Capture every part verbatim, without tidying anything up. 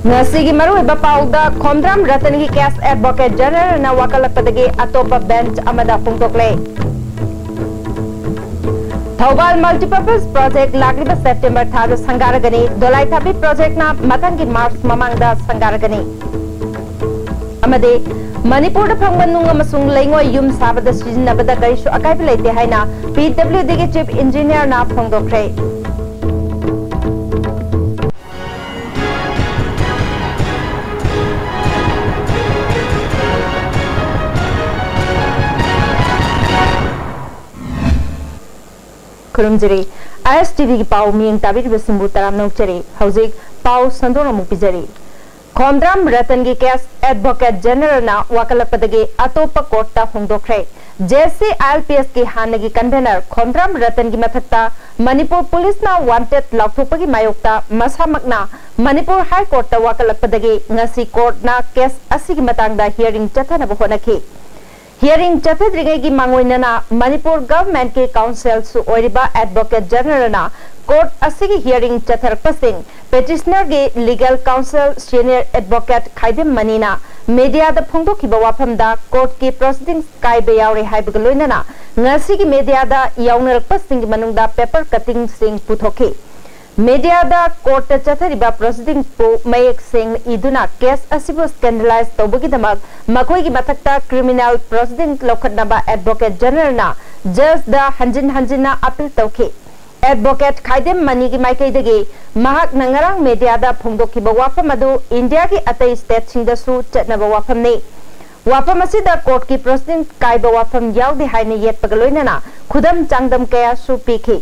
ꯉꯁꯤꯒꯤ ꯃꯔꯨꯑꯣꯏꯕ ꯄꯥꯎꯗ, ꯈꯣꯝꯗ꯭ꯔꯥꯝ ꯔꯇꯟꯒꯤ ꯀꯦꯁ ꯑꯦꯗꯚꯣꯀꯦꯠ ꯖꯦꯅꯔꯦꯜꯅ ꯋꯥꯀꯠꯂꯛꯄꯗꯒꯤ ꯑꯇꯣꯞꯄ ꯕꯦꯟꯆ ꯑꯃꯗ ꯍꯣꯡꯗꯣꯛꯂꯦ꯫ ꯊꯧꯕꯥꯜ ꯃꯜꯇꯤꯄꯔꯄꯁ ꯄ꯭ꯔꯣꯖꯦꯛ ꯂꯥꯛꯂꯤꯕ ꯁꯦꯞꯇꯦꯝꯕꯔ ꯊꯥꯗ ꯁꯪꯒꯥꯔꯒꯅꯤ꯫ ꯗꯣꯂꯥꯏꯊꯥꯕꯤ ꯄ꯭ꯔꯣꯖꯦꯛꯅ ꯃꯊꯪꯒꯤ ꯃꯥꯔꯆ ꯃꯃꯥꯡꯗ ꯁꯪꯒꯥꯔꯒꯅꯤ꯫ ꯑꯃꯗꯤ ꯃꯅꯤꯄꯨꯔꯗ ꯐꯪꯕ ꯅꯨꯡ ꯑꯃꯁꯨꯡ ꯂꯩꯉꯣꯏ ꯌꯨꯝ ꯁꯥꯕꯗ ꯁꯤꯖꯤꯟꯅꯕꯗ ꯀꯔꯤꯁꯨ ꯑꯀꯥꯏꯕ ꯂꯩꯇꯦ ꯍꯥꯏꯅ ꯄꯤ ꯗꯕ꯭ꯂꯤꯎ ꯗꯤꯒꯤ ꯆꯤꯐ ꯏꯟꯖꯤꯅꯤꯌꯔꯅ ꯐꯣꯡꯗꯣꯛꯈ꯭ꯔꯦ꯫ ꯈꯨꯔꯨꯝꯖꯔꯤ꯫ ꯑꯥꯏ ꯑꯦꯁ ꯇꯤ ꯚꯤꯒꯤ ꯄꯥꯎ ꯃꯤꯠꯌꯦꯡ ꯇꯥꯕꯤꯔꯤꯕꯁꯤꯡꯕꯨ ꯇꯔꯥꯝꯅ ꯑꯣꯛꯆꯔꯤ꯫ ꯍꯧꯖꯤꯛ ꯄꯥꯎ ꯁꯟꯗꯣꯛꯅ ꯑꯃꯨꯛ ꯄꯤꯖꯔꯤ꯫ ꯈꯣꯝꯗ꯭ꯔꯥꯝ ꯔꯇꯟꯒꯤ ꯀꯦꯁ ꯑꯦꯗꯚꯣꯀꯦꯠ ꯖꯦꯅꯔꯦꯜꯅ ꯋꯥꯀꯠꯂꯛꯄꯗꯒꯤ ꯑꯇꯣꯞꯄ ꯀꯣꯔꯠꯇ ꯍꯣꯡꯗꯣꯛꯈ꯭ꯔꯦ꯫ J C I L P ꯑꯦꯁꯀꯤ ꯍꯥꯟꯅꯒꯤ ꯀꯟꯚꯦꯅꯔ ꯈꯣꯝꯗ꯭ꯔꯥꯝ ꯔꯇꯟꯒꯤ ꯃꯊꯛꯇ ꯃꯅꯤꯄꯨꯔ ꯄꯨꯂꯤꯁꯅ ꯋꯥꯟꯇꯦꯗ ꯂꯥꯎꯊꯣꯛꯄꯒꯤ ꯃꯥꯌꯣꯛꯇ ꯃꯁꯥꯃꯛꯅ ꯃꯅꯤꯄꯨꯔ ꯍꯥꯏ ꯀꯣꯔꯠꯇ ꯋꯥꯀꯠꯂꯛꯄꯗꯒꯤ ꯉꯁꯤ ꯀꯣꯔꯠꯅ ꯀꯦꯁ ꯑꯁꯤꯒꯤ ꯃꯇꯥꯡꯗ ꯍꯤꯌꯔꯤꯡ ꯆꯠꯊꯅꯕ ꯍꯣꯠꯅꯈꯤ꯫ ꯍꯤꯌꯔꯤꯡ ꯆꯠꯊꯗ꯭ꯔꯤꯉꯩꯒꯤ ꯃꯥꯡꯑꯣꯏꯅꯅ ꯃꯅꯤꯄꯨꯔ ꯒꯚꯔꯟꯃꯦꯟꯠꯀꯤ ꯀꯥꯎꯟꯁꯤꯜꯁꯨ ꯑꯣꯏꯔꯤꯕ ꯑꯦꯗꯚꯣꯀꯦꯠ ꯖꯦꯅꯔꯦꯜꯅ ꯀꯣꯔꯠ ꯑꯁꯤꯒꯤ ꯍꯤꯌꯔꯤꯡ ꯆꯠꯊꯔꯛꯄꯁꯤꯡ ꯄꯦꯇꯤꯁꯅꯔꯒꯤ legal counsel senior advocate Khaidem ꯃꯅꯤꯅ ꯃꯤꯗꯤꯌꯥꯗ ꯐꯣꯡꯗꯣꯛꯈꯤꯕ ꯋꯥꯐꯝꯗ ꯀꯣꯔꯠꯀꯤ ꯄ꯭ꯔꯣꯁꯤꯗꯤꯡꯁ ꯀꯥꯏꯕ ꯌꯥꯎꯔꯦ ꯍꯥꯏꯕꯒ ꯂꯣꯏꯅꯅ ꯉꯁꯤꯒꯤ ꯃꯤꯗꯤꯌꯥꯗ ꯌꯥꯎꯅꯔꯛꯄꯁꯤꯡꯒꯤ ꯃꯅꯨꯡꯗ ꯄꯦꯄꯔ ꯀꯠꯇꯤꯡꯁꯤꯡ ꯄꯨꯊꯣꯛꯈꯤ꯫ ꯃꯤꯗꯤꯌꯥꯗ ꯀꯣꯔꯠꯇ ꯆꯠꯊꯔꯤꯕ ꯄ꯭ꯔꯣꯁꯤꯗꯤꯡꯁꯄꯨ ꯃꯌꯦꯛ ꯁꯦꯡꯅ ꯏꯗꯨꯅ ꯀꯦꯁ ꯑꯁꯤꯕꯨ ꯁ꯭ꯀꯦꯟꯗꯂꯥꯏꯖ ꯇꯧꯕꯒꯤꯗꯃꯛ ꯃꯈꯣꯏꯒꯤ ꯃꯊꯛꯇ ꯀ꯭ꯔꯤꯃꯤꯅꯦꯜ ꯄ꯭ꯔꯣꯁꯤꯗꯤꯡ ꯂꯧꯈꯠꯅꯕ ꯑꯦꯗꯚꯣꯀꯦꯠ ꯖꯦꯅꯔꯦꯜꯅ ꯖꯖꯗ ꯍꯟꯖꯤꯟ ꯍꯟꯖꯤꯟꯅ ꯑꯄꯤꯜ ꯇꯧꯈꯤ꯫ ꯑꯦꯗꯚꯣꯀꯦꯠ ꯈꯥꯏꯗꯦꯝ ꯃꯅꯤꯒꯤ ꯃꯥꯏꯀꯩꯗꯒꯤ ꯃꯍꯥꯛꯅ ꯉꯔꯥꯡ ꯃꯤꯗꯤꯌꯥꯗ ꯐꯣꯡꯗꯣꯛꯈꯤꯕ ꯋꯥꯐꯝ ꯑꯗꯨ ꯏꯟꯗꯤꯌꯥꯒꯤ ꯑꯇꯩ ꯁ꯭ꯇꯦꯠꯁꯤꯡꯗꯁꯨ ꯆꯠꯅꯕ ꯋꯥꯐꯝꯅꯤ꯫ ꯋꯥꯐꯝ ꯑꯁꯤꯗ ꯀꯣꯔꯠꯀꯤ ꯄ꯭ꯔꯣꯁꯤꯗꯤꯡ ꯀꯥꯏꯕ ꯋꯥꯐꯝ ꯌꯥꯎꯗꯦ ꯍꯥꯏꯅ ꯌꯦꯠꯄꯒ ꯂꯣꯏꯅꯅ ꯈꯨꯗꯝ ꯆꯥꯡꯗꯝ ꯀꯌꯥꯁꯨ ꯄꯤꯈꯤ꯫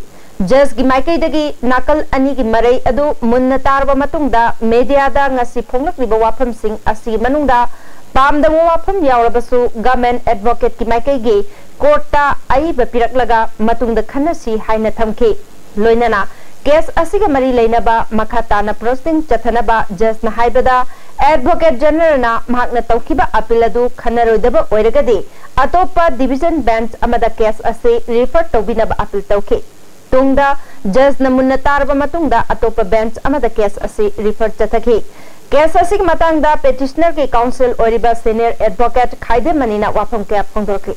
ꯖꯖꯀꯤ ꯃꯥꯏꯀꯩꯗꯒꯤ ꯅꯥꯀꯜ ꯑꯅꯤꯒꯤ ꯃꯔꯩ ꯑꯗꯨ ꯃꯨꯟꯅ ꯇꯥꯔꯕ ꯃꯇꯨꯡꯗ ꯃꯤꯗꯤꯌꯥꯗ ꯉꯁꯤ ꯐꯣꯡꯂꯛꯂꯤꯕ ꯋꯥꯐꯝꯁꯤꯡ ꯑꯁꯤꯒꯤ ꯃꯅꯨꯡꯗ ꯄꯥꯝꯗꯕ ꯋꯥꯐꯝ ꯌꯥꯎꯔꯕꯁꯨ ꯒꯚꯔꯟꯃꯦꯟꯠ ꯑꯦꯗꯚꯣꯀꯦꯠꯀꯤ ꯃꯥꯏꯀꯩꯒꯤ ꯀꯣꯔꯠꯇ ꯑꯏꯕ ꯄꯤꯔꯛꯂꯒ ꯃꯇꯨꯡꯗ ꯈꯟꯅꯁꯤ ꯍꯥꯏꯅ ꯊꯝꯈꯤ꯫ ꯂꯣꯏꯅꯅ ꯀꯦꯁ ꯑꯁꯤꯒ ꯃꯔꯤ ꯂꯩꯅꯕ ꯃꯈꯥ ꯇꯥꯅ ꯄ꯭ꯔꯣꯁꯤꯗꯤꯡ ꯆꯠꯊꯅꯕ ꯖꯖꯅ ꯍꯥꯏꯕꯗ, ꯑꯦꯗꯚꯣꯀꯦꯠ ꯖꯦꯅꯔꯦꯜꯅ ꯃꯍꯥꯛꯅ ꯇꯧꯈꯤꯕ ꯑꯄꯤꯜ ꯑꯗꯨ ꯈꯟꯅꯔꯣꯏꯗꯕ ꯑꯣꯏꯔꯒꯗꯤ ꯑꯇꯣꯞꯄ ꯗꯤꯚꯤꯖꯟ ꯕꯦꯟꯆ ꯑꯃꯗ ꯀꯦꯁ ꯑꯁꯤ ꯔꯤꯐꯔ ꯇꯧꯕꯤꯅꯕ ꯑꯄꯤꯜ ꯇꯧꯈꯤ꯫ ꯇꯨꯡꯗ ꯖꯖꯅ ꯃꯨꯟꯅ ꯇꯥꯔꯕ ꯃꯇꯨꯡꯗ ꯑꯇꯣꯞꯄ ꯕꯦꯟꯆ ꯑꯃꯗ ꯀꯦꯁ ꯑꯁꯤ ꯔꯤꯐꯔ ꯆꯠꯊꯈꯤ꯫ ꯀꯦꯁ ꯑꯁꯤꯒꯤ ꯃꯇꯥꯡꯗ ꯄꯦꯇꯤꯁꯅꯔꯒꯤ ꯀꯥꯎꯟꯁꯤꯜ ꯑꯣꯏꯔꯤꯕ ꯁꯦꯅꯤꯌꯔ ꯑꯦꯗꯚꯣꯀꯦꯠ ꯈꯥꯏꯗꯦꯝ ꯃꯅꯤꯅ ꯋꯥꯐꯝ ꯀꯌꯥ ꯐꯣꯡꯗꯣꯔꯛꯂꯤ꯫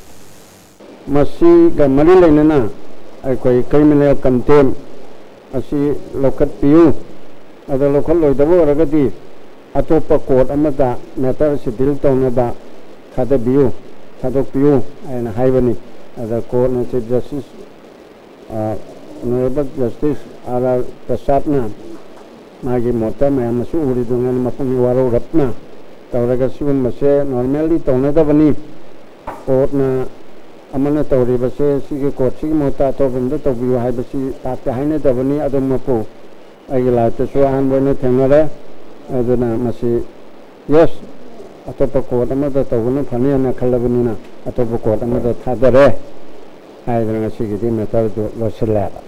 ꯃꯁꯤꯒ ꯃꯔꯤ ꯂꯩꯅꯅ ꯑꯩꯈꯣꯏ ꯀ꯭ꯔꯤꯃꯤꯅꯦꯜ ꯀꯟꯇꯦꯝ ꯑꯁꯤ ꯂꯧꯈꯠꯄꯤꯌꯨ꯫ ꯑꯗꯣ ꯂꯧꯈꯠꯂꯣꯏꯗꯕ ꯑꯣꯏꯔꯒꯗꯤ ꯑꯇꯣꯞꯄ ꯀꯣꯔꯠ ꯑꯃꯗ ꯃꯦꯇꯔ ꯑꯁꯤ ꯗꯤꯜ ꯇꯧꯅꯕ ꯊꯥꯗꯕꯤꯌꯨ, ꯊꯥꯗꯣꯛꯄꯤꯌꯨ ꯍꯥꯏꯅ ꯍꯥꯏꯕꯅꯤ꯫ ꯑꯗ ꯀꯣꯔꯠꯅ chief justice honourable justice R R ꯄ꯭ꯔꯁꯥꯗꯅ ꯃꯥꯒꯤ ꯃꯣꯠꯇ ꯃꯌꯥꯝꯅꯁꯨ ꯎꯔꯤꯗꯨꯉꯩ ꯃꯄꯨꯡ ꯋꯥꯔꯧꯔꯞꯅ ꯇꯧꯔꯒ ꯁꯤꯒꯨꯝꯕꯁꯦ ꯅꯣꯔꯃꯦꯜꯂꯤ ꯇꯧꯅꯗꯕꯅꯤ꯫ ꯀꯣꯔꯠꯅ ꯑꯃꯅ ꯇꯧꯔꯤꯕꯁꯦ ꯁꯤꯒꯤ ꯀꯣꯔꯠꯁꯤꯒꯤ ꯃꯍꯨꯠꯇ ꯑꯇꯣꯞꯄ ꯑꯃꯗ ꯇꯧꯕꯤꯌꯨ ꯍꯥꯏꯕꯁꯤ ꯄꯥꯛꯇꯤ ꯍꯥꯏꯅꯗꯕꯅꯤ꯫ ꯑꯗꯨꯃꯛꯄꯨ ꯑꯩꯒꯤ ꯂꯥꯏꯐꯇꯁꯨ ꯑꯍꯥꯟꯕ ꯑꯣꯏꯅ ꯊꯦꯡꯅꯔꯦ꯫ ꯑꯗꯨꯅ ꯃꯁꯤ ꯌꯦꯁ, ꯑꯇꯣꯞꯄ ꯀꯣꯔꯠ ꯑꯃꯗ ꯇꯧꯕꯅ ꯐꯅꯤ ꯍꯥꯏꯅ ꯈꯜꯂꯕꯅꯤꯅ ꯑꯇꯣꯞꯄ ꯀꯣꯔꯠ ꯑꯃꯗ ꯊꯥꯗꯔꯦ ꯍꯥꯏꯗꯅ ꯉꯁꯤꯒꯤꯗꯤ ꯃꯦꯇꯔꯗꯨ ꯂꯣꯏꯁꯤꯜꯂꯦꯕ꯫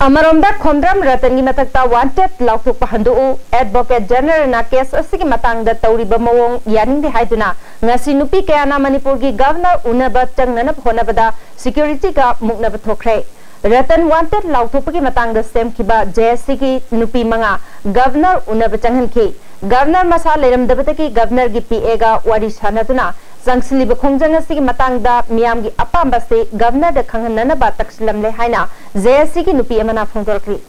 ꯑꯃꯔꯣꯝꯗ ꯈꯣꯝꯗ꯭ꯔꯝ ꯔꯇꯟꯒꯤ ꯃꯊꯛꯇ ꯋꯥꯟꯇꯦꯗ ꯂꯥꯎꯊꯣꯛꯄ ꯍꯟꯗꯣꯛꯎ꯫ ꯑꯦꯗꯚꯣꯀꯦꯠ ꯖꯦꯅꯔꯦꯜꯅ ꯀꯦꯁ ꯑꯁꯤꯒꯤ ꯃꯇꯥꯡꯗ ꯇꯧꯔꯤꯕ ꯃꯑꯣꯡ ꯌꯥꯅꯤꯡꯗꯦ ꯍꯥꯏꯗꯨꯅ ꯉꯁꯤ ꯅꯨꯄꯤ ꯀꯌꯥꯅ ꯃꯅꯤꯄꯨꯔꯒꯤ ꯒꯚꯔꯅꯔ ꯎꯅꯕ ꯆꯪꯅꯅꯕ ꯍꯣꯠꯅꯕꯗ ꯁꯦꯀ꯭ꯌꯨꯔꯤꯇꯤꯒ ꯃꯨꯛꯅꯕ ꯊꯣꯛꯈ꯭ꯔꯦ꯫ ꯔꯇꯟ ꯋꯥꯟꯇꯦꯗ ꯂꯥꯎꯊꯣꯛꯄꯒꯤ ꯃꯇꯥꯡꯗ ꯁꯦꯝꯈꯤꯕ ꯖꯦ ꯑꯦꯁ ꯁꯤꯒꯤ ꯅꯨꯄꯤ ꯃꯉꯥ ꯒꯚꯔꯅꯔ ꯎꯅꯕ ꯆꯪꯍꯟꯈꯤ꯫ ꯒꯚꯔꯅꯔ ꯃꯁꯥ ꯂꯩꯔꯝꯗꯕꯗꯒꯤ ꯒꯚꯔꯅꯔꯒꯤ ꯄꯤ ꯑꯦꯒ ꯋꯥꯔꯤ ꯁꯥꯟꯅꯗꯨꯅ ꯆꯪꯁꯤꯜꯂꯤꯕ ꯈꯣꯡꯖꯪ ꯑꯁꯤꯒꯤ ꯃꯇꯥꯡꯗ ꯃꯤꯌꯥꯝꯒꯤ ꯑꯄꯥꯝꯕ ꯑꯁꯤ ꯒꯚꯔꯅꯔꯗ ꯈꯪꯍꯟꯅꯅꯕ ꯇꯛꯁꯤꯜꯂꯝꯂꯦ ꯍꯥꯏꯅ ꯖꯦ ꯑꯦꯁ ꯁꯤꯒꯤ ꯅꯨꯄꯤ ꯑꯃꯅ ꯐꯣꯡꯗꯣꯔꯛꯂꯤ꯫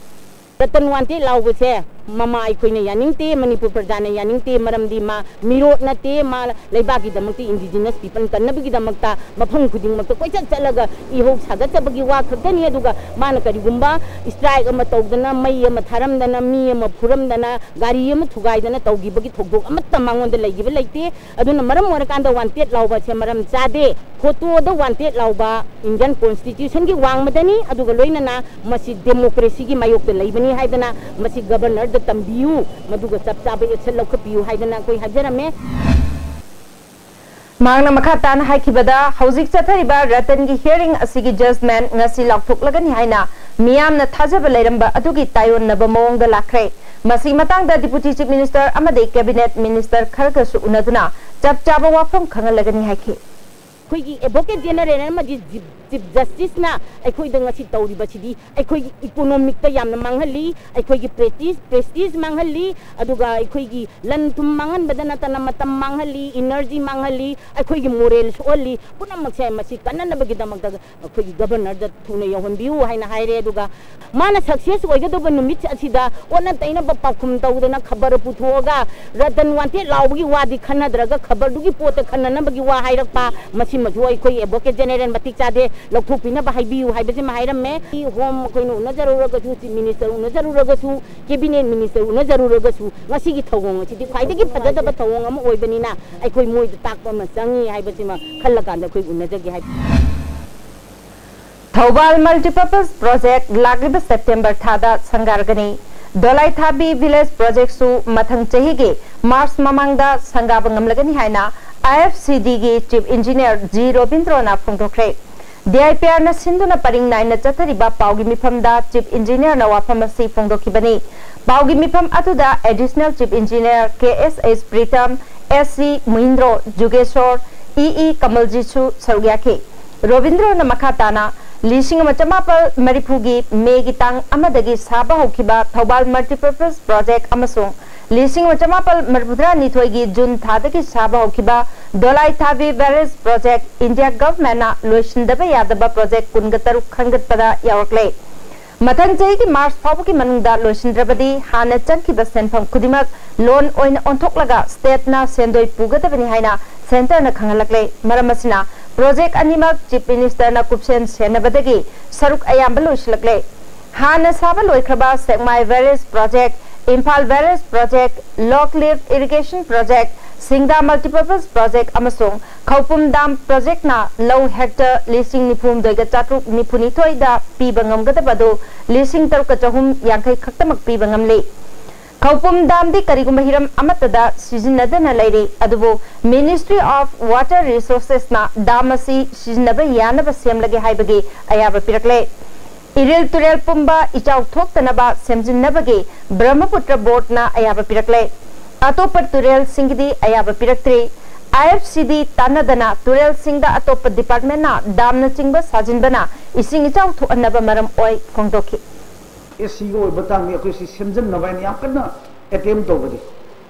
ꯔꯇꯟ ꯋꯥꯟꯇꯦꯗ ꯂꯥꯎꯕꯁꯦ ꯃꯃꯥ ꯑꯩꯈꯣꯏꯅ ꯌꯥꯅꯤꯡꯗꯦ, ꯃꯅꯤꯄꯨꯔ ꯄ꯭ꯔꯖꯥꯅ ꯌꯥꯅꯤꯡꯗꯦ꯫ ꯃꯔꯝꯗꯤ ꯃꯥ ꯃꯤꯔꯣꯠ ꯅꯠꯇꯦ, ꯃꯥ ꯂꯩꯕꯥꯛꯀꯤꯗꯃꯛꯇ, ꯏꯟꯗꯤꯖꯤꯅꯁ ꯄꯤꯄꯜ ꯀꯟꯅꯕꯒꯤꯗꯃꯛꯇ ꯃꯐꯝ ꯈꯨꯗꯤꯡꯃꯛꯇ ꯀꯣꯏꯆꯠ ꯆꯠꯂꯒ ꯏꯍꯧ ꯁꯥꯒꯠꯆꯕꯒꯤ ꯋꯥ ꯈꯛꯇꯅꯤ꯫ ꯑꯗꯨꯒ ꯃꯥꯅ ꯀꯔꯤꯒꯨꯝꯕ ꯁ꯭ꯇ꯭ꯔꯥꯏꯛ ꯑꯃ ꯇꯧꯗꯅ, ꯃꯩ ꯑꯃ ꯊꯥꯔꯝꯗꯅ, ꯃꯤ ꯑꯃ ꯐꯨꯔꯝꯗꯅ, ꯒꯥꯔꯤ ꯑꯃ ꯊꯨꯒꯥꯏꯗꯅ ꯇꯧꯈꯤꯕꯒꯤ ꯊꯧꯗꯣꯛ ꯑꯃꯠꯇ ꯃꯉꯣꯟꯗ ꯂꯩꯈꯤꯕ ꯂꯩꯇꯦ꯫ ꯑꯗꯨꯅ ꯃꯔꯝ ꯑꯣꯏꯔꯀꯥꯟꯗ ꯋꯥꯟꯇꯦꯗ ꯂꯥꯎꯕ ꯑꯁꯦ ꯃꯔꯝ ꯆꯥꯗꯦ꯫ ꯐꯣꯇꯣꯗ ꯋꯥꯟꯇꯦꯗ ꯂꯥꯎꯕ ꯏꯟꯗꯤꯌꯟ ꯀꯣꯟꯁꯇꯤꯇ꯭ꯌꯨꯁꯟꯒꯤ ꯋꯥꯡꯃꯗꯅꯤ, ꯑꯗꯨꯒ ꯂꯣꯏꯅꯅ ꯃꯁꯤ ꯗꯦꯃꯣꯀ꯭ꯔꯦꯁꯤꯒꯤ ꯃꯥꯌꯣꯛꯇ ꯂꯩꯕꯅꯤ ꯍꯥꯏꯗꯅ ꯃꯁꯤ ꯒꯕꯔꯅꯔꯗ ꯇꯝꯕꯤꯌꯨ, ꯃꯗꯨꯒ ꯆꯞ ꯆꯥꯕ ꯑꯦꯛꯁꯟ ꯂꯧꯈꯠꯄꯤꯌꯨ ꯍꯥꯏꯗꯅ ꯑꯩꯈꯣꯏ ꯍꯥꯏꯖꯔꯝꯃꯦ꯫ ꯃꯍꯥꯛꯅ ꯃꯈꯥ ꯇꯥꯅ ꯍꯥꯏꯈꯤꯕꯗ, ꯍꯧꯖꯤꯛ ꯆꯠꯊꯔꯤꯕ ꯔꯇꯟꯒꯤ ꯍꯤꯌꯔꯤꯡ ꯑꯁꯤꯒꯤ ꯖꯖꯃꯦꯟ ꯉꯁꯤ ꯂꯥꯎꯊꯣꯛꯂꯒꯅꯤ ꯍꯥꯏꯅ ꯃꯤꯌꯥꯝꯅ ꯊꯥꯖꯕ ꯂꯩꯔꯝꯕ ꯑꯗꯨꯒꯤ ꯇꯥꯏꯑꯣꯟꯅꯕ ꯃꯑꯣꯡꯗ ꯂꯥꯛꯈ꯭ꯔꯦ꯫ ꯃꯁꯤꯒꯤ ꯃꯇꯥꯡꯗ ꯗꯤꯄꯨꯇꯤ ꯆꯤꯐ ꯃꯤꯅꯤꯁꯇꯔ ꯑꯃꯗꯤ ꯀꯦꯕꯤꯅꯦꯠ ꯃꯤꯅꯤꯁꯇꯔ ꯈꯔꯒꯁꯨ ꯎꯅꯗꯨꯅ ꯆꯞ ꯆꯥꯕ ꯋꯥꯐꯝ ꯈꯪꯍꯜꯂꯒꯅꯤ ꯍꯥꯏꯈꯤ꯫ ꯑꯩꯈꯣꯏꯒꯤ ꯑꯦꯗꯚꯣꯀꯦꯠ ꯖꯦꯅꯔꯦꯜ ꯑꯃꯗꯤ ꯖꯤ-, ꯆꯤꯐ ꯖꯁꯇꯤꯁꯅ ꯑꯩꯈꯣꯏꯗ ꯉꯁꯤ ꯇꯧꯔꯤꯕꯁꯤꯗꯤ ꯑꯩꯈꯣꯏꯒꯤ ꯏꯀꯣꯅꯣꯃꯤꯛꯇ ꯌꯥꯝꯅ ꯃꯥꯡꯍꯜꯂꯤ, ꯑꯩꯈꯣꯏꯒꯤ ꯄ꯭ꯔꯦꯁꯇꯤꯖ ꯄ꯭ꯔꯦꯁꯇꯤꯖ ꯃꯥꯡꯍꯜꯂꯤ, ꯑꯗꯨꯒ ꯑꯩꯈꯣꯏꯒꯤ ꯂꯟ ꯊꯨꯝ ꯃꯥꯡꯍꯟꯕꯗ ꯅꯠꯇꯅ ꯃꯇꯝ ꯃꯥꯡꯍꯜꯂꯤ, ꯏꯅꯔꯖꯤ ꯃꯥꯡꯍꯜꯂꯤ, ꯑꯩꯈꯣꯏꯒꯤ ꯃꯣꯔꯦꯜ ꯁꯣꯛꯍꯜꯂꯤ꯫ ꯄꯨꯝꯅꯃꯛꯁꯦ ꯃꯁꯤ ꯀꯟꯅꯅꯕꯒꯤꯗꯃꯛꯇ ꯑꯩꯈꯣꯏꯒꯤ ꯒꯕꯔꯅꯔꯗ ꯊꯨꯅ ꯌꯧꯍꯟꯕꯤꯌꯨ ꯍꯥꯏꯅ ꯍꯥꯏꯔꯦ꯫ ꯑꯗꯨꯒ ꯃꯥꯅ ꯁꯛꯁꯦꯁ ꯑꯣꯏꯒꯗꯧꯕ ꯅꯨꯃꯤꯠ ꯑꯁꯤꯗ ꯑꯣꯟꯅ ꯇꯩꯅꯕ ꯄꯥꯎꯈꯨꯝ ꯇꯧꯗꯅ ꯈꯕꯔ ꯄꯨꯊꯣꯛꯑꯒ ꯔꯇꯟ ꯋꯥꯟꯇꯦꯠ ꯂꯥꯎꯕꯒꯤ ꯋꯥꯗꯤ ꯈꯟꯅꯗ꯭ꯔꯒ ꯈꯕꯔꯗꯨꯒꯤ ꯄꯣꯠꯇ ꯈꯟꯅꯅꯕꯒꯤ ꯋꯥ ꯍꯥꯏꯔꯛꯄ, ꯃꯁꯤꯃꯁꯨ ꯑꯩꯈꯣꯏ ꯑꯦꯗꯚꯣꯀꯦꯠ ꯖꯦꯅꯦꯔꯦꯜ ꯃꯇꯤꯛ ꯆꯥꯗꯦ, ꯂꯧꯊꯣꯛꯄꯤꯅꯕ ꯍꯥꯏꯕꯤꯌꯨ ꯍꯥꯏꯕꯁꯤꯃ ꯍꯥꯏꯔꯝꯃꯦ꯫ ꯍꯣꯝ ꯑꯩꯈꯣꯏꯅ ꯎꯅꯖꯔꯨꯔꯒꯁꯨ, ꯆꯤꯐ ꯃꯤꯅꯤꯁꯇꯔ ꯎꯅꯖꯔꯨꯔꯒꯁꯨ, ꯀꯦꯕꯤꯅꯦꯠ ꯃꯤꯅꯤꯁꯇꯔ ꯎꯅꯖꯔꯨꯔꯒꯁꯨ, ꯉꯁꯤꯒꯤ ꯊꯧꯑꯣꯡ ꯑꯁꯤꯗꯤ ꯈ꯭ꯋꯥꯏꯗꯒꯤ ꯐꯖꯗꯕ ꯊꯧꯑꯣꯡ ꯑꯃ ꯑꯣꯏꯕꯅꯤꯅ ꯑꯩꯈꯣꯏ ꯃꯣꯏꯗ ꯇꯥꯛꯄ ꯑꯃ ꯆꯪꯉꯤ ꯍꯥꯏꯕꯁꯤꯃ ꯈꯜꯂꯀꯥꯟꯗ ꯑꯩꯈꯣꯏ ꯎꯅꯖꯒꯦ ꯍꯥꯏꯕ꯫ ꯊꯧꯕꯥꯜ ꯃꯜꯇꯤꯄꯔꯄꯁ ꯄ꯭ꯔꯣꯖꯦꯛ ꯂꯥꯛꯂꯤꯕ ꯁꯦꯞꯇꯦꯝꯕꯔ ꯊꯥꯗ ꯁꯪꯒꯥꯔꯒꯅꯤ꯫ ꯗꯣꯂꯥꯏꯊꯥꯕꯤ ꯚꯤꯂꯦꯖ ꯄ꯭ꯔꯣꯖꯦꯛꯁꯨ ꯃꯊꯪ ꯆꯍꯤꯒꯤ ꯃꯥꯔꯆ ꯃꯃꯥꯡꯗ ꯁꯪꯒꯥꯕ ꯉꯝꯂꯒꯅꯤ ꯍꯥꯏꯅ IFCDꯒꯤ ꯆꯤꯐ ꯏꯟꯖꯤꯅꯤꯌꯔ ꯖꯤ ꯔꯣꯕꯤꯟꯗ꯭ꯔꯣꯅ ꯐꯣꯡꯗꯣꯛꯈ꯭ꯔꯦ꯫ DIPRꯅ ꯁꯤꯟꯗꯨꯅ ꯄꯔꯤꯡ ꯅꯥꯏꯅ ꯆꯠꯊꯔꯤꯕ ꯄꯥꯎꯒꯤ ꯃꯤꯐꯝꯗ ꯆꯤꯐ ꯏꯟꯖꯤꯅꯤꯌꯔꯅ ꯋꯥꯐꯝ ꯑꯁꯤ ꯐꯣꯡꯗꯣꯛꯈꯤꯕꯅꯤ꯫ ꯄꯥꯎꯒꯤ ꯃꯤꯐꯝ ꯑꯗꯨꯗ ꯑꯦꯗꯤꯁꯅꯦꯜ ꯆꯤꯐ ꯏꯟꯖꯤꯅꯤꯌꯔ ꯀꯦ ꯑꯦꯁ ꯑꯦꯁ Pritam, S C ꯃꯨꯍꯤꯟꯗ꯭ꯔꯣ, Jugeshor, E E ꯀꯃꯜꯖꯤꯠꯁꯨ ꯁꯔꯨꯛ ꯌꯥꯈꯤ꯫ ꯔꯣꯕꯤꯟꯗ꯭ꯔꯣꯅ ꯃꯈꯥ ꯇꯥꯅ ꯂꯤꯁꯤꯡ ꯑꯃ ꯆꯃꯥꯄꯜ ꯃꯔꯤꯐꯨꯒꯤ ꯃꯦꯒꯤ ꯇꯥꯡ ꯑꯃꯗꯒꯤ ꯁꯥꯕ ꯍꯧꯈꯤꯕ ꯊꯧꯕꯥꯜ ꯃꯜꯇꯤꯄꯔꯄꯁ ꯄ꯭ꯔꯣꯖꯦꯛ ꯑꯃꯁꯨꯡ ꯂꯤꯁꯤꯡ ꯑꯃ ꯆꯃꯥꯄꯜ ꯃꯔꯤꯐꯨꯇꯔꯥꯅꯤꯊꯣꯏꯒꯤ ꯖꯨꯟ ꯊꯥꯗꯒꯤ ꯁꯥꯕ ꯍꯧꯈꯤꯕ ꯗꯣꯂꯥꯏ ꯊꯥꯕꯤ ꯕꯦꯔꯦꯖ ꯄ꯭ꯔꯣꯖꯦꯛ ꯏꯟꯗꯤꯌꯥ ꯒꯚꯔꯟꯃꯦꯟꯠꯅ ꯂꯣꯏꯁꯤꯟꯗꯕ ꯌꯥꯗꯕ ꯄ꯭ꯔꯣꯖꯦꯛ ꯀꯨꯟꯒ ꯇꯔꯨꯛ ꯈꯟꯒꯠꯄꯗ ꯌꯥꯎꯔꯛꯂꯦ꯫ ꯃꯊꯪ ꯆꯍꯤꯒꯤ ꯃꯥꯔꯆ ꯐꯥꯎꯕꯒꯤ ꯃꯅꯨꯡꯗ ꯂꯣꯏꯁꯤꯟꯗ꯭ꯔꯕꯗꯤ ꯍꯥꯟꯅ ꯆꯪꯈꯤꯕ ꯁꯦꯟꯐꯝ ꯈꯨꯗꯤꯡꯃꯛ ꯂꯣꯟ ꯑꯣꯏꯅ ꯑꯣꯟꯊꯣꯛꯂꯒ ꯁ꯭ꯇꯦꯠꯅ ꯁꯦꯟꯗꯣꯏ ꯄꯨꯒꯗꯕꯅꯤ ꯍꯥꯏꯅ ꯁꯦꯟꯇꯔꯅ ꯈꯪꯍꯜꯂꯛꯂꯦ꯫ ꯃꯔꯝ ꯑꯁꯤꯅ ꯄ꯭ꯔꯣꯖꯦꯛ ꯑꯅꯤꯃꯛ ꯆꯤꯐ ꯃꯤꯅꯤꯁꯇꯔꯅ ꯀꯨꯞꯁꯦꯟ ꯁꯦꯟꯅꯕꯗꯒꯤ ꯁꯔꯨꯛ ꯑꯌꯥꯝꯕ ꯂꯣꯏꯁꯤꯜꯂꯛꯂꯦ꯫ ꯍꯥꯟꯅ ꯁꯥꯕ ꯂꯣꯏꯈ꯭ꯔꯕ ꯁꯦꯛꯃꯥꯏ ꯕꯦꯔꯦꯖ ꯄ꯭ꯔꯣꯖꯦꯛ, ꯏꯝꯐꯥꯜ ꯕꯦꯔꯦꯖ ꯄ꯭ꯔꯣꯖꯦꯛ, ꯂꯣꯛ ꯂꯤꯐ ꯏꯔꯤꯒꯦꯁꯟ ꯄ꯭ꯔꯣꯖꯦꯛ, ꯁꯤꯡꯗꯥ ꯃꯜꯇꯤꯄꯔꯄꯁ ꯄ꯭ꯔꯣꯖꯦꯛ ꯑꯃꯁꯨꯡ ꯈꯧꯄꯨꯝ ꯗꯥꯝ ꯄ꯭ꯔꯣꯖꯦꯛꯅ ꯂꯧ ꯍꯦꯛꯇꯔ ꯂꯤꯁꯤꯡ ꯅꯤꯐꯨ ꯍꯨꯝꯗꯣꯏꯒ ꯆꯥꯇ꯭ꯔꯨꯛ ꯅꯤꯐꯨ ꯅꯤꯊꯣꯏꯗ ꯄꯤꯕ ꯉꯝꯒꯗꯕ ꯑꯗꯨ ꯂꯤꯁꯤꯡ ꯇꯔꯨꯛꯀ ꯆꯍꯨꯝ ꯌꯥꯡꯈꯩ ꯈꯛꯇꯃꯛ ꯄꯤꯕ ꯉꯝꯂꯤ꯫ ꯈꯧꯄꯨꯝ ꯗꯥꯝꯗꯤ ꯀꯔꯤꯒꯨꯝꯕ ꯍꯤꯔꯝ ꯑꯃꯠꯇꯗ ꯁꯤꯖꯤꯟꯅꯗꯅ ꯂꯩꯔꯤ, ꯑꯗꯨꯕꯨ Ministry of Water Resourcesꯅ ꯗꯥꯝ ꯑꯁꯤ ꯁꯤꯖꯤꯟꯅꯕ ꯌꯥꯅꯕ ꯁꯦꯝꯂꯒꯦ ꯍꯥꯏꯕꯒꯤ ꯑꯌꯥꯕ ꯄꯤꯔꯛꯂꯦ꯫ ꯏꯔꯤꯜ ꯇꯨꯔꯦꯜ ꯄꯨꯝꯕ ꯏꯆꯥꯎ ꯊꯣꯛꯇꯅꯕ ꯁꯦꯝꯖꯤꯟꯅꯕꯒꯤ ꯕ꯭ꯔꯍ꯭ꯃꯄꯨꯇ꯭ꯔ ꯕꯣꯔꯗꯅ ꯑꯌꯥꯕ ꯄꯤꯔꯛꯂꯦ꯫ ꯑꯇꯣꯞꯄ ꯇꯨꯔꯦꯜꯁꯤꯡꯒꯤꯗꯤ ꯑꯌꯥꯕ ꯄꯤꯔꯛꯇ꯭ꯔꯤ꯫ ꯑꯥꯏ ꯑꯦꯐ ꯁꯤ ꯗꯤ ꯇꯥꯟꯅꯗꯅ ꯇꯨꯔꯦꯜꯁꯤꯡꯗ ꯑꯇꯣꯞꯄ ꯗꯤꯄꯥꯔꯠꯃꯦꯟꯅ ꯗꯥꯝꯅꯆꯤꯡꯕ ꯁꯥꯖꯤꯟꯕꯅ ꯏꯁꯤꯡ ꯏꯆꯥꯎ ꯊꯣꯛꯍꯟꯅꯕ ꯃꯔꯝ ꯑꯣꯏ ꯐꯣꯡꯗꯣꯛꯈꯤ꯫ ꯑꯦꯁ ꯁꯤꯒ ꯑꯣꯏꯕ ꯇꯥꯡꯗꯤ ꯑꯩꯈꯣꯏ ꯁꯤ ꯁꯦꯝꯖꯤꯟꯅꯕ ꯍꯥꯏꯅ ꯌꯥꯝ ꯀꯟꯅ ꯑꯦꯇꯦꯝ ꯇꯧꯕꯅꯤ꯫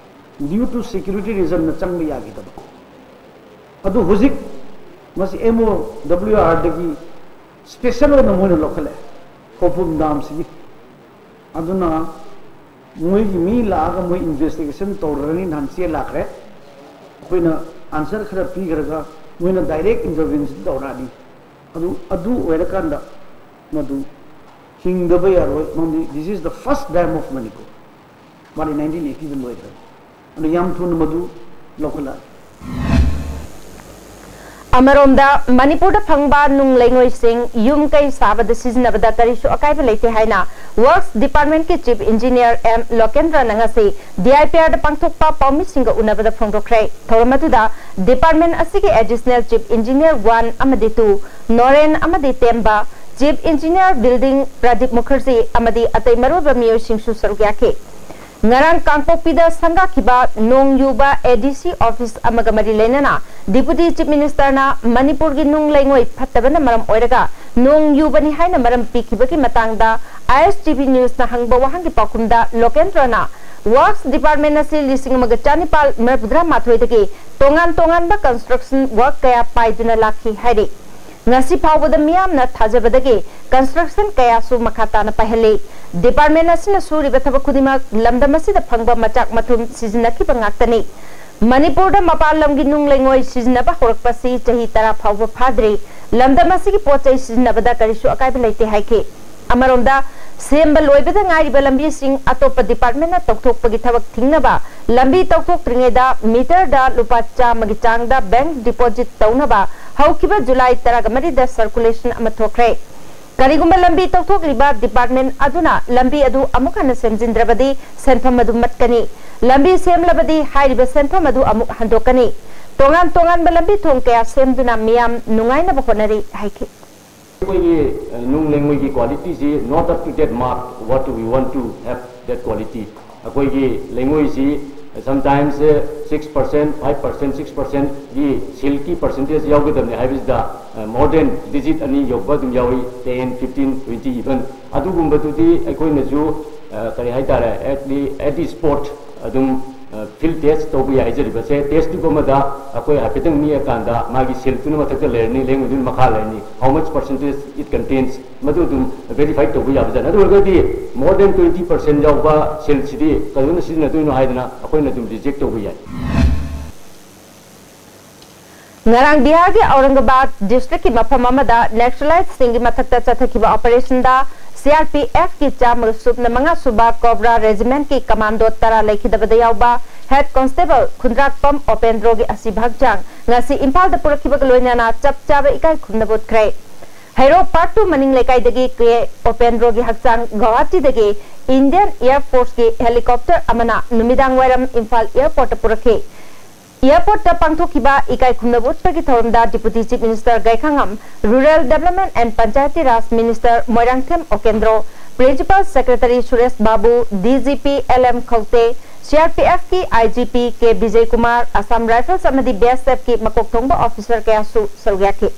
Due to security reasonꯅ ꯆꯪꯕ ꯌꯥꯈꯤꯗꯕ꯫ ꯑꯗꯨ ꯍꯧꯖꯤꯛ ꯃꯁꯤ ꯑꯦꯝ ꯑꯣ ꯗꯕ꯭ꯂꯤꯎ ꯑꯥꯔꯗꯒꯤ ꯁ꯭ꯄꯦꯁꯦꯜ ꯑꯣꯏꯅ ꯃꯣꯏꯅ ꯂꯧꯈꯠꯂꯦ ꯈꯧꯄꯨꯝ ꯗꯥꯝꯁꯤꯒꯤ꯫ ꯑꯗꯨꯅ ꯃꯣꯏꯒꯤ ꯃꯤ ꯂꯥꯛꯑꯒ ꯃꯣꯏ ꯏꯟꯚꯦꯁꯇꯤꯒꯦꯁꯟ ꯇꯧꯔꯅꯤ, ꯅꯍꯥꯟ ꯆꯦ ꯂꯥꯛꯈ꯭ꯔꯦ꯫ ꯑꯩꯈꯣꯏꯅ ꯑꯟꯁꯔ ꯈꯔ ꯄꯤꯈ꯭ꯔꯒ ꯃꯣꯏꯅ ꯗꯥꯏꯔꯦꯛ ꯏꯟꯇꯔꯚꯦꯟꯁꯟ ꯇꯧꯔꯛꯑꯅꯤ꯫ ꯑꯗꯨ ꯑꯗꯨ ꯑꯣꯏꯔꯀꯥꯟꯗ ꯃꯗꯨ ꯍꯤꯡꯗꯕ ꯌꯥꯔꯣꯏ꯫ ꯃꯔꯝꯗꯤ this is the first dam of Manipur꯫ ꯃꯥꯗꯤ ꯅꯥꯏꯟꯇꯤꯟ ꯑꯩꯠꯇꯤꯗ ꯂꯣꯏꯈ꯭ꯔꯦ꯫ ꯑꯗꯨ ꯌꯥꯝ ꯊꯨꯅ ꯃꯗꯨ ꯂꯧꯈꯠꯂꯛꯑꯒꯦ꯫ ꯑꯃꯔꯣꯝꯗ, ꯃꯅꯤꯄꯨꯔꯗ ꯐꯪꯕ ꯅꯨꯡ ꯂꯩꯉꯣꯏꯁꯤꯡ ꯌꯨꯝ ꯀꯩ ꯁꯥꯕꯗ ꯁꯤꯖꯤꯟꯅꯕꯗ ꯀꯔꯤꯁꯨ ꯑꯀꯥꯏꯕ ꯂꯩꯇꯦ ꯍꯥꯏꯅ ꯋꯔꯛꯁ ꯗꯤꯄꯥꯔꯠꯃꯦꯟꯠꯀꯤ ꯆꯤꯐ ꯏꯟꯖꯤꯅꯤꯌꯔ ꯑꯦꯝ ꯂꯣꯀꯦꯟꯗ꯭ꯔꯅ ꯉꯁꯤ ꯗꯤ ꯑꯥꯏ ꯄꯤ ꯑꯥꯔꯗ ꯄꯥꯡꯊꯣꯛꯄ ꯄꯥꯎꯃꯤꯁꯤꯡꯒ ꯎꯅꯕꯗ ꯐꯣꯡꯗꯣꯛꯈ꯭ꯔꯦ꯫ ꯊꯧꯔꯝ ꯑꯗꯨꯗ ꯗꯤꯄꯥꯔꯠꯃꯦꯟꯠ ꯑꯁꯤꯒꯤ ꯑꯦꯗꯤꯁꯅꯦꯜ ꯆꯤꯐ ꯏꯟꯖꯤꯅꯤꯌꯔ ꯋꯥꯟ ꯑꯃꯗꯤ ꯇꯨ, ꯅꯣꯔꯦꯟ ꯑꯃꯗꯤ ꯇꯦꯝꯕ, chief engineer building Pradeep Mukherjee ꯑꯃꯗꯤ ꯑꯇꯩ ꯃꯔꯨꯑꯣꯏꯕ ꯃꯤꯑꯣꯏꯁꯤꯡꯁꯨ ꯁꯔꯨꯛ ꯌꯥꯈꯤ꯫ ꯉꯔꯥꯡ ꯀꯥꯡꯄꯣꯛꯄꯤꯗ ꯁꯪꯒꯥꯈꯤꯕ ꯅꯣꯡ ꯌꯨꯕ ꯑꯦ ꯗꯤ ꯁꯤ ꯑꯣꯐꯤꯁ ꯑꯃꯒ ꯃꯔꯤ ꯂꯩꯅꯅ ꯗꯤꯄꯨꯇꯤ ꯆꯤꯐ ꯃꯤꯅꯤꯁꯇꯔꯅ ꯃꯅꯤꯄꯨꯔꯒꯤ ꯅꯨꯡ ꯂꯩꯉꯣꯏ ꯐꯠꯇꯕꯅ ꯃꯔꯝ ꯑꯣꯏꯔꯒ ꯅꯣꯡ ꯌꯨꯕꯅꯤ ꯍꯥꯏꯅ ꯃꯔꯝ ꯄꯤꯈꯤꯕꯒꯤ ꯃꯇꯥꯡꯗ ꯑꯥꯏ ꯑꯦꯁ ꯇꯤ ꯚꯤ ꯅ꯭ꯌꯨꯁꯅ ꯍꯪꯕ ꯋꯥꯍꯪꯒꯤ ꯄꯥꯎꯈꯨꯝꯗ ꯂꯣꯀꯦꯟꯗ꯭ꯔꯅ ꯋꯔꯛꯁ ꯗꯤꯄꯥꯔꯠꯃꯦꯟ ꯑꯁꯤ ꯂꯤꯁꯤꯡ ꯑꯃꯒ ꯆꯥꯅꯤꯄꯥꯜ ꯃꯔꯤꯐꯨꯇꯔꯥ ꯃꯥꯊꯣꯏꯗꯒꯤ ꯇꯣꯉꯥꯟ ꯇꯣꯉꯥꯟꯕ ꯀꯟꯁꯇ꯭ꯔꯛꯁꯟ ꯋꯔꯛ ꯀꯌꯥ ꯄꯥꯏꯗꯨꯅ ꯂꯥꯛꯈꯤ ꯍꯥꯏꯔꯤ꯫ ꯉꯁꯤ ꯐꯥꯎꯕꯗ ꯃꯤꯌꯥꯝꯅ ꯊꯥꯖꯕꯗꯒꯤ ꯀꯟꯁꯇ꯭ꯔꯛꯁꯟ ꯀꯌꯥꯁꯨ ꯃꯈꯥ ꯇꯥꯅ ꯄꯥꯏꯍꯜꯂꯤ꯫ ꯗꯤꯄꯥꯔꯠꯃꯦꯟ ꯑꯁꯤꯅ ꯁꯨꯔꯤꯕ ꯊꯕꯛ ꯈꯨꯗꯤꯡꯃꯛ ꯂꯝꯗꯝ ꯑꯁꯤꯗ ꯐꯪꯕ ꯃꯆꯥꯛ ꯃꯊꯨꯝ ꯁꯤꯖꯤꯟꯅꯈꯤꯕ ꯉꯥꯛꯇꯅꯤ꯫ ꯃꯅꯤꯄꯨꯔꯗ ꯃꯄꯥꯟ ꯂꯝꯒꯤ ꯅꯨꯡ ꯂꯩꯉꯣꯏ ꯁꯤꯖꯤꯟꯅꯕ ꯍꯧꯔꯛꯄꯁꯤ ꯆꯍꯤ ꯇꯔꯥ ꯐꯥꯎꯕ ꯐꯥꯗ꯭ꯔꯤ꯫ ꯂꯝꯗꯝ ꯑꯁꯤꯒꯤ ꯄꯣꯠ ꯆꯩ ꯁꯤꯖꯤꯟꯅꯕꯗ ꯀꯔꯤꯁꯨ ꯑꯀꯥꯏꯕ ꯂꯩꯇꯦ ꯍꯥꯏꯈꯤ꯫ ꯑꯃꯔꯣꯝꯗ, ꯁꯦꯝꯕ ꯂꯣꯏꯕꯗ ꯉꯥꯏꯔꯤꯕ ꯂꯝꯕꯤꯁꯤꯡ ꯑꯇꯣꯞꯄ ꯗꯤꯄꯥꯔꯠꯃꯦꯟꯅ ꯇꯧꯊꯣꯛꯄꯒꯤ ꯊꯕꯛ ꯊꯤꯡꯅꯕ ꯂꯝꯕꯤ ꯇꯧꯊꯣꯛꯇ꯭ꯔꯤꯉꯩꯗ ꯃꯤꯇꯔꯗ ꯂꯨꯄꯥ ꯆꯥꯝꯃꯒꯤ ꯆꯥꯡꯗ ꯕꯦꯡꯛ ꯗꯤꯄꯣꯖꯤꯠ ꯇꯧꯅꯕ ꯍꯧꯈꯤꯕ ꯖꯨꯂꯥꯏ ꯇꯔꯥꯃꯔꯤꯗ ꯁꯔꯀꯨꯂꯦꯁꯟ ꯑꯃ ꯊꯣꯛꯈ꯭ꯔꯦ꯫ ꯀꯔꯤꯒꯨꯝꯕ ꯂꯝꯕꯤ ꯇꯧꯊꯣꯛꯂꯤꯕ ꯗꯤꯄꯥꯔꯠꯃꯦꯟ ꯑꯗꯨꯅ ꯂꯝꯕꯤ ꯑꯗꯨ ꯑꯃꯨꯛ ꯍꯟꯅ ꯁꯦꯝꯖꯤꯟꯗ꯭ꯔꯕꯗꯤ ꯁꯦꯟꯐꯝ ꯑꯗꯨ ꯃꯠꯀꯅꯤ꯫ ꯂꯝꯕꯤ ꯁꯦꯝꯂꯕꯗꯤ ꯍꯥꯏꯔꯤꯕ ꯁꯦꯟꯐꯝ ꯑꯗꯨ ꯑꯃꯨꯛ ꯍꯟꯗꯣꯛꯀꯅꯤ꯫ ꯇꯣꯉꯥꯟ ꯇꯣꯉꯥꯟꯕ ꯂꯝꯕꯤ ꯊꯣꯡ ꯀꯌꯥ ꯁꯦꯝꯗꯨꯅ ꯃꯤꯌꯥꯝ ꯅꯨꯡꯉꯥꯏꯅꯕ ꯍꯣꯠꯅꯔꯤ ꯍꯥꯏꯈꯤ꯫ ꯑꯩꯈꯣꯏꯒꯤ, ꯑ, ꯅꯨꯡ ꯂꯩꯉꯣꯏꯒꯤ qualityꯁꯤ not up to that mark what we want to have that quality꯫ ꯑꯩꯈꯣꯏꯒꯤ ꯂꯩꯉꯣꯏꯁꯤ, Sometimes six percent, five percent, six percent ꯒꯤ ꯁꯤꯜꯀꯤ percentage ꯌꯥꯎꯒꯗꯕꯅꯤ ꯍꯥꯏꯕꯁꯤꯗ, more than digit ꯑꯅꯤ ꯌꯧꯕ ꯑꯗꯨꯝ ꯌꯥꯎꯏ, ten, fifteen, twenty even꯫ ꯑꯗꯨꯒꯨꯝꯕꯗꯨꯗꯤ ꯑꯩꯈꯣꯏꯅꯁꯨ ꯀꯔꯤ ꯍꯥꯏꯇꯥꯔꯦ, at the spot ꯑꯗꯨꯝ field test ꯇꯧꯕ ꯌꯥꯏ꯫ ꯍꯥꯏꯖꯔꯤꯕꯁꯦ, test tube ꯑꯃꯗ ꯑꯩꯈꯣꯏ ꯍꯥꯏꯐꯦꯠꯇꯪ ꯅꯤꯛꯑꯀꯥꯟꯗ ꯃꯥꯒꯤ ꯁꯤꯜꯗꯨꯅ ꯃꯊꯛꯇ ꯂꯩꯔꯅꯤ, ꯂꯦꯡꯕꯗꯨꯅ ꯃꯈꯥ ꯂꯩꯔꯅꯤ, how much percentage it contains, ꯃꯗꯨ ꯑꯗꯨꯝ verify ꯇꯧꯕ ꯌꯥꯕꯖꯥꯠꯅꯤ꯫ ꯑꯗꯨ ꯑꯣꯏꯔꯒꯗꯤ more than twenty percent ꯌꯥꯎꯕ ꯁꯤꯜꯁꯤꯗꯤ ꯀꯩꯗꯧꯅ ꯁꯤꯖꯤꯟꯅꯗꯣꯏꯅꯣ ꯍꯥꯏꯗꯅ ꯑꯩꯈꯣꯏꯅ ꯑꯗꯨꯝ reject ꯇꯧꯕ ꯌꯥꯏ꯫ ꯉꯔꯥꯡ ꯕꯤꯍꯥꯔꯒꯤ ꯑꯧꯔꯪꯒꯕꯥꯗ ꯗꯤꯁꯇ꯭ꯔꯤꯛꯀꯤ ꯃꯐꯝ ꯑꯃꯗ ꯅꯦꯛꯁꯂꯥꯏꯠꯁꯤꯡꯒꯤ ꯃꯊꯛꯇ ꯆꯠꯊꯈꯤꯕ ꯑꯣꯄꯔꯦꯁꯟꯗ ꯁꯤꯑꯥꯔꯄꯤꯑꯦꯐꯀꯤ ꯆꯥꯝꯃꯒ ꯁꯨꯞꯅ ꯃꯉꯥ ꯁꯨꯕ ꯀꯣꯕ꯭ꯔꯥ ꯔꯦꯖꯤꯃꯦꯟꯠꯀꯤ ꯀꯃꯥꯟꯗꯣ ꯇꯔꯥ ꯂꯩꯈꯤꯗꯕꯗ ꯌꯥꯎꯕ ꯍꯦꯗ ꯀꯣꯟꯁꯇꯦꯕꯜ ꯈꯨꯟꯗ꯭ꯔꯥꯛꯄꯝ ꯑꯣꯄꯦꯟꯗ꯭ꯔꯣꯒꯤ ꯑꯁꯤꯕ ꯍꯛꯆꯥꯡ ꯉꯁꯤ ꯏꯝꯐꯥꯜꯗ ꯄꯨꯔꯛꯈꯤꯕꯒ ꯂꯣꯏꯅꯅ ꯆꯞ ꯆꯥꯕ ꯏꯀꯥꯏ ꯈꯨꯝꯅꯕ ꯎꯠꯈ꯭ꯔꯦ꯫ ꯍꯩꯔꯣꯛ ꯄꯥꯔꯠ ꯇꯨ ꯃꯅꯤꯡ ꯂꯩꯀꯥꯏꯗꯒꯤ ꯀꯦ ꯑꯣꯄꯦꯟꯗ꯭ꯔꯣꯒꯤ ꯍꯛꯆꯥꯡ ꯒꯧꯍꯥꯇꯤꯗꯒꯤ ꯏꯟꯗꯤꯌꯟ ꯑꯦꯌꯔ ꯐꯣꯔꯁꯀꯤ ꯍꯦꯂꯤꯀꯣꯞꯇꯔ ꯑꯃꯅ ꯅꯨꯃꯤꯗꯥꯡ ꯋꯥꯏꯔꯝ ꯏꯝꯐꯥꯜ ꯑꯦꯌꯔꯄꯣꯔꯠꯇ ꯄꯨꯔꯛꯈꯤ꯫ ꯑꯦꯌꯔꯄꯣꯔꯠꯇ ꯄꯥꯡꯊꯣꯛꯈꯤꯕ ꯏꯀꯥꯏ ꯈꯨꯝꯅꯕ ꯎꯠꯄꯒꯤ ꯊꯧꯔꯝꯗ Deputy Chief Minister Gaikhangam, Rural Development and Panchayati Raj Minister Moirangthem Okendro, Principal Secretary Suresh Babu, D G P L M Khaute, C R P ꯑꯦꯐꯀꯤ I G P K Bijaykumar, Assam Rifles ꯑꯃꯗꯤ ꯕꯤ ꯑꯦꯁ ꯑꯦꯐꯀꯤ ꯃꯀꯣꯛ ꯊꯣꯡꯕ ꯑꯣꯐꯤꯁꯔ ꯀꯌꯥꯁꯨ ꯁꯔꯨꯛ ꯌꯥꯈꯤ꯫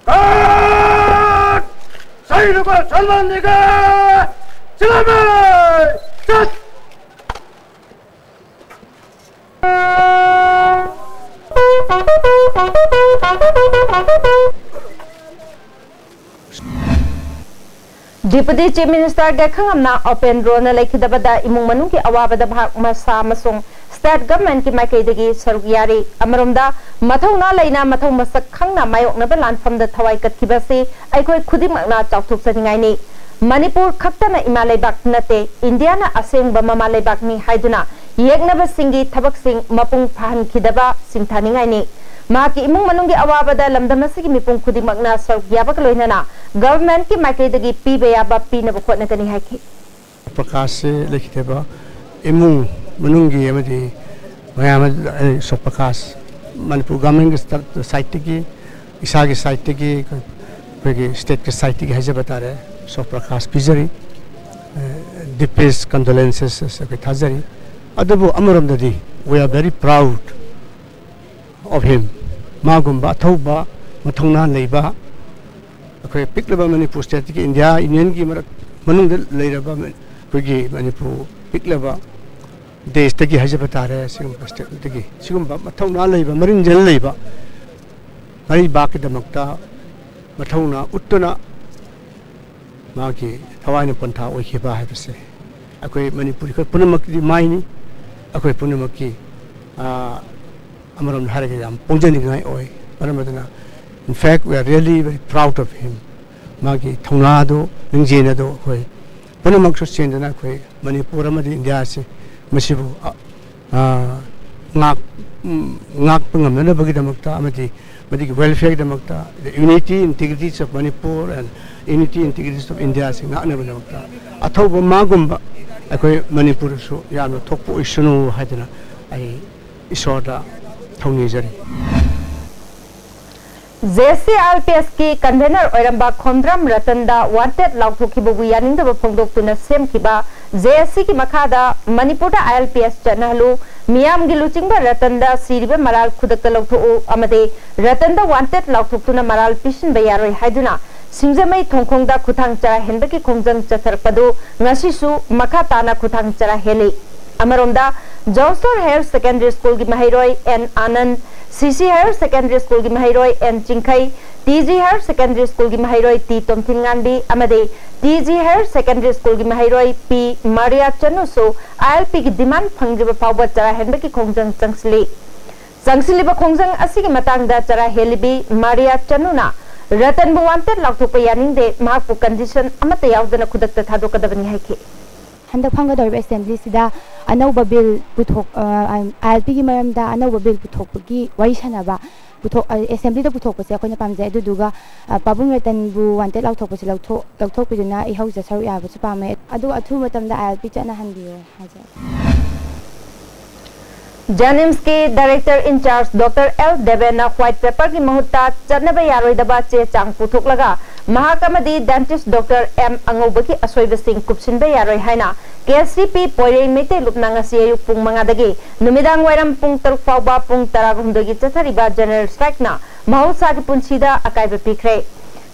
ꯀꯠ! ꯁꯩꯔꯨꯕ ꯁꯜꯃꯥꯟ ꯅꯤꯒ ꯆꯤꯂꯝꯃꯦ! ꯆꯠ! Deputy Chief Minister ꯒꯥꯏꯈꯥꯉꯝꯅ ꯑꯣꯄꯦꯟꯗ꯭ꯔꯣꯅ ꯂꯩꯈꯤꯗꯕꯗ ꯏꯃꯨꯡ ꯃꯅꯨꯡꯒꯤ ꯑꯋꯥꯕꯗ ꯃꯍꯥꯛ ꯃꯁꯥ ꯑꯃꯁꯨꯡ state government ꯀꯤ ꯃꯥꯏꯀꯩꯗꯒꯤ ꯁꯔꯨꯛ ꯌꯥꯔꯤ꯫ ꯑꯃꯔꯣꯝꯗ, ꯃꯊꯧꯅꯥ ꯂꯩꯅ ꯃꯊꯧ ꯃꯁꯛ ꯈꯪꯅ ꯃꯥꯌꯣꯛꯅꯕ ꯂꯥꯟꯐꯝꯗ ꯊꯋꯥꯏ ꯀꯠꯈꯤꯕ ꯑꯁꯤ ꯑꯩꯈꯣꯏ ꯈꯨꯗꯤꯡꯃꯛꯅ ꯆꯥꯎꯊꯣꯛꯆꯅꯤꯡꯉꯥꯏꯅꯤ꯫ ꯃꯅꯤꯄꯨꯔ ꯈꯛꯇꯅ ꯏꯃꯥ ꯂꯩꯕꯥꯛ ꯅꯠꯇꯦ, ꯏꯟꯗꯤꯌꯥꯅ ꯑꯁꯦꯡꯕ ꯃꯃꯥ ꯂꯩꯕꯥꯛꯅꯤ ꯍꯥꯏꯗꯨꯅ ꯌꯦꯛꯅꯕꯁꯤꯡꯒꯤ ꯊꯕꯛꯁꯤꯡ ꯃꯄꯨꯡ ꯐꯥꯍꯟꯈꯤꯗꯕ ꯁꯤꯡꯊꯥꯅꯤꯡꯉꯥꯏꯅꯤ꯫ ꯃꯍꯥꯛꯀꯤ ꯏꯃꯨꯡ ꯃꯅꯨꯡꯒꯤ ꯑꯋꯥꯕꯗ ꯂꯝꯗꯝ ꯑꯁꯤꯒꯤ ꯃꯤꯄꯨꯝ ꯈꯨꯗꯤꯡꯃꯛꯅ ꯁꯔꯨꯛ ꯌꯥꯕꯒ ꯂꯣꯏꯅꯅ ꯒꯚꯔꯟꯃꯦꯟꯠꯀꯤ ꯃꯥꯏꯀꯩꯗꯒꯤ ꯄꯤꯕ ꯌꯥꯕ ꯄꯤꯅꯕ ꯍꯣꯠꯅꯒꯅꯤ ꯍꯥꯏꯈꯤ꯫ ꯄ꯭ꯔꯀꯥꯁꯁꯦ ꯂꯩꯈꯤꯗꯦꯕ ꯏꯃꯨꯡ ꯃꯅꯨꯡꯒꯤ ꯑꯃꯗꯤ ꯃꯌꯥꯝ ꯑꯃ, ꯑꯩ ꯁꯣꯛ ꯄ꯭ꯔꯀꯥꯁ ꯃꯅꯤꯄꯨꯔ ꯒꯚꯔꯟꯃꯦꯟꯠꯀꯤ ꯁꯥꯏꯠꯇꯒꯤ, ꯏꯁꯥꯒꯤ ꯁꯥꯏꯠꯇꯒꯤ, ꯑꯩꯈꯣꯏꯒꯤ ꯁ꯭ꯇꯦꯠꯀꯤ ꯁꯥꯏꯠꯇꯒꯤ ꯍꯥꯏꯖꯕ ꯇꯥꯔꯦ, ꯁꯣꯛ ꯄ꯭ꯔꯀꯥꯁ ꯄꯤꯖꯔꯤ꯫ ꯗꯤꯄꯦꯁ ꯀꯟꯗꯣꯂꯦꯟꯁꯦꯁ ꯑꯩꯈꯣꯏ ꯊꯥꯖꯔꯤ꯫ ꯑꯗꯨꯕꯨ ꯑꯃꯔꯣꯝꯗꯗꯤ we are very proud of him꯫ ꯃꯥꯒꯨꯝꯕ ꯑꯊꯧꯕ, ꯃꯊꯧꯅꯥ ꯂꯩꯕ, ꯑꯩꯈꯣꯏ ꯄꯤꯛꯂꯕ ꯃꯅꯤꯄꯨꯔ ꯁ꯭ꯇꯦꯠꯇꯒꯤ ꯏꯟꯗꯤꯌꯥ ꯌꯨꯅꯤꯌꯟꯒꯤ ꯃꯔꯛ ꯃꯅꯨꯡꯗ ꯂꯩꯔꯕ ꯑꯩꯈꯣꯏꯒꯤ ꯃꯅꯤꯄꯨꯔ ꯄꯤꯛꯂꯕ ꯗꯦꯁꯇꯒꯤ ꯍꯥꯏꯖꯕ ꯇꯥꯔꯦ, ꯁꯤꯒꯨꯝꯕ ꯁ꯭ꯇꯦꯠꯇꯒꯤ ꯁꯤꯒꯨꯝꯕ ꯃꯊꯧꯅꯥ ꯂꯩꯕ, ꯃꯔꯤꯡꯖꯦꯜ ꯂꯩꯕ ꯃꯔꯩꯕꯥꯛꯀꯤꯗꯃꯛꯇ ꯃꯊꯧꯅꯥ ꯎꯠꯇꯨꯅ ꯃꯥꯒꯤ ꯊꯋꯥꯏꯅ ꯄꯣꯟꯊꯥ ꯑꯣꯏꯈꯤꯕ ꯍꯥꯏꯕꯁꯦ ꯑꯩꯈꯣꯏ ꯃꯅꯤꯄꯨꯔꯤ ꯑꯩꯈꯣꯏ ꯄꯨꯝꯅꯃꯛꯀꯤꯗꯤ ꯃꯥꯏꯅꯤ꯫ ꯑꯩꯈꯣꯏ ꯄꯨꯝꯅꯃꯛꯀꯤ, ꯑꯥ, ꯑꯃꯔꯣꯝꯗ ꯍꯥꯏꯔꯒ ꯌꯥꯝ ꯄꯨꯛꯅꯤꯡ ꯆꯤꯡꯁꯤꯟꯅꯤꯡꯉꯥꯏ ꯑꯣꯏ꯫ ꯃꯔꯝ ꯑꯗꯨꯅ, in fact, we are really very proud of him꯫ ꯃꯥꯒꯤ ꯊꯧꯅꯥꯗꯨ, ꯂꯤꯡꯖꯦꯜ ꯑꯗꯨ ꯑꯩꯈꯣꯏ ꯄꯨꯝꯅꯃꯛꯁꯨ ꯆꯦꯟꯗꯨꯅ ꯑꯩꯈꯣꯏ ꯃꯅꯤꯄꯨꯔ ꯑꯃꯗꯤ ꯏꯟꯗꯤꯌꯥ ꯑꯁꯤ ꯃꯁꯤꯕꯨ, ꯑ, ꯑ, ꯉꯥꯛ-, ꯎꯝ, ꯉꯥꯛꯄ ꯉꯝꯅꯅꯕꯒꯤꯗꯃꯛꯇ ꯑꯃꯗꯤ ꯃꯗꯨꯒꯤ welfare ꯒꯤꯗꯃꯛꯇ, the unity integrities of Manipur and unity integrities of India ꯑꯁꯤ ꯉꯥꯛꯅꯕꯒꯤꯗꯃꯛꯇ ꯑꯊꯧꯕ ꯃꯥꯒꯨꯝꯕ ꯑꯩꯈꯣꯏ ꯃꯅꯤꯄꯨꯔꯗꯁꯨ ꯌꯥꯝꯅ ꯊꯣꯛꯄ ꯑꯣꯏꯁꯅꯨ ꯍꯥꯏꯗꯅ ꯑꯩ ꯏꯁꯣꯔꯗ ꯊꯧꯅꯤꯖꯔꯤ꯫ J S C I L P ꯑꯦꯁꯀꯤ convener ꯑꯣꯏꯔꯝꯕ ꯈꯣꯝꯗ꯭ꯔꯝ ꯔꯇꯟꯗ ꯋꯥꯟꯇꯦꯗ ꯂꯥꯎꯊꯣꯛꯈꯤꯕꯕꯨ ꯌꯥꯅꯤꯡꯗꯕ ꯐꯣꯡꯗꯣꯛꯇꯨꯅ ꯁꯦꯝꯈꯤꯕ ꯖꯦ ꯑꯦꯁ ꯁꯤꯒꯤ ꯃꯈꯥꯗ ꯃꯅꯤꯄꯨꯔꯗ ꯑꯥꯏ ꯑꯦꯜ ꯄꯤ ꯑꯦꯁ ꯆꯠꯅꯍꯜꯂꯨ, ꯃꯤꯌꯥꯝꯒꯤ ꯂꯨꯆꯤꯡꯕ ꯔꯇꯟꯗ ꯁꯤꯔꯤꯕ ꯃꯔꯥꯜ ꯈꯨꯗꯛꯇ ꯂꯧꯊꯣꯛꯎ ꯑꯃꯗꯤ ꯔꯇꯟꯗ ꯋꯥꯟꯇꯦꯗ ꯂꯥꯎꯊꯣꯛꯇꯨꯅ ꯃꯔꯥꯜ ꯄꯤꯁꯤꯟꯕ ꯌꯥꯔꯣꯏ ꯍꯥꯏꯗꯨꯅ ꯁꯤꯡꯖꯃꯩ ꯊꯣꯡꯈꯣꯡꯗ ꯈꯨꯊꯥꯡ ꯆꯔꯥ ꯍꯦꯟꯕꯒꯤ ꯈꯣꯡꯖꯪ ꯆꯠꯊꯔꯛꯄꯗꯨ ꯉꯁꯤꯁꯨ ꯃꯈꯥ ꯇꯥꯅ ꯈꯨꯊꯥꯡ ꯆꯔꯥ ꯍꯦꯜꯂꯤ꯫ ꯑꯃꯔꯣꯝꯗ, ꯖꯣꯟꯁꯇꯣꯟ ꯍꯥꯌꯔ ꯁꯦꯀꯦꯟꯗꯔꯤ ꯁ꯭ꯀꯨꯜꯒꯤ ꯃꯍꯩꯔꯣꯏ ꯑꯦꯟ ꯑꯥꯅꯟꯗ, ꯁꯤ ꯁꯤ ꯍꯥꯌꯔ ꯁꯦꯀꯦꯟꯗꯔꯤ ꯁ꯭ꯀꯨꯜꯒꯤ ꯃꯍꯩꯔꯣꯏ N Chingkhei, T G higher secondary ꯁ꯭ꯀꯨꯜꯒꯤ ꯃꯍꯩꯔꯣꯏ ꯇꯤ ꯇꯣꯝꯊꯤꯟꯉꯥꯟꯕꯤ ꯑꯃꯗꯤ ꯇꯤ ꯖꯤ ꯍꯥꯌꯔ ꯁꯦꯀꯦꯟꯗꯔꯤ ꯁ꯭ꯀꯨꯜꯒꯤ ꯃꯍꯩꯔꯣꯏ ꯄꯤ ꯃꯥꯔꯤꯌꯥ ꯆꯅꯨꯁꯨ ꯑꯥꯏ ꯑꯦꯜ ꯄꯤꯒꯤ ꯗꯤꯃꯥꯟꯗ ꯐꯪꯗ꯭ꯔꯤꯕ ꯐꯥꯎꯕ ꯆꯔꯥ ꯍꯦꯟꯕꯒꯤ ꯈꯣꯡꯖꯪ ꯆꯪꯁꯤꯜꯂꯤ꯫ ꯆꯪꯁꯤꯜꯂꯤꯕ ꯈꯣꯡꯖꯪ ꯑꯁꯤꯒꯤ ꯃꯇꯥꯡꯗ ꯆꯔꯥ ꯍꯦꯜꯂꯤꯕꯤ ꯃꯥꯔꯤꯌꯥ ꯆꯅꯨꯅ ꯔꯇꯟꯕꯨ ꯋꯥꯟꯇꯦꯗ ꯂꯥꯎꯊꯣꯛꯄ ꯌꯥꯅꯤꯡꯗꯦ, ꯃꯍꯥꯛꯄꯨ ꯀꯟꯗꯤꯁꯟ ꯑꯃꯠꯇ ꯌꯥꯎꯗꯅ ꯈꯨꯗꯛꯇ ꯊꯥꯗꯣꯛꯀꯗꯕꯅꯤ ꯍꯥꯏꯈꯤ꯫ ꯍꯟꯗꯛ ꯐꯝꯒꯗꯧꯔꯤꯕ ꯑꯦꯁꯦꯝꯕ꯭ꯂꯤꯁꯤꯗ ꯑꯅꯧꯕ ꯕꯤꯜ ꯄꯨꯊꯣꯛ ꯑꯥꯏ ꯑꯦꯜ ꯄꯤꯒꯤ ꯃꯔꯝꯗ ꯑꯅꯧꯕ ꯕꯤꯜ ꯄꯨꯊꯣꯛꯄꯒꯤ ꯋꯥꯔꯤ ꯁꯥꯟꯅꯕ, ꯄꯨꯊꯣꯛ ꯑꯦꯁꯦꯝꯕ꯭ꯂꯤꯗ ꯄꯨꯊꯣꯛꯄꯁꯦ ꯑꯩꯈꯣꯏꯅ ꯄꯥꯝꯖꯩ꯫ ꯑꯗꯨꯗꯨꯒ ꯄꯥꯕꯨꯡ ꯔꯇꯟꯕꯨ ꯋꯥꯟꯇꯦꯠ ꯂꯥꯎꯊꯣꯛꯄꯁꯦ ꯂꯧꯊꯣꯛ ꯂꯧꯊꯣꯛꯄꯤꯗꯨꯅ ꯏꯍꯧꯁꯦ ꯁꯔꯨꯛ ꯌꯥꯕꯁꯨ ꯄꯥꯝꯃꯦ꯫ ꯑꯗꯨꯒ ꯑꯊꯨꯕ ꯃꯇꯝꯗ ꯑꯥꯏ ꯑꯦꯜ ꯄꯤ ꯆꯠꯅꯍꯟꯕꯤꯌꯣ ꯍꯥꯏꯖꯔꯤ꯫ ꯖꯦꯅꯤꯝꯁꯀꯤ ꯗꯥꯏꯔꯦꯛꯇꯔ ꯏꯟꯆꯥꯔꯖ ꯗꯣꯛꯇꯔ ꯑꯦꯜ ꯗꯦꯕꯦꯟꯅ ꯋꯥꯏꯠ ꯄꯦꯄꯔꯒꯤ ꯃꯍꯨꯠꯇ ꯆꯠꯅꯕ ꯌꯥꯔꯣꯏꯗꯕ ꯆꯦ ꯆꯥꯡ ꯄꯨꯊꯣꯛꯂꯒ ꯃꯍꯥꯛ ꯑꯃꯗꯤ ꯗꯦꯟꯇꯤꯁ ꯗꯣꯛꯇꯔ ꯑꯦꯝ ꯑꯉꯧꯕꯒꯤ ꯑꯁꯣꯏꯕꯁꯤꯡ ꯀꯨꯞꯁꯤꯟꯕ ꯌꯥꯔꯣꯏ ꯍꯥꯏꯅ ꯀꯦ ꯑꯦꯁ ꯁꯤ ꯄꯤ ꯄꯣꯏꯔꯩ ꯃꯩꯇꯩ ꯂꯨꯞꯅ ꯉꯁꯤ ꯑꯌꯨꯛ ꯄꯨꯡ ꯃꯉꯥꯗꯒꯤ ꯅꯨꯃꯤꯗꯥꯡ ꯋꯥꯏꯔꯝ ꯄꯨꯡ ꯇꯔꯨꯛ ꯐꯥꯎꯕ ꯄꯨꯡ ꯇꯔꯥꯍꯨꯝꯗꯣꯏꯒꯤ ꯆꯠꯊꯔꯤꯕ ꯖꯦꯅꯔꯦꯜ ꯁ꯭ꯇ꯭ꯔꯥꯏꯛꯅ ꯃꯍꯧꯁꯥꯒꯤ ꯄꯨꯟꯁꯤꯗ ꯑꯀꯥꯏꯕ ꯄꯤꯈ꯭ꯔꯦ꯫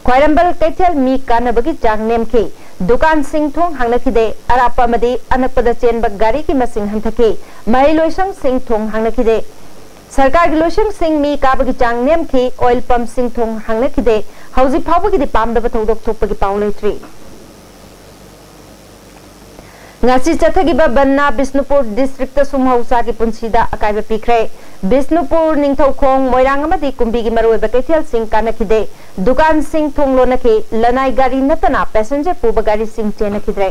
ꯈ꯭ꯋꯥꯏꯔꯝꯕꯟ ꯀꯩꯊꯦꯜ ꯃꯤ ꯀꯥꯅꯕꯒꯤ ꯆꯥꯡ ꯅꯦꯝꯈꯤ꯫ ꯗꯨꯀꯥꯟꯁꯤꯡ ꯊꯣꯡ ꯍꯥꯡꯅꯈꯤꯗꯦ꯫ ꯑꯔꯥꯞꯄ ꯑꯃꯗꯤ ꯑꯅꯛꯄꯗ ꯆꯦꯟꯕ ꯒꯥꯔꯤꯒꯤ ꯃꯁꯤꯡ ꯍꯟꯊꯈꯤ꯫ ꯃꯍꯩꯂꯣꯏꯁꯪꯁꯤꯡ ꯊꯣꯡ ꯍꯥꯡꯅꯈꯤꯗꯦ꯫ ꯁꯔꯀꯥꯔꯒꯤ ꯂꯣꯏꯁꯪꯁꯤꯡ ꯃꯤ ꯀꯥꯕꯒꯤ ꯆꯥꯡ ꯅꯦꯝꯈꯤ꯫ ꯑꯣꯏꯜ ꯄꯝꯁꯤꯡ ꯊꯣꯡ ꯍꯥꯡꯅꯈꯤꯗꯦ꯫ ꯍꯧꯖꯤꯛ ꯐꯥꯎꯕꯒꯤꯗꯤ ꯄꯥꯝꯗꯕ ꯊꯧꯗꯣꯛ ꯊꯣꯛꯄꯒꯤ ꯄꯥꯎ ꯂꯩꯇ꯭ꯔꯤ꯫ ꯉꯁꯤ ꯆꯠꯊꯈꯤꯕ ꯕꯟꯅ ꯕꯤꯁꯅꯨꯄꯨꯔ ꯗꯤꯁꯇ꯭ꯔꯤꯛꯇꯁꯨ ꯃꯍꯧꯁꯥꯒꯤ ꯄꯨꯟꯁꯤꯗ ꯑꯀꯥꯏꯕ ꯄꯤꯈ꯭ꯔꯦ꯫ ꯕꯤꯁꯅꯨꯄꯨꯔ, ꯅꯤꯡꯊꯧꯈꯣꯡ, ꯃꯣꯏꯔꯥꯡ ꯑꯃꯗꯤ ꯀꯨꯝꯕꯤꯒꯤ ꯃꯔꯨꯑꯣꯏꯕ ꯀꯩꯊꯦꯜꯁꯤꯡ ꯀꯥꯅꯈꯤꯗꯦ꯫ ꯗꯨꯀꯥꯟꯁꯤꯡ ꯊꯣꯡ ꯂꯣꯟꯅꯈꯤ꯫ ꯂꯅꯥꯏ ꯒꯥꯔꯤ ꯅꯠꯇꯅ ꯄꯦꯁꯦꯟꯖꯔ ꯄꯨꯕ ꯒꯥꯔꯤꯁꯤꯡ ꯆꯦꯟꯅꯈꯤꯗ꯭ꯔꯦ꯫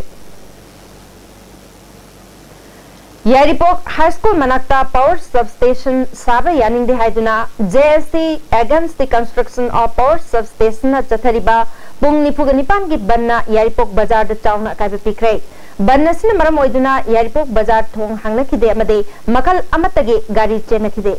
ꯌꯥꯏꯔꯤꯄꯣꯛ ꯍꯥꯏ ꯁ꯭ꯀꯨꯜ ꯃꯅꯥꯛꯇ ꯄꯥꯋꯔ ꯁꯕꯁ꯭ꯇꯦꯁꯟ ꯁꯥꯕ ꯌꯥꯅꯤꯡꯗꯦ ꯍꯥꯏꯗꯨꯅ J S C Against the Construction of Power Substationꯅ ꯆꯠꯊꯔꯤꯕ ꯄꯨꯡ ꯅꯤꯐꯨꯒ ꯅꯤꯄꯥꯟꯒꯤ ꯕꯟꯅ ꯌꯥꯏꯔꯤꯄꯣꯛ ꯕꯖꯥꯔꯗ ꯆꯥꯎꯅ ꯑꯀꯥꯏꯕ ꯄꯤꯈ꯭ꯔꯦ꯫ ꯕꯟ ꯑꯁꯤꯅ ꯃꯔꯝ ꯑꯣꯏꯗꯨꯅ ꯌꯥꯏꯔꯤꯄꯣꯛ ꯕꯖꯥꯔ ꯊꯣꯡ ꯍꯥꯡꯅꯈꯤꯗꯦ ꯑꯃꯗꯤ ꯃꯈꯜ ꯑꯃꯠꯇꯒꯤ ꯒꯥꯔꯤ ꯆꯦꯟꯅꯈꯤꯗꯦ꯫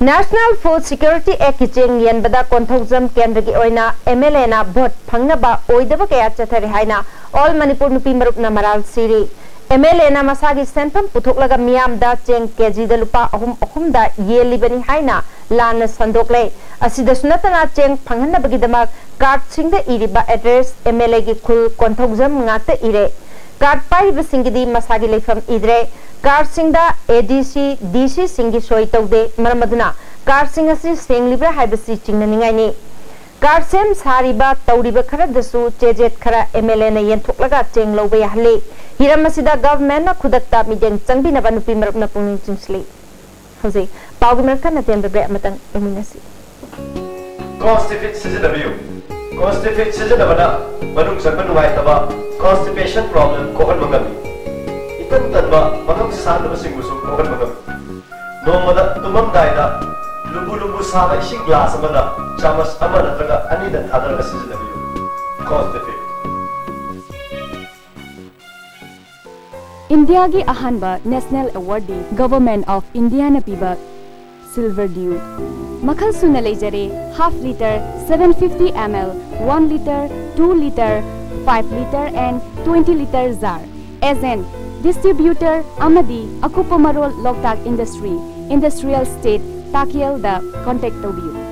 National Food Security Actꯀꯤ ꯆꯦꯡ ꯌꯦꯟꯕꯗ ꯀꯣꯟꯊꯧꯖꯝ ꯀꯦꯟꯗ꯭ꯔꯒꯤ ꯑꯣꯏꯅ MLAꯅ ꯚꯣꯠ ꯐꯪꯅꯕ ꯑꯣꯏꯗꯕ ꯀꯌꯥ ꯆꯠꯊꯔꯦ ꯍꯥꯏꯅ All Manipur ꯅꯨꯄꯤ ꯃꯔꯨꯞꯅ ꯃꯔꯥꯜ ꯁꯤꯔꯤ꯫ MLAꯅ ꯃꯁꯥꯒꯤ ꯁꯦꯟꯐꯝ ꯄꯨꯊꯣꯛꯂꯒ ꯃꯤꯌꯥꯝꯗ ꯆꯦꯡ KGꯗ ꯂꯨꯄꯥ ꯑꯍꯨꯝ ꯑꯍꯨꯝꯗ ꯌꯦꯜꯂꯤꯕꯅꯤ ꯍꯥꯏꯅ ꯂꯥꯟꯅ ꯁꯟꯗꯣꯛꯂꯦ꯫ ꯑꯁꯤꯗꯁꯨ ꯅꯠꯇꯅ ꯆꯦꯡ ꯐꯪꯍꯟꯅꯕꯒꯤꯗꯃꯛ cardꯁꯤꯡꯗ ꯏꯔꯤꯕ address MLAꯒꯤ ꯈꯨꯜ ꯀꯣꯟꯊꯧꯖꯝ ꯉꯥꯛꯇ ꯏꯔꯦ꯫ Card ꯄꯥꯏꯔꯤꯕꯁꯤꯡꯒꯤꯗꯤ ꯃꯁꯥꯒꯤ ꯂꯩꯐꯝ ꯏꯗ꯭ꯔꯦ꯫ Cardꯁꯤꯡꯗ ADC, DCꯁꯤꯡꯒꯤ ꯁꯣꯏ ꯇꯧꯗꯦ꯫ ꯃꯔꯝ ꯑꯗꯨꯅ cardꯁꯤꯡ ꯑꯁꯤ ꯁꯦꯡꯂꯤꯕ꯭ꯔꯥ ꯍꯥꯏꯕꯁꯤ ꯆꯤꯡꯅꯅꯤꯡꯉꯥꯏꯅꯤ꯫ Card ꯁꯦꯝ ꯁꯥꯔꯤꯕ ꯇꯧꯔꯤꯕ ꯈꯔꯗꯁꯨ ꯆꯦꯖꯦꯠ ꯈꯔ MLAꯅ ꯌꯦꯟꯊꯣꯛꯂꯒ ꯆꯦꯡ ꯂꯧꯕ ꯌꯥꯍꯜꯂꯤ꯫ ꯍꯤꯔꯝ ꯑꯁꯤꯗ governmentꯅ ꯈꯨꯗꯛꯇ ꯃꯤꯠꯌꯦꯡ ꯆꯪꯕꯤꯅꯕ ꯅꯨꯄꯤ ꯃꯔꯨꯞꯅ ꯄꯨꯛꯅꯤꯡ ꯆꯤꯡꯁꯤꯜꯂꯤ꯫ ꯍꯧꯖꯤꯛ ꯄꯥꯎꯒꯤ ꯃꯔꯛ ꯊꯟꯅ ꯇꯦꯟꯕ break ꯑꯃꯇꯪ ꯂꯧꯃꯤꯟꯅꯁꯤ꯫ Constipated ꯁꯤꯖꯤꯟꯅꯕꯤꯌꯨ꯫ Constipate ꯁꯤꯖꯤꯟꯅꯕꯅ ꯃꯅꯨꯡ ꯆꯪꯕ ꯅꯨꯡꯉꯥꯏꯇꯕ, constipation problem, ꯀꯣꯛꯍꯟꯕ ꯉꯝꯃꯤ꯫ ꯏꯇꯟ ꯇꯟꯕ, ꯃꯉꯝ ꯁꯥꯟꯗꯕꯁꯤꯡꯕꯨꯁꯨ ꯀꯣꯛꯍꯟꯕ ꯉꯝꯃꯤ꯫ ꯅꯣꯡꯃꯗ ꯇꯨꯝꯃꯝꯗꯥꯏꯗ ꯂꯨꯝꯕꯨ ꯂꯨꯝꯕꯨ ꯁꯥꯕ ꯏꯁꯤꯡ glass ꯑꯃꯗ ꯆꯥꯃꯁ ꯑꯃ ꯅꯠꯇ꯭ꯔꯒ ꯑꯅꯤꯗꯪ ꯊꯥꯗꯔꯒ ꯁꯤꯖꯤꯟꯅꯕꯤꯌꯨ꯫ Constipate꯫ ꯏꯟꯗꯤꯌꯥꯒꯤ ꯑꯍꯥꯟꯕ national award D Government of India ꯅ ꯄꯤꯕ Silver Dew꯫ ꯃꯈꯜ ꯁꯨꯅ ꯂꯩꯖꯔꯦ: half litre, seven fifty ml, one litre, two litre, five litre and twenty litre jar꯫ Agent, distributor ꯑꯃꯗꯤ ꯑꯀꯨꯞꯄ ꯃꯔꯣꯜ ꯂꯣꯛꯇꯥꯛ ꯏꯟꯗꯁꯇ꯭ꯔꯤ, ꯏꯟꯗꯁꯇ꯭ꯔꯤꯌꯦꯜ ꯁ꯭ꯇꯦꯠ, ꯇꯥꯀꯦꯜꯗ contact ꯇꯧꯕꯤꯌꯨ꯫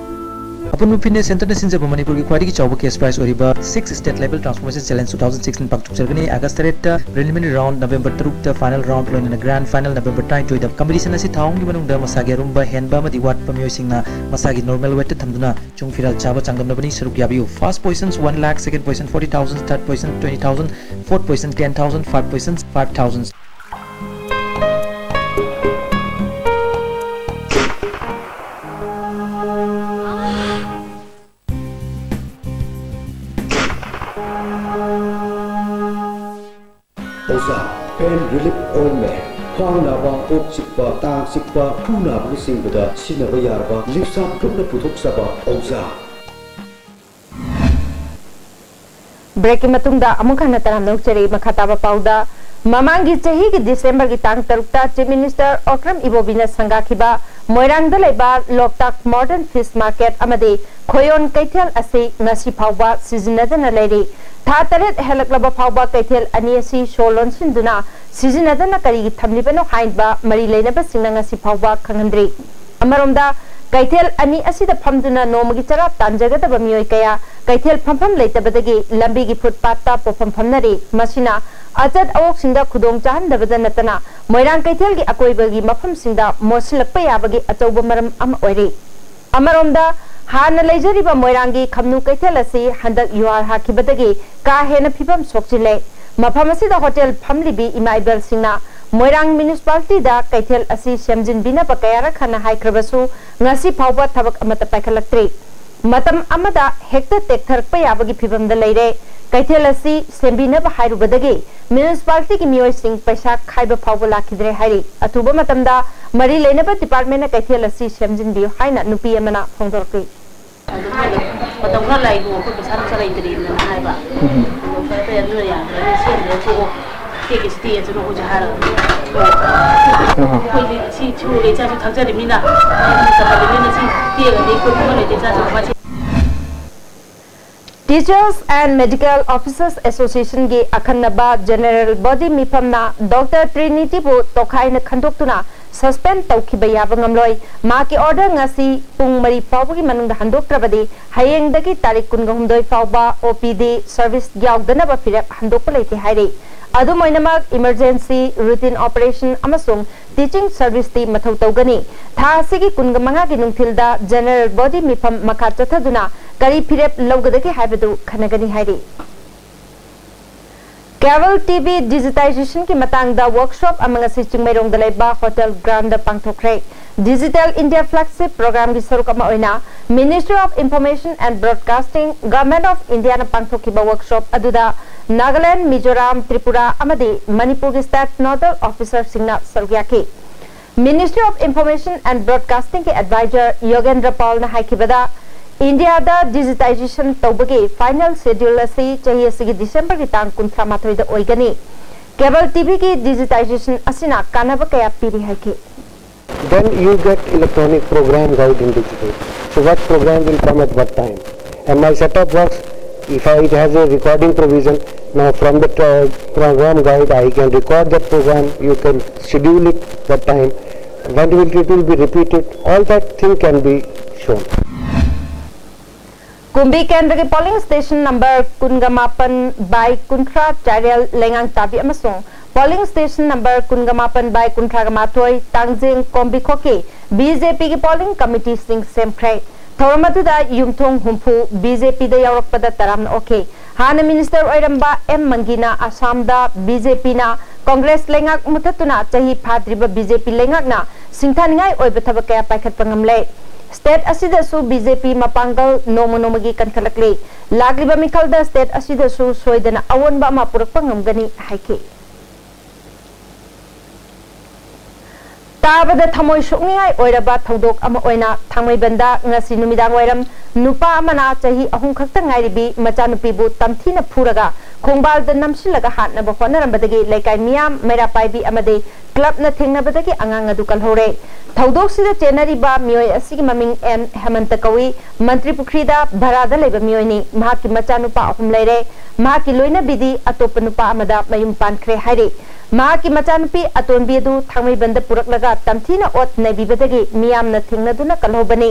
ꯑꯄꯨꯟꯕ fitness centre ꯅ ꯁꯤꯟꯖꯕ ꯃꯅꯤꯄꯨꯔꯒꯤ ꯈ꯭ꯋꯥꯏꯗꯒꯤ ꯆꯥꯎꯕ cash prize ꯑꯣꯏꯔꯤꯕ sixth State Level Transformation Challenge two thousand sixteen ꯄꯥꯡꯊꯣꯛꯆꯔꯒꯅꯤ꯫ August ꯇꯔꯦꯠꯇ preliminary round, November ꯇꯔꯨꯛꯇ final round, ꯂꯣꯏꯅꯅ grand final November ꯇꯔꯥꯅꯤꯊꯣꯏꯗ꯫ Competition ꯑꯁꯤ ꯊꯥ ꯑꯍꯨꯝꯒꯤ ꯃꯅꯨꯡꯗ ꯃꯁꯥꯒꯤ ꯑꯔꯨꯝꯕ ꯍꯦꯟꯕ ꯑꯃꯗꯤ ꯋꯥꯠꯄ ꯃꯤꯑꯣꯏꯁꯤꯡꯅ ꯃꯁꯥꯒꯤ normal weight ꯊꯝꯗꯨꯅ ꯆꯨꯡ ꯐꯤꯔꯥꯜ ꯆꯥꯕ ꯆꯥꯡꯗꯝꯅꯕꯅꯤ꯫ ꯁꯔꯨꯛ ꯌꯥꯕꯤꯌꯨ꯫ First position one lakh, second position forty thousand, third position twenty thousand, fourth position ten thousand, five position five thousand꯫ ꯑꯣꯖꯥ ꯄꯦꯟ ꯔꯤꯂꯤꯐ ꯑꯣꯏꯜꯃꯦꯟ꯫ ꯈ꯭ꯋꯥꯡ ꯅꯥꯕ, ꯀꯣꯛ ꯆꯤꯛꯄ, ꯇꯥꯡ ꯆꯤꯛꯄ, ꯈꯨ ꯅꯥꯕꯅꯆꯤꯡꯕꯗ ꯁꯤꯖꯤꯟꯅꯕ ꯌꯥꯔꯕ ꯂꯤꯞꯁꯥꯞ ꯒ꯭ꯔꯨꯞꯅ ꯄꯨꯊꯣꯛꯆꯕ ꯑꯣꯖꯥ꯫ ꯕ꯭ꯔꯦꯛꯀꯤ ꯃꯇꯨꯡꯗ ꯑꯃꯨꯛ ꯍꯟꯅ ꯇꯔꯥꯝꯅ ꯑꯣꯛꯆꯔꯤ꯫ ꯃꯈꯥ ꯇꯥꯕ ꯄꯥꯎꯗ, ꯃꯃꯥꯡꯒꯤ ꯆꯍꯤꯒꯤ ꯗꯤꯁꯦꯝꯕꯔꯒꯤ ꯇꯥꯡ ꯇꯔꯨꯛꯇ ꯆꯤꯐ ꯃꯤꯅꯤꯁꯇꯔ ꯑꯣꯀ꯭ꯔꯝ ꯏꯕꯣꯕꯤꯅ ꯁꯪꯒꯥꯈꯤꯕ ꯃꯣꯏꯔꯥꯡꯗ ꯂꯩꯕ ꯂꯣꯛꯇꯥꯛ ꯃꯣꯗꯔꯟ ꯐꯤꯁ ꯃꯥꯔꯀꯦꯠ ꯑꯃꯗꯤ ꯈꯣꯌꯣꯟ ꯀꯩꯊꯦꯜ ꯑꯁꯤ ꯉꯁꯤ ꯐꯥꯎꯕ ꯁꯤꯖꯤꯟꯅꯗꯅ ꯂꯩꯔꯤ꯫ ꯊꯥ ꯇꯔꯦꯠ ꯍꯦꯜꯂꯛꯂꯕ ꯐꯥꯎꯕ ꯀꯩꯊꯦꯜ ꯑꯅꯤ ꯑꯁꯤ ꯁꯣ ꯂꯣꯟꯁꯤꯟꯗꯨꯅ ꯁꯤꯖꯤꯟꯅꯗꯅ ꯀꯔꯤꯒꯤ ꯊꯝꯂꯤꯕꯅꯣ ꯍꯥꯏꯕ ꯃꯔꯤ ꯂꯩꯅꯕꯁꯤꯡꯅ ꯉꯁꯤ ꯐꯥꯎꯕ ꯈꯪꯍꯟꯗ꯭ꯔꯤ꯫ ꯑꯃꯔꯣꯝꯗ, ꯀꯩꯊꯦꯜ ꯑꯅꯤ ꯑꯁꯤꯗ ꯐꯝꯗꯨꯅ ꯅꯣꯡꯃꯒꯤ ꯆꯔꯥ ꯇꯥꯟꯖꯒꯗꯕ ꯃꯤꯑꯣꯏ ꯀꯌꯥ ꯀꯩꯊꯦꯜ ꯐꯝꯐꯝ ꯂꯩꯇꯕꯗꯒꯤ ꯂꯝꯕꯤꯒꯤ ꯐꯨꯠꯄꯥꯠꯇ ꯄꯣꯠꯐꯝ ꯐꯝꯅꯔꯤ꯫ ꯃꯁꯤꯅ ꯑꯆꯠ ꯑꯋꯣꯛꯁꯤꯡꯗ ꯈꯨꯗꯣꯡ ꯆꯥꯍꯟꯗꯕꯗ ꯅꯠꯇꯅ ꯃꯣꯏꯔꯥꯡ ꯀꯩꯊꯦꯜꯒꯤ ꯑꯀꯣꯏꯕꯒꯤ ꯃꯐꯝꯁꯤꯡꯗ ꯃꯣꯠꯁꯤꯜꯂꯛꯄ ꯌꯥꯕꯒꯤ ꯑꯆꯧꯕ ꯃꯔꯝ ꯑꯃ ꯑꯣꯏꯔꯤ꯫ ꯑꯃꯔꯣꯝꯗ, ꯍꯥꯟꯅ ꯂꯩꯖꯔꯤꯕ ꯃꯣꯏꯔꯥꯡꯒꯤ ꯈꯝꯅꯨ ꯀꯩꯊꯦꯜ ꯑꯁꯤ ꯍꯟꯗꯛ ꯌꯨꯍꯥꯔ ꯍꯥꯈꯤꯕꯗꯒꯤ ꯀꯥ ꯍꯦꯟꯅ ꯐꯤꯕꯝ ꯁꯣꯛꯆꯤꯜꯂꯦ꯫ ꯃꯐꯝ ꯑꯁꯤꯗ ꯍꯣꯇꯦꯜ ꯐꯝꯂꯤꯕꯤ ꯏꯃꯥ ꯏꯕꯦꯜꯁꯤꯡꯅ ꯃꯣꯏꯔꯥꯡ ꯃ꯭ꯌꯨꯅꯤꯁꯤꯄꯥꯂꯤꯇꯤꯗ ꯀꯩꯊꯦꯜ ꯑꯁꯤ ꯁꯦꯝꯖꯤꯟꯕꯤꯅꯕ ꯀꯌꯥꯔꯛ ꯍꯟꯅ ꯍꯥꯏꯈ꯭ꯔꯕꯁꯨ ꯉꯁꯤ ꯐꯥꯎꯕ ꯊꯕꯛ ꯑꯃꯠꯇ ꯄꯥꯏꯈꯠꯂꯛꯇ꯭ꯔꯤ꯫ ꯃꯇꯝ ꯑꯃꯗ ꯍꯦꯛꯇ ꯇꯦꯛꯊꯔꯛꯄ ꯌꯥꯕꯒꯤ ꯐꯤꯚꯝꯗ ꯂꯩꯔꯦ꯫ ꯀꯩꯊꯦꯜ ꯑꯁꯤ ꯁꯦꯝꯕꯤꯅꯕ ꯍꯥꯏꯔꯨꯕꯗꯒꯤ ꯃ꯭ꯌꯨꯅꯤꯁꯤꯄꯥꯂꯤꯇꯤꯒꯤ ꯃꯤꯑꯣꯏꯁꯤꯡ ꯄꯩꯁꯥ ꯈꯥꯏꯕ ꯐꯥꯎꯕ ꯂꯥꯛꯈꯤꯗ꯭ꯔꯦ ꯍꯥꯏꯔꯤ꯫ ꯑꯊꯨꯕ ꯃꯇꯝꯗ ꯃꯔꯤ ꯂꯩꯅꯕ ꯗꯤꯄꯥꯔꯠꯃꯦꯟꯅ ꯀꯩꯊꯦꯜ ꯑꯁꯤ ꯁꯦꯝꯖꯤꯟꯕꯤꯌꯨ ꯍꯥꯏꯅ ꯅꯨꯄꯤ ꯑꯃꯅ ꯐꯣꯡꯗꯣꯔꯛꯂꯤ꯫ ꯑꯗꯨ ꯃꯣꯏꯅ ꯃꯇꯝ ꯈꯔ ꯂꯥꯛꯏꯕꯨ ꯑꯩꯈꯣꯏ ꯄꯩꯁꯥ ꯅꯨꯡꯁꯥ ꯂꯩꯇ꯭ꯔꯤꯅ ꯍꯥꯏꯕ꯫ ꯎꯝ꯫ ꯑꯗꯨ ꯐꯔꯦ ꯐꯔꯦ, ꯑꯗꯨꯅ ꯌꯥꯗ꯭ꯔꯒꯗꯤ ꯁꯦꯝꯗ꯭ꯔꯦ ꯇꯣꯛꯑꯣ꯫ ꯇꯦꯛꯀꯦꯁꯨ ꯇꯦꯛꯑꯁꯅꯨ ꯑꯩꯈꯣꯏꯁꯨ ꯍꯥꯏꯔꯒ꯫ ꯑꯍ꯫ ꯑꯩꯈꯣꯏꯗꯤ ꯁꯤ ꯁꯨꯔꯦ, ꯏꯆꯥꯁꯨ ꯊꯛꯆꯔꯤꯃꯤꯅ, ꯇꯧꯍꯜꯂꯤꯃꯤꯅ ꯁꯤ ꯇꯦꯛꯑꯗꯤ ꯑꯩꯈꯣꯏ ꯈꯪꯍꯜꯂꯣꯏꯗꯦ, ꯏꯆꯥꯁꯨ ꯃꯁꯤ꯫ Teachers and Medical Officers Association ꯒꯤ ꯑꯈꯟꯅꯕ General Body ꯃꯤꯐꯝꯅ ꯗꯣꯛꯇꯔ ꯇ꯭ꯔꯤꯅꯤꯇꯤꯕꯨ ꯇꯣꯈꯥꯏꯅ ꯈꯟꯗꯣꯛꯇꯨꯅ suspend ꯇꯧꯈꯤꯕ ꯌꯥꯕ ꯉꯝꯂꯣꯏ꯫ ꯃꯍꯥꯛꯀꯤ order ꯉꯁꯤ ꯄꯨꯡ ꯃꯔꯤ ꯐꯥꯎꯕꯒꯤ ꯃꯅꯨꯡꯗ ꯍꯟꯗꯣꯛꯇ꯭ꯔꯕꯗꯤ ꯍꯌꯦꯡꯗꯒꯤ ꯇꯥꯔꯤꯛ ꯀꯨꯟꯒ ꯍꯨꯝꯗꯣꯏ ꯐꯥꯎꯕ O P D service ꯌꯥꯎꯗꯅꯕ ꯐꯤꯔꯦꯞ ꯍꯟꯗꯣꯛꯄ ꯂꯩꯇꯦ ꯍꯥꯏꯔꯤ꯫ ꯑꯗꯨꯝ ꯑꯣꯏꯅꯃꯛ, emergency, routine operation ꯑꯃꯁꯨꯡ teaching service ꯇꯤ ꯃꯊꯧ ꯇꯧꯒꯅꯤ꯫ ꯊꯥ ꯑꯁꯤꯒꯤ ꯀꯨꯟꯒ ꯃꯉꯥꯒꯤ ꯅꯨꯡꯊꯤꯜꯗ General Body ꯃꯤꯐꯝ ꯃꯈꯥ ꯆꯠꯊꯗꯨꯅ ꯀꯔꯤ ꯐꯤꯔꯦꯞ ꯂꯧꯒꯗꯒꯦ ꯍꯥꯏꯕꯗꯨ ꯈꯟꯅꯒꯅꯤ ꯍꯥꯏꯔꯤ꯫ Cable T V digitization ꯒꯤ ꯃꯇꯥꯡꯗ workshop ꯑꯃ ꯉꯁꯤ ꯆꯤꯡꯃꯩꯔꯣꯡꯗ ꯂꯩꯕ Hotel Grand ꯗ ꯄꯥꯡꯊꯣꯛꯈ꯭ꯔꯦ꯫ Digital India Flagship Program ꯒꯤ ꯁꯔꯨꯛ ꯑꯃ ꯑꯣꯏꯅ Ministry of Information and Broadcasting, Government of India ꯅ ꯄꯥꯡꯊꯣꯛꯈꯤꯕ workshop ꯑꯗꯨꯗ ꯅꯥꯒꯥꯂꯦꯟꯗ, ꯃꯤꯖꯣꯔꯥꯝ, ꯇ꯭ꯔꯤꯄꯨꯔꯥ ꯑꯃꯗꯤ ꯃꯅꯤꯄꯨꯔꯒꯤ staff nodal officer ꯁꯤꯡꯅ ꯁꯔꯨꯛ ꯌꯥꯈꯤ꯫ Ministry of Information and Broadcasting ꯒꯤ advisor ꯌꯣꯒꯦꯟꯗ꯭ꯔ ꯄꯥꯜꯅ ꯍꯥꯏꯈꯤꯕꯗ, ꯏꯟꯗꯤꯌꯥꯗ digitization ꯇꯧꯕꯒꯤ final schedule ꯑꯁꯤ ꯆꯍꯤ ꯑꯁꯤꯒꯤ ꯗꯤꯁꯦꯝꯕꯔꯒꯤ ꯇꯥꯡ ꯀꯨꯟꯊ꯭ꯔꯥ ꯃꯥꯊꯣꯏꯗ ꯑꯣꯏꯒꯅꯤ꯫ Cable T V ꯒꯤ digitization ꯑꯁꯤꯅ ꯀꯥꯟꯅꯕ ꯀꯌꯥ ꯄꯤꯔꯤ ꯍꯥꯏꯈꯤ꯫ Then you get electronic program guide in digital. So what program will come at what time? And my setup works, if I, it has a recording provision, now from the uh, program guide, I can record that program, you can schedule it, what time, when will it will be repeated, all that thing can be shown. ꯀꯨꯝꯕꯤ ꯀꯦꯟꯗ꯭ꯔꯒꯤ polling station number ꯀꯨꯟꯒ ꯃꯥꯄꯟ by ꯀꯨꯟꯊ꯭ꯔꯥ ꯆꯥꯏꯔꯦꯜ ꯂꯩꯉꯥꯡ ꯇꯥꯕꯤ ꯑꯃꯁꯨꯡ polling station number ꯀꯨꯟꯒ ꯃꯥꯄꯟ by ꯀꯨꯟꯊ꯭ꯔꯥꯒ ꯃꯥꯊꯣꯏ ꯇꯥꯡꯖꯦꯡ ꯀꯣꯝꯕꯤꯈꯣꯛꯀꯤ B J P ꯒꯤ polling committee ꯁꯤꯡ ꯁꯦꯝꯈ꯭ꯔꯦ꯫ ꯊꯧꯔꯝ ꯑꯗꯨꯗ ꯌꯨꯝꯊꯣꯡ ꯍꯨꯝꯐꯨ B J P ꯗ ꯌꯥꯎꯔꯛꯄꯗ ꯇꯔꯥꯝꯅ ꯑꯣꯛꯈꯤ꯫ ꯍꯥꯟꯅ minister ꯑꯣꯏꯔꯝꯕ M ꯃꯪꯒꯤꯅ ꯑꯁꯥꯝꯗ B J P ꯅ Congress ꯂꯩꯉꯥꯛ ꯃꯨꯊꯠꯇꯨꯅ ꯆꯍꯤ ꯐꯥꯗ꯭ꯔꯤꯕ B J P ꯂꯩꯉꯥꯛꯅ ꯁꯤꯡꯊꯥꯅꯤꯡꯉꯥꯏ ꯑꯣꯏꯕ ꯊꯕꯛ ꯀꯌꯥ ꯄꯥꯏꯈꯠꯄ ꯉꯝꯂꯦ꯫ ꯁ꯭ꯇꯦꯠ ꯑꯁꯤꯗꯁꯨ ꯕꯤ ꯖꯦ ꯄꯤ ꯃꯄꯥꯡꯒꯜ ꯅꯣꯡꯃ ꯅꯣꯡꯃꯒꯤ ꯀꯟꯈꯠꯂꯛꯂꯤ꯫ ꯂꯥꯛꯂꯤꯕ ꯃꯤꯈꯜꯗ ꯁ꯭ꯇꯦꯠ ꯑꯁꯤꯗꯁꯨ ꯁꯣꯏꯗꯅ ꯑꯑꯣꯟꯕ ꯑꯃ ꯄꯨꯔꯛꯄ ꯉꯝꯒꯅꯤ ꯍꯥꯏꯈꯤ꯫ ꯇꯥꯕꯗ ꯊꯃꯣꯏ ꯁꯣꯛꯅꯤꯡꯉꯥꯏ ꯑꯣꯏꯔꯕ ꯊꯧꯗꯣꯛ ꯑꯃ ꯑꯣꯏꯅ ꯊꯥꯡꯃꯩꯕꯟꯗ ꯉꯁꯤ ꯅꯨꯃꯤꯗꯥꯡ ꯋꯥꯏꯔꯝ ꯅꯨꯄꯥ ꯑꯃꯅ ꯆꯍꯤ ꯑꯍꯨꯝ ꯈꯛꯇ ꯉꯥꯏꯔꯤꯕꯤ ꯃꯆꯥꯅꯨꯄꯤꯕꯨ ꯇꯝꯊꯤꯅ ꯐꯨꯔꯒ ꯈꯣꯡꯕꯥꯜꯗ ꯅꯝꯁꯤꯜꯂꯒ ꯍꯥꯠꯅꯕ ꯍꯣꯠꯅꯔꯝꯕꯗꯒꯤ ꯂꯩꯀꯥꯏ ꯃꯤꯌꯥꯝ, ꯃꯩꯔꯥ ꯄꯥꯏꯕꯤ ꯑꯃꯗꯤ ꯀ꯭ꯂꯕꯅ ꯊꯦꯡꯅꯕꯗꯒꯤ ꯑꯉꯥꯡ ꯑꯗꯨ ꯀꯜꯍꯧꯔꯦ꯫ ꯊꯧꯗꯣꯛꯁꯤꯗ ꯆꯦꯟꯅꯔꯤꯕ ꯃꯤꯑꯣꯏ ꯑꯁꯤꯒꯤ ꯃꯃꯤꯡ ꯑꯦꯟ ꯍꯦꯃꯟꯇ ꯀꯧꯏ꯫ ꯃꯟꯇ꯭ꯔꯤ ꯄꯨꯈ꯭ꯔꯤꯗ ꯚꯔꯥꯗ ꯂꯩꯕ ꯃꯤꯑꯣꯏꯅꯤ꯫ ꯃꯍꯥꯛꯀꯤ ꯃꯆꯥꯅꯨꯄꯥ ꯑꯍꯨꯝ ꯂꯩꯔꯦ꯫ ꯃꯍꯥꯛꯀꯤ ꯂꯣꯏꯅꯕꯤꯗꯤ ꯑꯇꯣꯞꯄ ꯅꯨꯄꯥ ꯑꯃꯗ ꯃꯌꯨꯝ ꯄꯥꯟꯈ꯭ꯔꯦ ꯍꯥꯏꯔꯤ꯫ ꯃꯍꯥꯛꯀꯤ ꯃꯆꯥꯅꯨꯄꯤ ꯑꯇꯣꯟꯕꯤ ꯑꯗꯨ ꯊꯥꯡꯃꯩꯕꯟꯗ ꯄꯨꯔꯛꯂꯒ ꯇꯝꯊꯤꯅ ꯑꯣꯠ ꯅꯩꯕꯤꯕꯗꯒꯤ ꯃꯤꯌꯥꯝꯅ ꯊꯦꯡꯅꯗꯨꯅ ꯀꯜꯍꯧꯕꯅꯤ꯫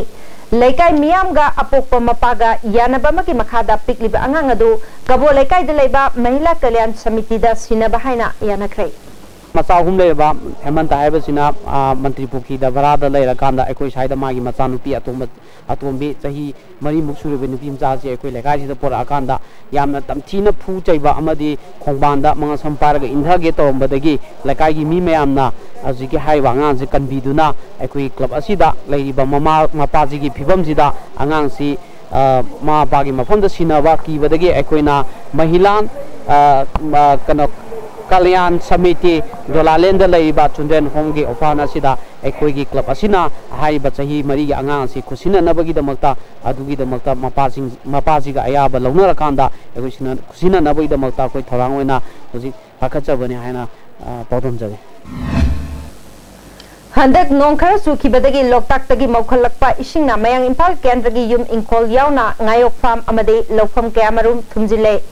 ꯂꯩꯀꯥꯏ ꯃꯤꯌꯥꯝꯒ ꯑꯄꯣꯛꯄ ꯃꯄꯥꯒ ꯌꯥꯅꯕ ꯑꯃꯒꯤ ꯃꯈꯥꯗ ꯄꯤꯛꯂꯤꯕ ꯑꯉꯥꯡ ꯑꯗꯨ ꯀꯕꯣ ꯂꯩꯀꯥꯏꯗ ꯂꯩꯕ ꯃꯍꯤꯂꯥ ꯀꯂꯌꯥꯟ ꯁꯃꯤꯇꯤꯗ ꯁꯤꯟꯅꯕ ꯍꯥꯏꯅ ꯌꯥꯅꯈ꯭ꯔꯦ꯫ ꯃꯆꯥ ꯑꯍꯨꯝ ꯂꯩꯔꯕ ꯍꯦꯃꯟꯇ ꯍꯥꯏꯕꯁꯤꯅ, ꯑ, ꯃꯟꯇ꯭ꯔꯤ ꯄꯨꯈ꯭ꯔꯤꯗ ꯚꯔꯥꯗ ꯂꯩꯔꯀꯥꯟꯗ ꯑꯩꯈꯣꯏ ꯁ꯭ꯋꯥꯏꯗ ꯃꯥꯒꯤ ꯃꯆꯥꯅꯨꯄꯤ ꯑꯇꯣꯝꯕ, ꯑꯇꯣꯝꯕꯤ ꯆꯍꯤ ꯃꯔꯤꯃꯨꯛ ꯁꯨꯔꯕ ꯅꯨꯄꯤ ꯃꯆꯥꯁꯤ ꯑꯩꯈꯣꯏ ꯂꯩꯀꯥꯏꯁꯤꯗ ꯄꯣꯔꯛꯑꯀꯥꯟꯗ ꯌꯥꯝꯅ ꯇꯝꯊꯤꯅ ꯐꯨ ꯆꯩꯕ ꯑꯃꯗꯤ ꯈꯣꯡꯕꯥꯟꯗ ꯃꯉꯛꯁꯝ ꯄꯥꯏꯔꯒ ꯏꯟꯊꯒꯦ ꯇꯧꯔꯝꯕꯗꯒꯤ ꯂꯩꯀꯥꯏꯒꯤ ꯃꯤ ꯃꯌꯥꯝꯅ ꯍꯧꯖꯤꯛꯀꯤ ꯍꯥꯏꯔꯤꯕ ꯑꯉꯥꯡꯁꯤ ꯀꯟꯕꯤꯗꯨꯅ ꯑꯩꯈꯣꯏꯒꯤ ꯀ꯭ꯂꯕ ꯑꯁꯤꯗ ꯂꯩꯔꯤꯕ ꯃꯃꯥ ꯃꯄꯥꯁꯤꯒꯤ ꯐꯤꯕꯝꯁꯤꯗ ꯑꯉꯥꯡꯁꯤ, ꯑ, ꯃꯃꯥ ꯃꯄꯥꯒꯤ ꯃꯐꯝꯗ ꯁꯤꯟꯅꯕ ꯀꯤꯕꯗꯒꯤ ꯑꯩꯈꯣꯏꯅ ꯃꯍꯤꯂꯥꯟ, ꯑ, ꯑ, ꯀꯩꯅꯣ, ꯀꯂꯌꯥꯟ ꯁꯃꯤꯇꯤ ꯗꯣꯂꯥꯂꯦꯟꯗ ꯂꯩꯔꯤꯕ ꯆꯨꯟꯗ꯭ꯔꯦꯟ ꯍꯣꯝꯒꯤ ꯑꯣꯐꯔ ꯑꯁꯤꯗ ꯑꯩꯈꯣꯏꯒꯤ ꯀ꯭ꯂꯕ ꯑꯁꯤꯅ ꯍꯥꯏꯔꯤꯕ ꯆꯍꯤ ꯃꯔꯤꯒꯤ ꯑꯉꯥꯡ ꯑꯁꯤ ꯈꯨꯠꯁꯤꯟꯅꯅꯕꯒꯤꯗꯃꯛꯇ, ꯑꯗꯨꯒꯤꯗꯃꯛꯇ ꯃꯄꯥꯁꯤꯡ, ꯃꯄꯥꯁꯤꯒ ꯑꯌꯥꯕ ꯂꯧꯅꯔꯀꯥꯟꯗ ꯑꯩꯈꯣꯏ ꯁꯤꯟꯅ-, ꯈꯨꯠꯁꯤꯟꯅꯅꯕꯒꯤꯗꯃꯛꯇ ꯑꯩꯈꯣꯏ ꯊꯧꯔꯥꯡ ꯑꯣꯏꯅ ꯍꯧꯖꯤꯛ ꯄꯥꯏꯈꯠꯆꯕꯅꯤ ꯍꯥꯏꯅ, ꯑ, ꯄꯥꯎꯗꯝꯖꯔꯤ꯫ ꯍꯟꯗꯛ ꯅꯣꯡ ꯈꯔ ꯆꯨꯈꯤꯕꯗꯒꯤ ꯂꯣꯛꯇꯥꯛꯇꯒꯤ ꯃꯧꯈꯠꯂꯛꯄ ꯏꯁꯤꯡꯅ ꯃꯌꯥꯡ ꯏꯝꯐꯥꯜ ꯀꯦꯟꯗ꯭ꯔꯒꯤ ꯌꯨꯝ ꯏꯪꯈꯣꯜ ꯌꯥꯎꯅ ꯉꯥꯌꯣꯛ ꯐꯥꯝ ꯑꯃꯗꯤ ꯂꯧꯐꯝ ꯀꯌꯥꯃꯔꯨꯝ ꯊꯨꯝꯖꯤꯜꯂꯦ꯫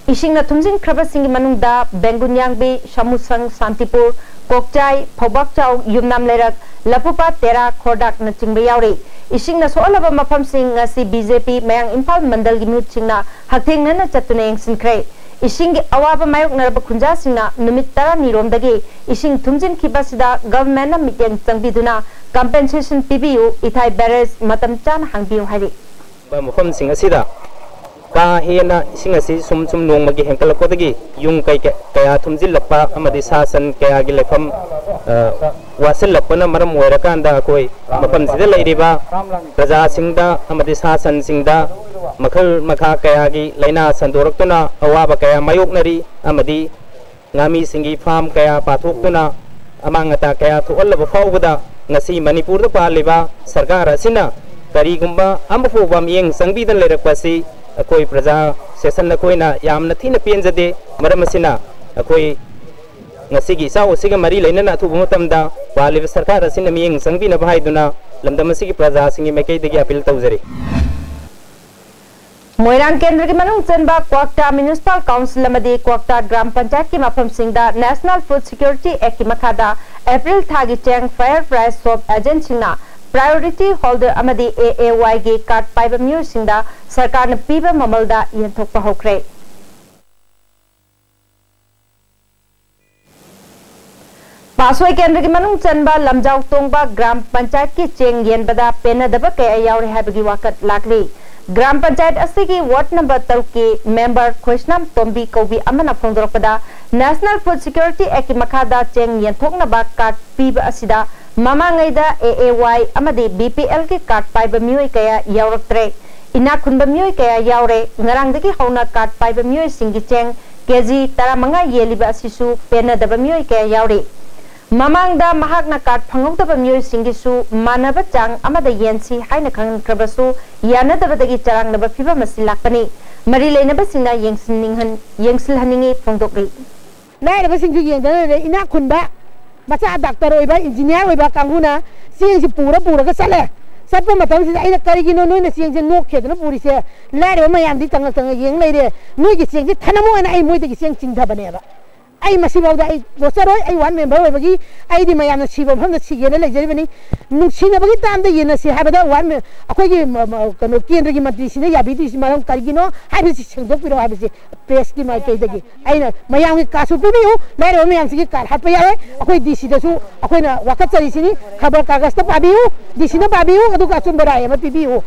ꯏꯁꯤꯡꯅ ꯊꯨꯝꯖꯤꯟꯈ꯭ꯔꯕꯁꯤꯡꯒꯤ ꯃꯅꯨꯡꯗ ꯕꯦꯡꯒꯨꯟꯌꯥꯡꯕꯤ, ꯁꯥꯃꯨꯁꯪ, ꯁꯥꯟꯇꯤꯄꯨꯔ, ꯀꯣꯛꯆꯥꯏ, ꯐꯧꯕꯥꯛꯆꯥꯎ, ꯌꯨꯝꯅꯥꯝ ꯂꯩꯔꯛ, ꯂꯐꯨꯄꯥꯠ, ꯇꯦꯔꯥ, ꯈꯣꯔꯗꯥꯛꯅꯆꯤꯡꯕ ꯌꯥꯎꯔꯤ꯫ ꯏꯁꯤꯡꯅ ꯁꯣꯛꯍꯜꯂꯕ ꯃꯐꯝꯁꯤꯡ ꯉꯁꯤ ꯕꯤ ꯖꯦ ꯄꯤ ꯃꯌꯥꯡ ꯏꯝꯐꯥꯜ ꯃꯟꯗꯜꯒꯤ ꯃꯤꯍꯨꯠꯁꯤꯡꯅ ꯍꯛꯊꯦꯡꯅꯅ ꯆꯠꯇꯨꯅ ꯌꯦꯡꯁꯤꯟꯈ꯭ꯔꯦ꯫ ꯏꯁꯤꯡꯒꯤ ꯑꯋꯥꯕ ꯃꯥꯌꯣꯛꯅꯔꯕ ꯈꯨꯟꯖꯥꯁꯤꯡꯅ ꯅꯨꯃꯤꯠ ꯇꯔꯥꯅꯤꯔꯣꯝꯗꯒꯤ ꯏꯁꯤꯡ ꯊꯨꯝꯖꯤꯟꯈꯤꯕ ꯑꯁꯤꯗ ꯒꯚꯔꯟꯃꯦꯟꯠꯅ ꯃꯤꯠꯌꯦꯡ ꯆꯪꯕꯤꯗꯨꯅ ꯀꯝꯄꯦꯟꯁꯦꯁꯟ ꯄꯤꯕꯤꯌꯨ, ꯏꯊꯥꯏ ꯕꯦꯔꯦꯖ ꯃꯇꯝ ꯆꯥꯅ ꯍꯥꯡꯕꯤꯌꯨ ꯍꯥꯏꯔꯤ꯫ ꯃꯐꯝꯁꯤꯡ ꯑꯁꯤꯗ ꯀꯥ ꯍꯦꯟꯅ ꯏꯁꯤꯡ ꯑꯁꯤ ꯁꯨꯝ ꯁꯨꯝ ꯅꯣꯡꯃꯒꯤ ꯍꯦꯟꯒꯠꯂꯛꯄꯗꯒꯤ ꯌꯨꯝ ꯀꯩ ꯀꯌꯥ ꯊꯨꯝꯖꯤꯜꯂꯛꯄ ꯑꯃꯗꯤ ꯁꯥ ꯁꯟ ꯀꯌꯥꯒꯤ ꯂꯩꯐꯝ, ꯑ, ꯋꯥꯁꯤꯜꯂꯛꯄꯅ ꯃꯔꯝ ꯑꯣꯏꯔꯀꯥꯟꯗ ꯑꯩꯈꯣꯏ ꯃꯐꯝꯁꯤꯗ ꯂꯩꯔꯤꯕ ꯄ꯭ꯔꯖꯥꯁꯤꯡꯗ ꯑꯃꯗꯤ ꯁꯥ ꯁꯟꯁꯤꯡꯗ ꯃꯈꯜ ꯃꯈꯥ ꯀꯌꯥꯒꯤ ꯂꯥꯏꯅꯥ ꯁꯟꯗꯣꯔꯛꯇꯨꯅ ꯑꯋꯥꯕ ꯀꯌꯥ ꯃꯥꯌꯣꯛꯅꯔꯤ꯫ ꯑꯃꯗꯤ ꯉꯥꯃꯤꯁꯤꯡꯒꯤ ꯐꯥꯝ ꯀꯌꯥ ꯄꯥꯊꯣꯛꯇꯨꯅ ꯑꯃꯥꯡ ꯑꯇꯥ ꯀꯌꯥ ꯊꯣꯛꯍꯜꯂꯕ ꯐꯥꯎꯕꯗ ꯉꯁꯤ ꯃꯅꯤꯄꯨꯔꯗ ꯄꯥꯜꯂꯤꯕ ꯁꯔꯀꯥꯔ ꯑꯁꯤꯅ ꯀꯔꯤꯒꯨꯝꯕ ꯑꯃꯐꯥꯎꯕ ꯃꯤꯠꯌꯦꯡ ꯆꯪꯕꯤꯗꯅ ꯂꯩꯔꯛꯄ ꯑꯁꯤ ꯑꯩꯈꯣꯏ ꯄ꯭ꯔꯖꯥ ꯁꯦꯁꯟ ꯑꯩꯈꯣꯏꯅ ꯌꯥꯝꯅ ꯊꯤꯅ ꯄꯦꯟꯖꯗꯦ꯫ ꯃꯔꯝ ꯑꯁꯤꯅ ꯑꯩꯈꯣꯏ ꯉꯁꯤꯒꯤ ꯏꯆꯥꯎ ꯑꯁꯤꯒ ꯃꯔꯤ ꯂꯩꯅꯅ ꯑꯊꯨꯕ ꯃꯇꯝꯗ ꯄꯥꯜꯂꯤꯕ ꯁꯔꯀꯥꯔ ꯑꯁꯤꯅ ꯃꯤꯠꯌꯦꯡ ꯆꯪꯕꯤꯅꯕ ꯍꯥꯏꯗꯨꯅ ꯂꯝꯗꯝ ꯑꯁꯤꯒꯤ ꯄ꯭ꯔꯖꯥꯁꯤꯡꯒꯤ ꯃꯥꯏꯀꯩꯗꯒꯤ ꯑꯄꯤꯜ ꯇꯧꯖꯔꯤ꯫ ꯃꯣꯏꯔꯥꯡ ꯀꯦꯟꯗ꯭ꯔꯒꯤ ꯃꯅꯨꯡ ꯆꯟꯕ ꯀ꯭ꯋꯥꯛꯇꯥ ꯃ꯭ꯌꯨꯅꯤꯁꯤꯄꯥꯜ ꯀꯥꯎꯟꯁꯤꯜ ꯑꯃꯗꯤ ꯀ꯭ꯋꯥꯛꯇꯥ ꯒ꯭ꯔꯥꯝ ꯄꯟꯆꯥꯌꯠꯀꯤ ꯃꯐꯝꯁꯤꯡꯗ National Food Security Act ꯀꯤ ꯃꯈꯥꯗ ꯑꯦꯄ꯭ꯔꯤꯜ ꯊꯥꯒꯤ ꯆꯦꯡ Fair Price Shop agent ꯁꯤꯡꯅ priority holder ꯑꯃꯗꯤ A A Y ꯒꯤ card ꯄꯥꯏꯕ ꯃꯤꯑꯣꯏꯁꯤꯡꯗ ꯁꯔꯀꯥꯔꯅ ꯄꯤꯕ ꯃꯃꯜꯗ ꯌꯦꯟꯊꯣꯛꯄ ꯍꯧꯈ꯭ꯔꯦ꯫ ꯄꯥꯠꯁꯣꯏ ꯀꯦꯟꯗ꯭ꯔꯒꯤ ꯃꯅꯨꯡ ꯆꯟꯕ ꯂꯝꯖꯥꯎ ꯇꯣꯡꯕ ꯒ꯭ꯔꯥꯝ ꯄꯟꯆꯥꯌꯠꯀꯤ ꯆꯦꯡ ꯌꯦꯟꯕꯗ ꯄꯦꯟꯅꯗꯕ ꯀꯌꯥ ꯌꯥꯎꯔꯤ ꯍꯥꯏꯕꯒꯤ ꯋꯥꯀꯠ ꯂꯥꯛꯂꯤ꯫ ꯒ꯭ꯔꯥꯝ ꯄꯟꯆꯥꯌꯠ ꯑꯁꯤꯒꯤ ꯋꯥꯔꯗ ꯅꯝꯕꯔ ꯇꯔꯨꯛꯀꯤ ꯃꯦꯝꯕꯔ ꯈꯣꯏꯁꯅꯥꯝ ꯇꯣꯝꯕꯤ ꯀꯧꯕꯤ ꯑꯃꯅ ꯐꯣꯡꯗꯣꯔꯛꯄꯗ, National Food Security Act ꯀꯤ ꯃꯈꯥꯗ ꯆꯦꯡ ꯌꯦꯟꯊꯣꯛꯅꯕ card ꯄꯤꯕ ꯑꯁꯤꯗ ꯃꯃꯥꯡꯉꯩꯗ A A Y ꯑꯃꯗꯤ B P L ꯒꯤ card ꯄꯥꯏꯕ ꯃꯤꯑꯣꯏ ꯀꯌꯥ ꯌꯥꯎꯔꯛꯇ꯭ꯔꯦ꯫ ꯏꯅꯥꯛ ꯈꯨꯟꯕ ꯃꯤꯑꯣꯏ ꯀꯌꯥ ꯌꯥꯎꯔꯦ꯫ ꯉꯔꯥꯡꯗꯒꯤ ꯍꯧꯅ card ꯄꯥꯏꯕ ꯃꯤꯑꯣꯏꯁꯤꯡꯒꯤ ꯆꯦꯡ K G ꯇꯔꯥꯃꯉꯥ ꯌꯦꯜꯂꯤꯕ ꯑꯁꯤꯁꯨ ꯄꯦꯟꯅꯗꯕ ꯃꯤꯑꯣꯏ ꯀꯌꯥ ꯌꯥꯎꯔꯤ꯫ ꯃꯃꯥꯡꯗ ꯃꯍꯥꯛꯅ card ꯐꯪꯍꯧꯗꯕ ꯃꯤꯑꯣꯏꯁꯤꯡꯒꯤꯁꯨ ꯃꯥꯟꯅꯕ ꯆꯥꯡ ꯑꯃꯗ ꯌꯦꯟꯁꯤ ꯍꯥꯏꯅ ꯈꯪꯍꯟꯈ꯭ꯔꯕꯁꯨ ꯌꯥꯅꯗꯕꯗꯒꯤ ꯆꯔꯥꯡꯅꯕ ꯐꯤꯚꯝ ꯑꯁꯤ ꯂꯥꯛꯄꯅꯤ꯫ ꯃꯔꯤ ꯂꯩꯅꯕꯁꯤꯡꯅ ꯌꯦꯡꯁꯤꯟꯅꯤꯡꯍꯟ-, ꯌꯦꯡꯁꯤꯜꯍꯟꯅꯤꯡꯏ ꯐꯣꯡꯗꯣꯛꯂꯤ꯫ ꯂꯥꯏꯔꯕꯁꯤꯡꯁꯨ ꯌꯦꯡꯗꯅ ꯂꯩꯔꯦ꯫ ꯏꯅꯥꯛ ꯈꯨꯟꯕ ꯃꯆꯥ ꯗꯥꯛꯇꯔ ꯑꯣꯏꯕ, ꯏꯟꯖꯤꯅꯤꯌꯥꯔ ꯑꯣꯏꯕ ꯀꯥꯡꯕꯨꯅ ꯆꯦꯡꯁꯤ ꯄꯨꯔ ꯄꯨꯔꯒ ꯆꯠꯂꯦ꯫ ꯆꯠꯄ ꯃꯇꯝꯁꯤꯗ ꯑꯩꯅ, "ꯀꯔꯤꯒꯤꯅꯣ ꯅꯣꯏꯅ ꯆꯦꯡꯁꯦ ꯅꯣꯛꯈꯦꯗꯅ ꯄꯨꯔꯤꯁꯦ? ꯂꯥꯏꯔꯕ ꯃꯌꯥꯝꯗꯤ ꯇꯪꯉ ꯇꯪꯉ ꯌꯦꯡ ꯂꯩꯔꯦ, ꯅꯣꯏꯒꯤ ꯆꯦꯡꯁꯦ ꯊꯅꯝꯃꯣ" ꯍꯥꯏꯅ ꯑꯩ ꯃꯣꯏꯗꯒꯤ ꯆꯦꯡ ꯆꯤꯡꯊꯕꯅꯦꯕ꯫ ꯑꯩ ꯃꯁꯤꯐꯥꯎꯗ ꯑꯩ ꯂꯣꯠꯆꯔꯣꯏ꯫ ꯑꯩ ꯋꯥꯔꯗ ꯃꯦꯝꯕꯔ ꯑꯣꯏꯕꯒꯤ ꯑꯩꯗꯤ ꯃꯌꯥꯝꯅ ꯁꯤꯕ ꯃꯐꯝꯗ ꯁꯤꯒꯦꯅ ꯂꯩꯖꯔꯤꯕꯅꯤ꯫ ꯅꯨꯡꯁꯤꯅꯕꯒꯤ ꯇꯥꯝꯗ ꯌꯦꯟꯅꯁꯤ ꯍꯥꯏꯕꯗ ꯋꯥꯔꯗ ꯃꯦ-, ꯑꯩꯈꯣꯏꯒꯤ ꯃ-, ꯃ-, ꯀꯩꯅꯣ, ꯀꯦꯟꯗ꯭ꯔꯒꯤ ꯃꯟꯇ꯭ꯔꯤꯁꯤꯅ ꯌꯥꯕꯤꯗ꯭ꯔꯤꯁꯤ ꯃꯔꯝ ꯀꯔꯤꯒꯤꯅꯣ ꯍꯥꯏꯕꯁꯤ ꯁꯦꯡꯗꯣꯛꯄꯤꯔꯛꯑꯣ ꯍꯥꯏꯕꯁꯤ ꯄ꯭ꯔꯦꯁꯀꯤ ꯃꯥꯏꯀꯩꯗꯒꯤ ꯑꯩꯅ ꯃꯌꯥꯝꯒꯤ ꯀꯥꯁꯨ ꯄꯤꯕꯤꯌꯨ, ꯂꯥꯏꯔꯕ ꯃꯌꯥꯝꯁꯤꯒꯤ ꯀꯥꯔꯗ ꯍꯥꯞꯄ ꯌꯥꯔꯣꯏ꯫ ꯑꯩꯈꯣꯏ ꯗꯤ ꯁꯤꯗꯁꯨ ꯑꯩꯈꯣꯏꯅ ꯋꯥꯀꯠꯆꯔꯤꯁꯤꯅꯤ꯫ ꯈꯕꯔ ꯀꯥꯒꯖꯇ ꯄꯥꯕꯤꯌꯨ, ꯗꯤ ꯁꯤꯅ ꯄꯥꯕꯤꯌꯨ, ꯑꯗꯨꯒ ꯑꯆꯨꯝꯕ ꯔꯥꯏ ꯑꯃ ꯄꯤꯕꯤꯌꯨ꯫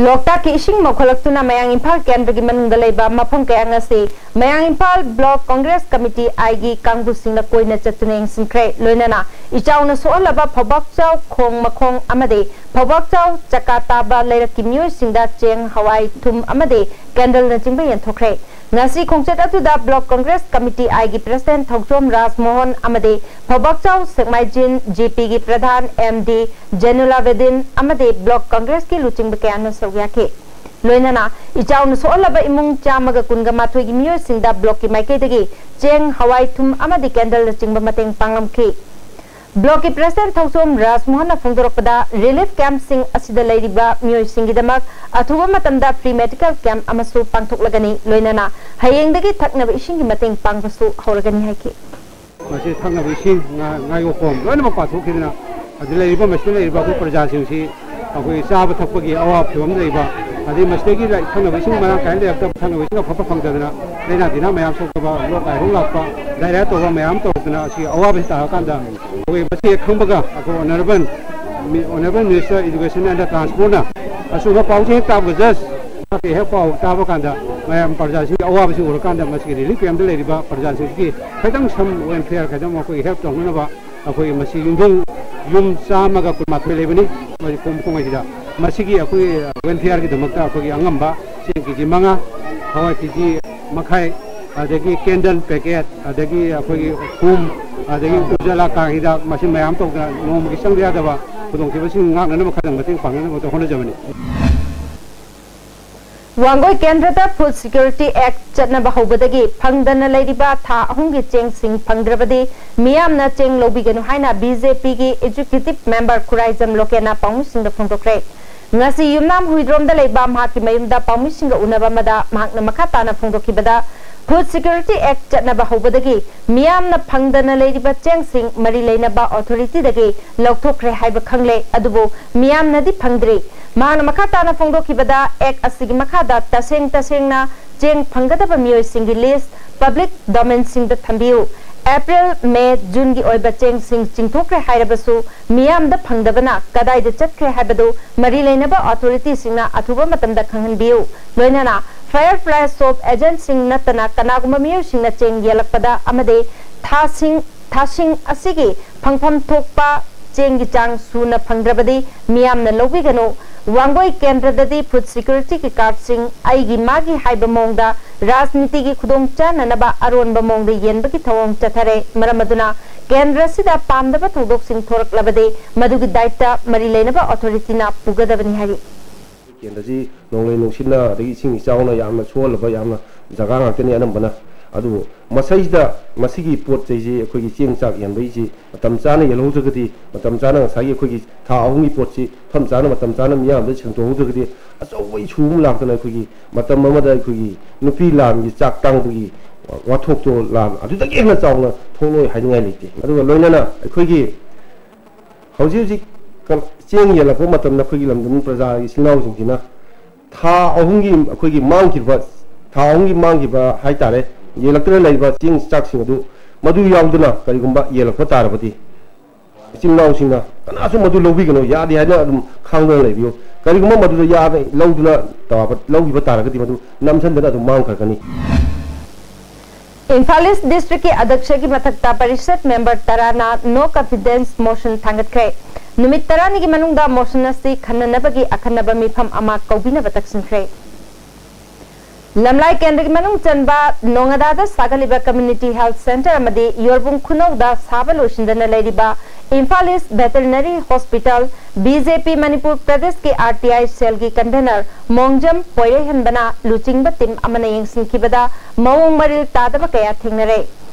ꯂꯣꯛꯇꯥꯛꯀꯤ ꯏꯁꯤꯡ ꯃꯧꯈꯠꯂꯛꯇꯨꯅ ꯃꯌꯥꯡ ꯏꯝꯐꯥꯜ ꯀꯦꯟꯗ꯭ꯔꯒꯤ ꯃꯅꯨꯡꯗ ꯂꯩꯕ ꯃꯐꯝ ꯀꯌꯥ ꯑꯁꯤ ꯃꯌꯥꯡ ꯏꯝꯐꯥꯜ ꯕ꯭ꯂꯣꯛ ꯀꯣꯡꯒ꯭ꯔꯦꯁ ꯀꯃꯤꯇꯤ ꯑꯥꯏꯒꯤ ꯀꯥꯡꯕꯨꯁꯤꯡꯅ ꯀꯣꯏꯅ ꯆꯠꯇꯨꯅ ꯌꯦꯡꯁꯤꯟꯈ꯭ꯔꯦ꯫ ꯂꯣꯏꯅꯅ ꯏꯆꯥꯎꯅ ꯁꯣꯛꯍꯜꯂꯕ ꯐꯧꯕꯥꯛꯆꯥꯎ ꯈꯣꯡ ꯃꯈꯣꯡ ꯑꯃꯗꯤ ꯐꯧꯕꯥꯛꯆꯥꯎ ꯆꯀꯥ ꯇꯥꯕ ꯂꯩꯔꯛꯀꯤ ꯃꯤꯑꯣꯏꯁꯤꯡꯗ ꯆꯦꯡ, ꯍꯋꯥꯏ, ꯊꯨꯝ ꯑꯃꯗꯤ ꯀꯦꯟꯗꯜꯅꯆꯤꯡꯕ ꯌꯦꯟꯊꯣꯛꯈ꯭ꯔꯦ꯫ ꯉꯁꯤ ꯈꯣꯡꯆꯠ ꯑꯗꯨꯗ ꯕ꯭ꯂꯣꯛ ꯀꯣꯡꯒ꯭ꯔꯦꯁ ꯀꯃꯤꯇꯤ ꯑꯥꯏꯒꯤ ꯄ꯭ꯔꯁꯤꯗꯦꯟꯠ ꯊꯧꯆꯣꯝ ꯔꯥꯖꯃꯣꯍꯟ ꯑꯃꯗꯤ ꯐꯧꯕꯥꯛꯆꯥꯎ ꯁꯦꯛꯃꯥꯏꯖꯤꯟ ꯖꯦ ꯄꯤꯒꯤ ꯄ꯭ꯔꯙꯥꯟ ꯑꯦꯝ ꯗꯤ ꯖꯦꯅꯨꯂꯥꯕꯦꯗꯤꯟ ꯑꯃꯗꯤ ꯕ꯭ꯂꯣꯛ ꯀꯣꯡꯒ꯭ꯔꯦꯁꯀꯤ ꯂꯨꯆꯤꯡꯕ ꯀꯌꯥꯅ ꯁꯔꯨꯛ ꯌꯥꯈꯤ꯫ ꯂꯣꯏꯅꯅ ꯏꯆꯥꯎꯅ ꯁꯣꯛꯍꯜꯂꯕ ꯏꯃꯨꯡ ꯆꯥꯝꯃꯒ ꯀꯨꯟꯒ ꯃꯥꯊꯣꯏꯒꯤ ꯃꯤꯑꯣꯏꯁꯤꯡꯗ ꯕ꯭ꯂꯣꯛꯀꯤ ꯃꯥꯏꯀꯩꯗꯒꯤ ꯆꯦꯡ, ꯍꯋꯥꯏ, ꯊꯨꯝ ꯑꯃꯗꯤ ꯀꯦꯟꯗꯜꯅꯆꯤꯡꯕ ꯃꯇꯦꯡ ꯄꯥꯡꯂꯝꯈꯤ꯫ ꯕ꯭ꯂꯣꯛꯀꯤ ꯄ꯭ꯔꯁꯤꯗꯦꯟꯠ ꯊꯧꯆꯣꯝ ꯔꯥꯖꯃꯣꯍꯟꯅ ꯐꯣꯡꯗꯣꯔꯛꯄꯗ, ꯔꯤꯂꯤꯐ ꯀꯦꯝꯞꯁꯤꯡ ꯑꯁꯤꯗ ꯂꯩꯔꯤꯕ ꯃꯤꯑꯣꯏꯁꯤꯡꯒꯤꯗꯃꯛ ꯑꯊꯨꯕ ꯃꯇꯝꯗ ꯐ꯭ꯔꯤ ꯃꯦꯗꯤꯀꯦꯜ ꯀꯦꯝꯞ ꯑꯃꯁꯨ ꯄꯥꯡꯊꯣꯛꯂꯒꯅꯤ꯫ ꯂꯣꯏꯅꯅ ꯍꯌꯦꯡꯗꯒꯤ ꯊꯛꯅꯕ ꯏꯁꯤꯡꯒꯤ ꯃꯇꯦꯡ ꯄꯥꯡꯕꯁꯨ ꯍꯧꯔꯒꯅꯤ ꯍꯥꯏꯈꯤ꯫ ꯃꯁꯤ ꯊꯛꯅꯕ ꯏꯁꯤꯡ, ꯉꯥ, ꯉꯥꯌꯣꯛꯐꯝ ꯂꯣꯏꯅꯃꯛ ꯄꯥꯊꯣꯛꯈꯤꯗꯅ, ꯑꯗꯨ ꯂꯩꯔꯤꯕ, ꯃꯁꯤꯗ ꯂꯩꯔꯤꯕ ꯑꯩꯈꯣꯏ ꯄ꯭ꯔꯖꯥꯁꯤꯡꯁꯤ ꯑꯩꯈꯣꯏ ꯆꯥꯕ ꯊꯛꯄꯒꯤ ꯑꯋꯥꯕ ꯐꯤꯕꯝꯗ ꯂꯩꯕ, ꯑꯗꯩ ꯃꯁꯤꯗꯒꯤ ꯂꯥꯏ-, ꯊꯛꯅꯕ ꯏꯁꯤꯡ ꯃꯔꯥꯡ ꯀꯥꯏꯅ ꯂꯩꯔꯛꯇꯕ, ꯊꯛꯅꯕ ꯏꯁꯤꯡ ꯑꯐꯕ ꯐꯪꯗꯗꯅ ꯂꯥꯏꯅꯥ ꯇꯤꯟꯅꯥ ꯃꯌꯥꯝ ꯁꯣꯛꯇꯕ, ꯂꯣꯛ ꯂꯥꯏꯍꯧ ꯂꯥꯛꯄ, ꯗꯥꯏꯔꯤꯌꯥ ꯇꯧꯕ ꯃꯌꯥꯝ ꯇꯧꯔꯛꯇꯅ ꯑꯁꯤ ꯑꯋꯥꯕꯁꯤ ꯇꯥꯔꯀꯥꯟꯗ ꯑꯩꯈꯣꯏ ꯃꯁꯤ ꯍꯦꯛ ꯈꯪꯕꯒ ꯑꯩꯈꯣꯏ ꯑꯣꯅꯔꯦꯕꯜ ꯃꯤ-, ꯑꯣꯅꯔꯦꯕꯜ ꯃꯤꯅꯤꯁꯇꯔ ꯏꯗꯨꯀꯦꯁꯟ ꯑꯦꯟ ꯇ꯭ꯔꯥꯟꯁꯄꯣꯔꯠꯅ ꯑꯁꯨꯝꯕ ꯄꯥꯎꯁꯦ ꯍꯦꯛ ꯇꯥꯕꯒ ꯖꯁ ꯃꯍꯥꯛꯀꯤ ꯍꯦꯛ ꯄꯥꯎ ꯇꯥꯕ ꯀꯥꯟꯗ ꯃꯌꯥꯝ ꯄ꯭ꯔꯖꯥꯁꯤꯡꯒꯤ ꯑꯋꯥꯕꯁꯤ ꯎꯔꯀꯥꯟꯗ ꯃꯁꯤꯒꯤ ꯔꯤꯂꯤꯐ ꯀꯦꯝꯞꯇ ꯂꯩꯔꯤꯕ ꯄ꯭ꯔꯖꯥꯁꯤꯡꯁꯤꯒꯤ ꯈꯤꯇꯪ ꯁꯝ ꯋꯦꯜꯐꯤꯌꯔ ꯈꯤꯇꯪ ꯃꯈꯣꯏꯒꯤ ꯍꯦꯜꯞ ꯇꯧꯅꯅꯕ ꯑꯩꯈꯣꯏ ꯃꯁꯤ ꯌꯨꯝꯊꯣꯡ ꯌꯨꯝ ꯆꯥꯝꯃꯒ ꯀꯨꯟꯃꯥꯊꯣꯏ ꯂꯩꯕꯅꯤ꯫ ꯃꯣꯏ ꯈꯣꯡ ꯃꯈꯣꯡ ꯍꯥꯏꯁꯤꯗ ꯃꯁꯤꯒꯤ ꯑꯩꯈꯣꯏ ꯋꯦꯜꯐꯤꯌꯔꯒꯤꯗꯃꯛꯇ ꯑꯩꯈꯣꯏꯒꯤ ꯑꯉꯝꯕ ꯆꯦꯡ ꯀꯦ ꯖꯤ ꯃꯉꯥ, ꯍꯋꯥꯏ ꯀꯦ ꯖꯤ ꯃꯈꯥꯏ, ꯑꯗꯒꯤ ꯀꯦꯟꯗꯜ ꯄꯦꯀꯦꯠ, ꯑꯗꯒꯤ ꯑꯩꯈꯣꯏꯒꯤ ꯊꯨꯝ, ꯑꯗꯒꯤ ꯎꯖꯥꯂꯥ ꯀꯥꯡ ꯍꯤꯗꯥꯛ, ꯃꯁꯤ ꯃꯌꯥꯝ ꯇꯧꯗꯅ ꯅꯣꯡꯃꯒꯤ ꯆꯪꯗ ꯌꯥꯗꯕ ꯈꯨꯗꯣꯡꯊꯤꯕꯁꯤꯡ ꯉꯥꯛꯅꯅꯕ ꯈꯔ ꯃꯇꯦꯡ ꯄꯥꯡꯅꯅꯕ ꯍꯣꯠꯅꯖꯕꯅꯤ꯫ ꯋꯥꯡꯒꯣꯏ ꯀꯦꯟꯗ꯭ꯔꯗ ꯐꯨꯗ ꯁꯤꯀ꯭ꯌꯨꯔꯤꯇꯤ ꯑꯦꯛ ꯆꯠꯅꯕ ꯍꯧꯕꯗꯒꯤ ꯐꯪꯗꯅ ꯂꯩꯔꯤꯕ ꯊꯥ ꯑꯍꯨꯝꯒꯤ ꯆꯦꯡꯁꯤꯡ ꯐꯪꯗ꯭ꯔꯕꯗꯤ ꯃꯤꯌꯥꯝꯅ ꯆꯦꯡ ꯂꯧꯕꯤꯒꯅꯨ ꯍꯥꯏꯅ ꯕꯤ ꯖꯦ ꯄꯤꯒꯤ ꯑꯦꯛꯖꯤꯀ꯭ꯌꯨꯇꯤꯚ ꯃꯦꯝꯕꯔ ꯈꯨꯔꯥꯏꯖꯝ ꯂꯣꯀꯦꯟꯅ ꯄꯥꯎꯃꯤꯁꯤꯡꯗ ꯐꯣꯡꯗꯣꯛꯈ꯭ꯔꯦ꯫ ꯉꯁꯤ ꯌꯨꯝꯅꯥꯝ ꯍꯨꯏꯗ꯭ꯔꯣꯝꯗ ꯂꯩꯕ ꯃꯍꯥꯛꯀꯤ ꯃꯌꯨꯝꯗ ꯄꯥꯎꯃꯤꯁꯤꯡꯒ ꯎꯅꯕ ꯑꯃꯗ ꯃꯍꯥꯛꯅ ꯃꯈꯥ ꯇꯥꯅ ꯐꯣꯡꯗꯣꯛꯈꯤꯕꯗ, ꯐꯨꯗ ꯁꯤꯀ꯭ꯌꯨꯔꯤꯇꯤ ꯑꯦꯛ ꯆꯠꯅꯕ ꯍꯧꯕꯗꯒꯤ ꯃꯤꯌꯥꯝꯅ ꯐꯪꯗꯅ ꯂꯩꯔꯤꯕ ꯆꯦꯡꯁꯤꯡ ꯃꯔꯤ ꯂꯩꯅꯕ ꯑꯣꯊꯣꯔꯤꯇꯤꯗꯒꯤ ꯂꯧꯊꯣꯛꯈ꯭ꯔꯦ ꯍꯥꯏꯕ ꯈꯪꯂꯦ, ꯑꯗꯨꯕꯨ ꯃꯤꯌꯥꯝꯅꯗꯤ ꯐꯪꯗ꯭ꯔꯤ꯫ ꯃꯍꯥꯛꯅ ꯃꯈꯥ ꯇꯥꯅ ꯐꯣꯡꯗꯣꯛꯈꯤꯕꯗ, ꯑꯦꯛ ꯑꯁꯤꯒꯤ ꯃꯈꯥꯗ ꯇꯁꯦꯡ ꯇꯁꯦꯡꯅ ꯆꯦꯡ ꯐꯪꯒꯗꯕ ꯃꯤꯑꯣꯏꯁꯤꯡꯒꯤ ꯂꯤꯁ꯭ꯠ ꯄꯕ꯭ꯂꯤꯛ ꯗꯣꯃꯦꯟꯁꯤꯡꯗ ꯊꯝꯕꯤꯌꯨ꯫ ꯑꯦꯄ꯭ꯔꯤꯜ, ꯃꯦ, ꯖꯨꯟꯒꯤ ꯑꯣꯏꯕ ꯆꯦꯡꯁꯤꯡ ꯆꯤꯡꯊꯣꯛꯈ꯭ꯔꯦ ꯍꯥꯏꯔꯕꯁꯨ, ꯃꯤꯌꯥꯝꯗ ꯐꯪꯗꯕꯅ ꯀꯗꯥꯏꯗ ꯆꯠꯈ꯭ꯔꯦ ꯍꯥꯏꯕꯗꯨ ꯃꯔꯤ ꯂꯩꯅꯕ ꯑꯣꯊꯣꯔꯤꯇꯤꯁꯤꯡꯅ ꯑꯊꯨꯕ ꯃꯇꯝꯗ ꯈꯪꯍꯟꯕꯤꯌꯨ꯫ ꯂꯣꯏꯅꯅ ꯐꯥꯌꯔ ꯐ꯭ꯂꯥꯏ ꯁꯣꯞ ꯑꯦꯖꯦꯟꯠꯁꯤꯡ ꯅꯠꯇꯅ ꯀꯅꯥꯒꯨꯝꯕ ꯃꯤꯑꯣꯏꯁꯤꯡꯅ ꯆꯦꯡ ꯌꯦꯜꯂꯛꯄꯗ ꯑꯃꯗꯤ ꯊꯥꯁꯤꯡ, ꯊꯥꯁꯤꯡ ꯑꯁꯤꯒꯤ ꯐꯪꯐꯝ ꯊꯣꯛꯄ ꯆꯦꯡꯒꯤ ꯆꯥꯡ ꯁꯨꯅ ꯐꯪꯗ꯭ꯔꯕꯗꯤ ꯃꯤꯌꯥꯝꯅ ꯂꯧꯕꯤꯒꯅꯨ꯫ ꯋꯥꯡꯒꯣꯏ ꯀꯦꯟꯗ꯭ꯔꯗꯗꯤ ꯐꯨꯗ ꯁꯤꯀ꯭ꯌꯨꯔꯤꯇꯤꯒꯤ ꯀꯥꯔꯗꯁꯤꯡ ꯑꯩꯒꯤ ꯃꯥꯒꯤ ꯍꯥꯏꯕ ꯃꯑꯣꯡꯗ ꯔꯥꯖꯅꯤꯇꯤꯒꯤ ꯈꯨꯗꯣꯡ ꯆꯥꯅꯅꯕ ꯑꯔꯣꯟꯕ ꯃꯑꯣꯡꯗ ꯌꯦꯟꯕꯒꯤ ꯊꯧꯑꯣꯡ ꯆꯠꯊꯔꯦ꯫ ꯃꯔꯝ ꯑꯗꯨꯅ ꯀꯦꯟꯗ꯭ꯔ ꯑꯁꯤꯗ ꯄꯥꯝꯗꯕ ꯊꯧꯗꯣꯛꯁꯤꯡ ꯊꯣꯔꯛꯂꯕꯗꯤ ꯃꯗꯨꯒꯤ ꯗꯥꯏꯇ ꯃꯔꯤ ꯂꯩꯅꯕ ꯑꯣꯊꯣꯔꯤꯇꯤꯅ ꯄꯨꯒꯗꯕꯅꯤ ꯍꯥꯏꯔꯤ꯫ ꯀꯦꯟꯗ꯭ꯔꯁꯤ ꯅꯣꯡꯂꯩ ꯅꯨꯡꯁꯤꯠꯅ ꯑꯗꯒꯤ ꯏꯁꯤꯡ ꯏꯆꯥꯎꯅ ꯌꯥꯝꯅ ꯁꯣꯛꯍꯜꯂꯕ ꯌꯥꯝꯅ ꯖꯒꯥ ꯉꯥꯛꯇꯅꯤ ꯑꯅꯝꯕꯅ꯫ ꯑꯗꯨꯕꯨ ꯃꯁꯤꯗ, ꯃꯁꯤꯒꯤ ꯄꯣꯠ ꯆꯩꯁꯤ ꯑꯩꯈꯣꯏꯒꯤ ꯆꯦꯡ ꯆꯥꯛ ꯌꯦꯟꯕꯒꯤꯁꯤ ꯃꯇꯝ ꯆꯥꯅ ꯌꯦꯜꯍꯧꯗ꯭ꯔꯒꯗꯤ, ꯃꯇꯝ ꯆꯥꯅ ꯉꯁꯥꯏꯒꯤ ꯑꯩꯈꯣꯏꯒꯤ ꯊꯥ ꯑꯍꯨꯝꯒꯤ ꯄꯣꯠꯁꯤ ꯃꯐꯝ ꯆꯥꯅ, ꯃꯇꯝ ꯆꯥꯅ ꯃꯤꯌꯥꯝꯗ ꯁꯦꯡꯗꯣꯛꯍꯧꯗ꯭ꯔꯒꯗꯤ, ꯑꯆꯧꯕ ꯏꯁꯨ ꯑꯃ ꯂꯥꯛꯇꯅ ꯑꯩꯈꯣꯏꯒꯤ ꯃꯇꯝ ꯑꯃꯗ ꯑꯩꯈꯣꯏꯒꯤ ꯅꯨꯄꯤ ꯂꯥꯟꯒꯤ ꯆꯥꯛ ꯇꯥꯡꯕꯒꯤ ꯋꯥꯊꯣꯛꯇꯣ ꯂꯥꯟ ꯑꯗꯨꯗꯒꯤ ꯍꯦꯟꯅ ꯆꯥꯎꯅ ꯊꯣꯛꯂꯣꯏ ꯍꯥꯏꯅꯤꯡꯉꯥꯏ ꯂꯩꯇꯦ꯫ ꯑꯗꯨꯒ ꯂꯣꯏꯅꯅ ꯑꯩꯈꯣꯏꯒꯤ ꯍꯧꯖꯤꯛ ꯍꯧꯖꯤꯛ ꯀ-, ꯆꯦꯡ ꯌꯦꯜꯂꯛꯄ ꯃꯇꯝꯗ ꯑꯩꯈꯣꯏꯒꯤ ꯂꯝꯗꯝ ꯄ꯭ꯔꯖꯥꯒꯤ ꯏꯆꯤꯜ ꯏꯅꯥꯎꯁꯤꯡꯁꯤꯅ ꯊꯥ ꯑꯍꯨꯝꯒꯤ ꯑꯩꯈꯣꯏꯒꯤ ꯃꯥꯡꯈꯤꯕ, ꯊꯥ ꯑꯍꯨꯝꯒꯤ ꯃꯥꯡꯈꯤꯕ ꯍꯥꯏꯇꯥꯔꯦ, ꯌꯦꯜꯂꯛꯇꯅ ꯂꯩꯕ ꯆꯦꯡ ꯆꯥꯛꯁꯤꯡ ꯑꯗꯨ ꯃꯗꯨ ꯌꯥꯎꯗꯅ ꯀꯔꯤꯒꯨꯝꯕ ꯌꯦꯜꯂꯛꯄ ꯇꯥꯔꯕꯗꯤ, ꯏꯆꯤꯜ ꯏꯅꯥꯎꯁꯤꯡꯅ ꯀꯅꯥꯁꯨ ꯃꯗꯨ ꯂꯧꯕꯤꯒꯅꯨ, ꯌꯥꯗꯦ ꯍꯥꯏꯅ ꯑꯗꯨꯝ ꯈꯥꯡꯗꯨꯅ ꯂꯩꯕꯤꯌꯨ꯫ ꯀꯔꯤꯒꯨꯝꯕ ꯃꯗꯨꯗ ꯌꯥꯗ-, ꯂꯧꯗꯨꯅ ꯇꯥꯕ-, ꯂꯧꯈꯤꯕ ꯇꯥꯔꯒꯗꯤ ꯃꯗꯨ ꯅꯝꯁꯤꯟꯗꯅ ꯑꯗꯨꯝ ꯃꯥꯡꯈ꯭ꯔꯒꯅꯤ꯫ ꯏꯝꯐꯥꯜ ꯏꯁ ꯗꯤꯁꯇ꯭ꯔꯤꯛꯀꯤ ꯑꯗꯛꯁꯒꯤ ꯃꯊꯛꯇ ꯄꯔꯤꯁꯠ ꯃꯦꯝꯕꯔ ꯇꯔꯥꯅ ꯅꯣ ꯀꯟꯐꯤꯗꯦꯟꯁ ꯃꯣꯁꯟ ꯊꯥꯡꯒꯠꯈ꯭ꯔꯦ꯫ ꯅꯨꯃꯤꯠ ꯇꯔꯥꯅꯤꯒꯤ ꯃꯅꯨꯡꯗ ꯃꯣꯁꯟ ꯑꯁꯤ ꯈꯟꯅꯅꯕꯒꯤ ꯑꯈꯟꯅꯕ ꯃꯤꯐꯝ ꯑꯃ ꯀꯧꯕꯤꯅꯕ ꯇꯛꯁꯤꯟꯈ꯭ꯔꯦ꯫ ꯂꯝꯂꯥꯏ ꯀꯦꯟꯗ꯭ꯔꯒꯤ ꯃꯅꯨꯡ ꯆꯟꯕ ꯅꯣꯉꯥꯗꯥꯗ ꯁꯥꯒꯠꯂꯤꯕ ꯀꯝꯃ꯭ꯌꯨꯅꯤꯇꯤ ꯍꯦꯜꯊ ꯁꯦꯟꯇꯔ ꯑꯃꯗꯤ ꯌꯣꯔꯕꯨꯡ ꯈꯨꯅꯧꯗ ꯁꯥꯕ ꯂꯣꯏꯁꯤꯟꯗꯅ ꯂꯩꯔꯤꯕ ꯏꯝꯐꯥꯜ ꯏꯁ ꯚꯦꯇꯔꯅꯔꯤ ꯍꯣꯁꯄꯤꯇꯥꯜ, ꯕꯤ ꯖꯦ ꯄꯤ ꯃꯅꯤꯄꯨꯔ ꯄ꯭ꯔꯗꯦꯁꯀꯤ ꯑꯥꯔ ꯇꯤ ꯑꯥꯏ ꯁꯦꯜꯒꯤ ꯀꯟꯚꯦꯅꯔ ꯃꯣꯡꯖꯝ ꯄꯣꯏꯔꯩꯍꯟꯕꯅ ꯂꯨꯆꯤꯡꯕ ꯇꯤꯝ ꯑꯃꯅ ꯌꯦꯡꯁꯤꯟꯈꯤꯕꯗ ꯃꯑꯣꯡ ꯃꯔꯤꯜ ꯇꯥꯗꯕ ꯀꯌꯥ ꯊꯦꯡꯅꯔꯦ꯫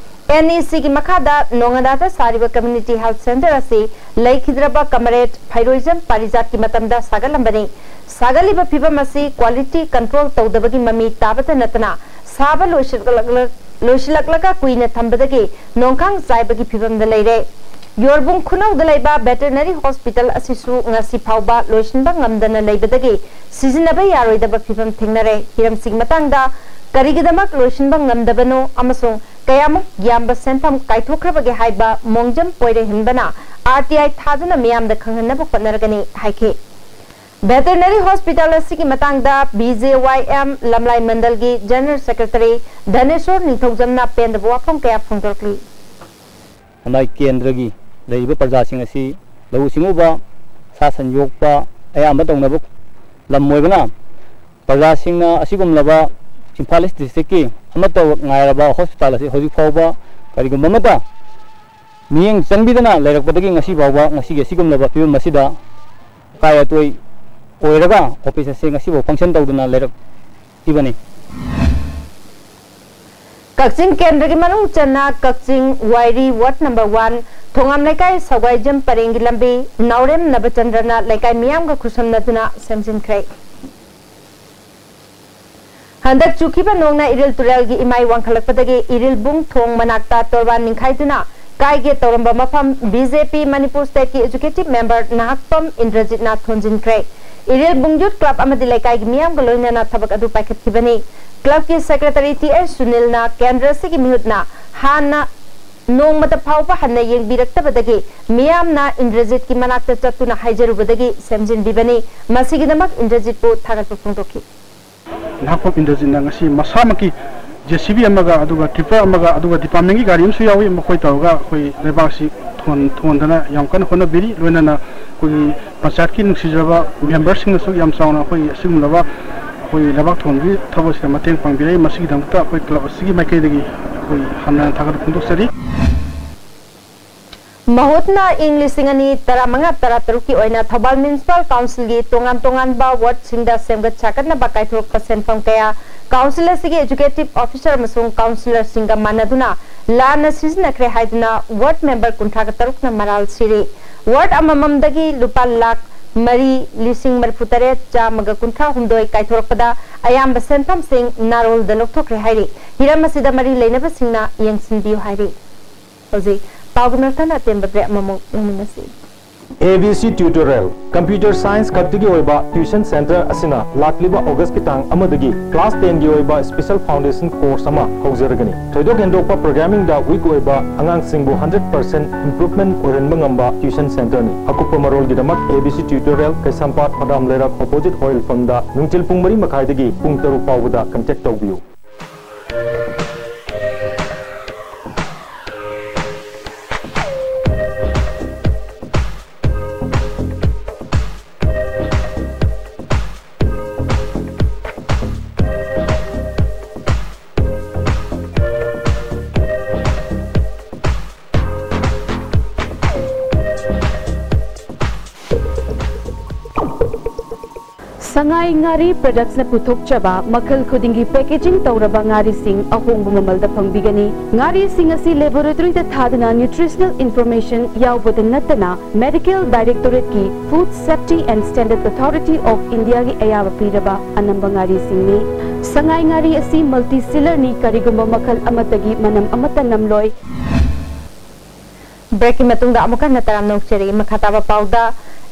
ꯑꯦꯟ ꯏ ꯁꯤꯒꯤ ꯃꯈꯥꯗ ꯅꯣꯉꯥꯗꯥꯗ ꯁꯥꯔꯤꯕ ꯀꯝꯃ꯭ꯌꯨꯅꯤꯇꯤ ꯍꯦꯜꯊ ꯁꯦꯟꯇꯔ ꯑꯁꯤ ꯂꯩꯈꯤꯗ꯭ꯔꯕ ꯀꯃꯔꯦꯗ ꯐꯩꯔꯣꯏꯖꯝ ꯄꯥꯔꯤꯖꯥꯠꯀꯤ ꯃꯇꯝꯗ ꯁꯥꯒꯠꯂꯝꯕꯅꯤ꯫ ꯁꯥꯒꯠꯂꯤꯕ ꯐꯤꯕꯝ ꯑꯁꯤ ꯀ꯭ꯋꯥꯂꯤꯇꯤ ꯀꯟꯇ꯭ꯔꯣꯜ ꯇꯧꯗꯕꯒꯤ ꯃꯃꯤ ꯇꯥꯕꯇ ꯅꯠꯇꯅ ꯁꯥꯕ ꯂꯣꯏꯁꯤꯜꯂꯛꯂ-, ꯂꯣꯏꯁꯤꯜꯂꯛꯂꯒ ꯀꯨꯏꯅ ꯊꯝꯕꯗꯒꯤ ꯅꯣꯡꯈꯥꯡ ꯆꯥꯏꯕꯒꯤ ꯐꯤꯕꯝꯗ ꯂꯩꯔꯦ꯫ ꯌꯣꯔꯕꯨꯡ ꯈꯨꯅꯧꯗ ꯂꯩꯕ ꯚꯦꯇꯔꯅꯔꯤ ꯍꯣꯁꯄꯤꯇꯥꯜ ꯑꯁꯤꯁꯨ ꯉꯁꯤ ꯐꯥꯎꯕ ꯂꯣꯏꯁꯤꯟꯕ ꯉꯝꯗꯅ ꯂꯩꯕꯗꯒꯤ ꯁꯤꯖꯤꯟꯅꯕ ꯌꯥꯔꯣꯏꯗꯕ ꯐꯤꯕꯝ ꯊꯦꯡꯅꯔꯦ꯫ ꯍꯤꯔꯝꯁꯤꯒꯤ ꯃꯇꯥꯡꯗ ꯀꯔꯤꯒꯤꯗꯃꯛ ꯂꯣꯏꯁꯤꯟꯕ ꯉꯝꯗꯕꯅꯣ ꯑꯃꯁꯨꯡ ꯀꯌꯥꯃꯨꯛ ꯌꯥꯝꯕ ꯁꯦꯟꯐꯝ ꯀꯥꯏꯊꯣꯛꯈ꯭ꯔꯕꯒꯦ ꯍꯥꯏꯕ ꯃꯣꯡꯖꯝ ꯄꯣꯏꯔꯩꯍꯟꯕꯅ ꯑꯥꯔ ꯇꯤ ꯑꯥꯏ ꯊꯥꯗꯨꯅ ꯃꯤꯌꯥꯝꯗ ꯈꯪꯍꯟꯅꯕ ꯍꯣꯠꯅꯔꯒꯅꯤ ꯍꯥꯏꯈꯤ꯫ Veterinary Hospital ꯑꯁꯤꯒꯤ ꯃꯇꯥꯡꯗ ꯕꯤ ꯖꯦ ꯋꯥꯏ ꯑꯦꯝ ꯂꯝꯂꯥꯏ ꯃꯟꯗꯜꯒꯤ General Secretary ꯙꯅꯦꯁꯣꯔ ꯅꯤꯡꯊꯧꯖꯝꯅ ꯄꯦꯟꯗꯕ ꯋꯥꯐꯝ ꯀꯌꯥ ꯐꯣꯡꯗꯣꯔꯛꯂꯤ꯫ ꯂꯝꯂꯥꯏ ꯀꯦꯟꯗ꯭ꯔꯒꯤ ꯂꯩꯔꯤꯕ ꯄ꯭ꯔꯖꯥꯁꯤꯡ ꯑꯁꯤ ꯂꯧꯎ ꯁꯤꯡꯎꯕ, ꯁꯥ ꯁꯟ ꯌꯣꯛꯄ ꯑꯌꯥꯝꯕ ꯇꯧꯅꯕ ꯂꯝ ꯑꯣꯏꯕꯅ, ꯄ꯭ꯔꯖꯥꯁꯤꯡꯅ ꯑꯁꯤꯒꯨꯝꯂꯕ ꯏꯝꯐꯥꯜ ꯏꯁ ꯗꯤꯁꯇ꯭ꯔꯤꯛꯀꯤ ꯑꯃꯠꯇ ꯉꯥꯏꯔꯕ ꯍꯣꯁꯄꯤꯇꯥꯜ ꯑꯁꯤ ꯍꯧꯖꯤꯛ ꯐꯥꯎꯕ ꯀꯔꯤꯒꯨꯝꯕ ꯑꯃꯠꯇ ꯃꯤꯠꯌꯦꯡ ꯆꯪꯕꯤꯗꯅ ꯂꯩꯔꯛꯄꯗꯒꯤ ꯉꯁꯤ ꯐꯥꯎꯕ, ꯉꯁꯤꯒꯤ ꯑꯁꯤꯒꯨꯝꯂꯕ ꯐꯤꯕꯝ ꯑꯁꯤꯗ ꯑꯀꯥꯏ ꯑꯇꯣꯏ ꯑꯣꯏꯔꯒ ꯑꯣꯐꯤꯁ ꯑꯁꯤ ꯉꯁꯤꯐꯥꯎ ꯐꯪꯁꯟ ꯇꯧꯗꯅ ꯂꯩꯔꯛꯂꯤꯕꯅꯤ꯫ ꯀꯛꯆꯤꯡ ꯀꯦꯟꯗ꯭ꯔꯒꯤ ꯃꯅꯨꯡ ꯆꯟꯅ ꯀꯛꯆꯤꯡ ꯋꯥꯏꯔꯤ ꯋꯥꯔꯗ ꯅꯝꯕꯔ ꯋꯥꯟ, ꯊꯣꯉꯥꯝ ꯂꯩꯀꯥꯏ, ꯁꯧꯒꯥꯏꯖꯝ ꯄꯔꯦꯡꯒꯤ ꯂꯝꯕꯤ ꯅꯥꯎꯔꯦꯝ ꯅꯕꯆꯟꯗ꯭ꯔꯅ ꯂꯩꯀꯥꯏ ꯃꯤꯌꯥꯝꯒ ꯈꯨꯠꯁꯝꯅꯗꯨꯅ ꯁꯦꯝꯖꯤꯟꯈ꯭ꯔꯦ꯫ ꯍꯟꯗꯛ ꯆꯨꯈꯤꯕ ꯅꯣꯡꯅ ꯏꯔꯤꯜ ꯇꯨꯔꯦꯜꯒꯤ ꯏꯃꯥꯏ ꯋꯥꯡꯈꯠꯂꯛꯄꯗꯒꯤ ꯏꯔꯤꯜꯕꯨꯡ ꯊꯣꯡ ꯃꯅꯥꯛꯇ ꯇꯣꯔꯕꯥꯟ ꯅꯤꯡꯈꯥꯏꯗꯨꯅ ꯀꯥꯏꯒꯦ ꯇꯧꯔꯝꯕ ꯃꯐꯝ ꯕꯤ ꯖꯦ ꯄꯤ ꯃꯅꯤꯄꯨꯔ ꯁ꯭ꯇꯦꯠꯀꯤ ꯑꯦꯖꯨꯀꯦꯇꯤꯚ ꯃꯦꯝꯕꯔ ꯅꯍꯥꯛꯄꯝ ꯏꯟꯗ꯭ꯔꯖꯤꯠꯅ ꯊꯣꯟꯖꯤꯟꯈ꯭ꯔꯦ꯫ ꯏꯔꯤꯜꯕꯨꯡ ꯌꯨꯠ ꯀ꯭ꯂꯕ ꯑꯃꯗꯤ ꯂꯩꯀꯥꯏꯒꯤ ꯃꯤꯌꯥꯝꯒ ꯂꯣꯏꯅꯅ ꯊꯕꯛ ꯑꯗꯨ ꯄꯥꯏꯈꯠꯈꯤꯕꯅꯤ꯫ ꯀ꯭ꯂꯕꯀꯤ ꯁꯦꯀ꯭ꯔꯦꯇꯔꯤ ꯇꯤ ꯑꯦꯁ ꯁꯨꯅꯤꯜꯅ ꯀꯦꯟꯗ꯭ꯔ ꯑꯁꯤꯒꯤ ꯃꯤꯍꯨꯠꯅ ꯍꯥꯟꯅ ꯅꯣꯡꯃꯇ ꯐꯥꯎꯕ ꯍꯟꯅ ꯌꯦꯡꯕꯤꯔꯛꯇꯕꯗꯒꯤ ꯃꯤꯌꯥꯝꯅ ꯏꯟꯗ꯭ꯔꯖꯤꯠꯀꯤ ꯃꯅꯥꯛꯇ ꯆꯠꯇꯨꯅ ꯍꯥꯏꯖꯔꯨꯕꯗꯒꯤ ꯁꯦꯝꯖꯤꯟꯕꯤꯕꯅꯤ꯫ ꯃꯁꯤꯒꯤꯗꯃꯛ ꯏꯟꯗ꯭ꯔꯖꯤꯠꯄꯨ ꯊꯥꯒꯠꯄ ꯐꯣꯡꯗꯣꯛꯈꯤ꯫ ꯅꯍꯥꯛꯄꯝ ꯏꯟꯗ꯭ꯔꯖꯤꯠꯅ ꯉꯁꯤ ꯃꯁꯥꯃꯛꯀꯤ ꯖꯦ ꯁꯤ ꯕꯤ ꯑꯃꯒ, ꯑꯗꯨꯒ ꯇ꯭ꯔꯤꯄꯔ ꯑꯃꯒ, ꯑꯗꯨꯒ ꯗꯤꯄꯥꯔꯠꯃꯦꯟꯒꯤ ꯒꯥꯔꯤ ꯑꯃꯁꯨ ꯌꯥꯎꯏ꯫ ꯃꯈꯣꯏ ꯇꯧꯔꯒ ꯑꯩꯈꯣꯏ ꯂꯩꯕꯥꯛꯁꯤ ꯊꯣꯟ-, ꯊꯣꯟꯗꯅ ꯌꯥꯝ ꯀꯟꯅ ꯍꯣꯠꯅꯕꯤꯔꯤ꯫ ꯂꯣꯏꯅꯅ ꯑꯩꯈꯣꯏꯒꯤ ꯄꯟꯆꯥꯌꯠꯀꯤ ꯅꯨꯡꯁꯤꯖꯔꯕ ꯃꯦꯝꯕꯔꯁꯤꯡꯅꯁꯨ ꯌꯥꯝ ꯆꯥꯎꯅ ꯑꯩꯈꯣꯏ ꯑꯁꯤꯒꯨꯝꯂꯕ ꯑꯩꯈꯣꯏ ꯂꯩꯕꯥꯛ ꯊꯣꯟꯕꯒꯤ ꯊꯕꯛꯁꯤꯗ ꯃꯇꯦꯡ ꯄꯥꯡꯕꯤꯔꯛꯏ꯫ ꯃꯁꯤꯒꯤꯗꯃꯛꯇ ꯑꯩꯈꯣꯏ ꯀ꯭ꯂꯕ ꯑꯁꯤꯒꯤ ꯃꯥꯏꯀꯩꯗꯒꯤ ꯑꯩꯈꯣꯏ ꯍꯟꯅ ꯊꯥꯒꯠꯄ ꯐꯣꯡꯗꯣꯛꯆꯔꯤ꯫ ꯃꯍꯨꯠꯅ ꯏꯪ ꯂꯤꯁꯤꯡ ꯑꯅꯤ ꯇꯔꯥꯃꯉꯥ ꯇꯔꯥꯇꯔꯨꯛꯀꯤ ꯑꯣꯏꯅ ꯊꯧꯕꯥꯜ ꯃ꯭ꯌꯨꯅꯤꯁꯤꯄꯥꯜ ꯀꯥꯎꯟꯁꯤꯜꯒꯤ ꯇꯣꯉꯥꯟ ꯇꯣꯉꯥꯟꯕ ꯋꯥꯔꯗꯁꯤꯡꯗ ꯁꯦꯝꯒꯠ ꯁꯥꯒꯠꯅꯕ ꯀꯥꯏꯊꯣꯔꯛꯄ ꯁꯦꯟꯐꯝ ꯀꯌꯥ ꯀꯥꯎꯟꯁꯤꯜ ꯑꯁꯤꯒꯤ ꯑꯦꯖꯨꯀꯦꯇꯤꯚ ꯑꯣꯐꯤꯁꯥꯔ ꯑꯃꯁꯨꯡ ꯀꯥꯎꯟꯁꯤꯂꯔꯁꯤꯡꯒ ꯃꯥꯟꯅꯗꯨꯅ ꯂꯥꯟꯅ ꯁꯤꯖꯤꯟꯅꯈ꯭ꯔꯦ ꯍꯥꯏꯗꯨꯅ ꯋꯥꯔꯗ ꯃꯦꯝꯕꯔ ꯀꯨꯟꯊ꯭ꯔꯥꯒ ꯇꯔꯨꯛꯅ ꯃꯔꯥꯜ ꯁꯤꯔꯤ꯫ ꯋꯥꯔꯗ ꯑꯃꯃꯝꯗꯒꯤ ꯂꯨꯄꯥ ꯂꯥꯈ ꯃꯔꯤ ꯂꯤꯁꯤꯡ ꯃꯔꯤꯐꯨ ꯇꯔꯦꯠ ꯆꯥꯝꯃꯒ ꯀꯨꯟꯊ꯭ꯔꯥ ꯍꯨꯝꯗꯣꯏ ꯀꯥꯏꯊꯣꯔꯛꯄꯗ ꯑꯌꯥꯝꯕ ꯁꯦꯟꯐꯝꯁꯤꯡ ꯅꯥꯔꯣꯜꯗ ꯂꯧꯊꯣꯛꯈ꯭ꯔꯦ ꯍꯥꯏꯔꯤ꯫ ꯍꯤꯔꯝ ꯑꯁꯤꯗ ꯃꯔꯤ ꯂꯩꯅꯕꯁꯤꯡꯅ ꯌꯦꯡꯁꯤꯟꯕꯤꯌꯨ ꯍꯥꯏꯔꯤ꯫ ꯍꯧꯖꯤꯛ ꯄꯥꯎꯒꯤ ꯃꯔꯛ ꯊꯠꯅ ꯑꯇꯦꯟꯕ ꯕ꯭ꯔꯦꯛ ꯑꯃꯃꯨꯛ ꯂꯧꯃꯤꯟꯅꯁꯤ꯫ A B C Tutorial, computer science ꯈꯛꯇꯒꯤ ꯑꯣꯏꯕ tuition center ꯑꯁꯤꯅ ꯂꯥꯛꯂꯤꯕ August ꯀꯤ ꯇꯥꯡ ꯑꯃꯗꯒꯤ class ten ꯒꯤ ꯑꯣꯏꯕ special foundation course ꯑꯃ ꯍꯧꯖꯔꯒꯅꯤ꯫ ꯊꯣꯏꯗꯣꯛ ꯍꯦꯟꯗꯣꯛꯄ programming ꯗ weak ꯑꯣꯏꯕ ꯑꯉꯥꯡꯁꯤꯡꯕꯨ hundred percent improvement ꯑꯣꯏꯍꯟꯕ ꯉꯝꯕ tuition center ꯅꯤ꯫ ꯑꯀꯨꯞꯄ ꯃꯔꯣꯜꯒꯤꯗꯃꯛ A B C Tutorial, ꯀꯩꯁꯥꯝꯄꯥꯠ ꯐꯗꯥꯝ ꯂꯩꯔꯛ opposite oil pump ꯗ ꯅꯨꯡꯊꯤꯜ ꯄꯨꯡ ꯃꯔꯤ ꯃꯈꯥꯏꯗꯒꯤ ꯄꯨꯡ ꯇꯔꯨꯛ ꯐꯥꯎꯕꯗ contact ꯇꯧꯕꯤꯌꯨ꯫ ꯁꯉꯥꯏ ꯉꯥꯔꯤ Products ꯅ ꯄꯨꯊꯣꯛꯆꯕ ꯃꯈꯜ ꯈꯨꯗꯤꯡꯒꯤ packaging ꯇꯧꯔꯕ ꯉꯥꯔꯤꯁꯤꯡ ꯑꯍꯣꯡꯕ ꯃꯃꯜꯗ ꯐꯪꯕꯤꯒꯅꯤ꯫ ꯉꯥꯔꯤꯁꯤꯡ ꯑꯁꯤ laboratory ꯗ ꯊꯥꯗꯨꯅ nutritional information ꯌꯥꯎꯕꯗ ꯅꯠꯇꯅ Medical Directorate ꯀꯤ Food Safety and Standard Authority of India ꯒꯤ ꯑꯌꯥꯕ ꯄꯤꯔꯕ ꯑꯅꯝꯕ ꯉꯥꯔꯤꯁꯤꯡꯅꯤ꯫ ꯁꯉꯥꯏ ꯉꯥꯔꯤ ꯑꯁꯤ multi sealer ꯅꯤ, ꯀꯔꯤꯒꯨꯝꯕ ꯃꯈꯜ ꯑꯃꯠꯇꯒꯤ ꯃꯅꯝ ꯑꯃꯠꯇ ꯅꯝꯂꯣꯏ꯫ Break ꯀꯤ ꯃꯇꯨꯡꯗ ꯑꯃꯨꯛ ꯍꯟꯅ ꯇꯔꯥꯝꯅ ꯑꯣꯛꯆꯔꯤ꯫ ꯃꯈꯥ ꯇꯥꯕ ꯄꯥꯎꯗ,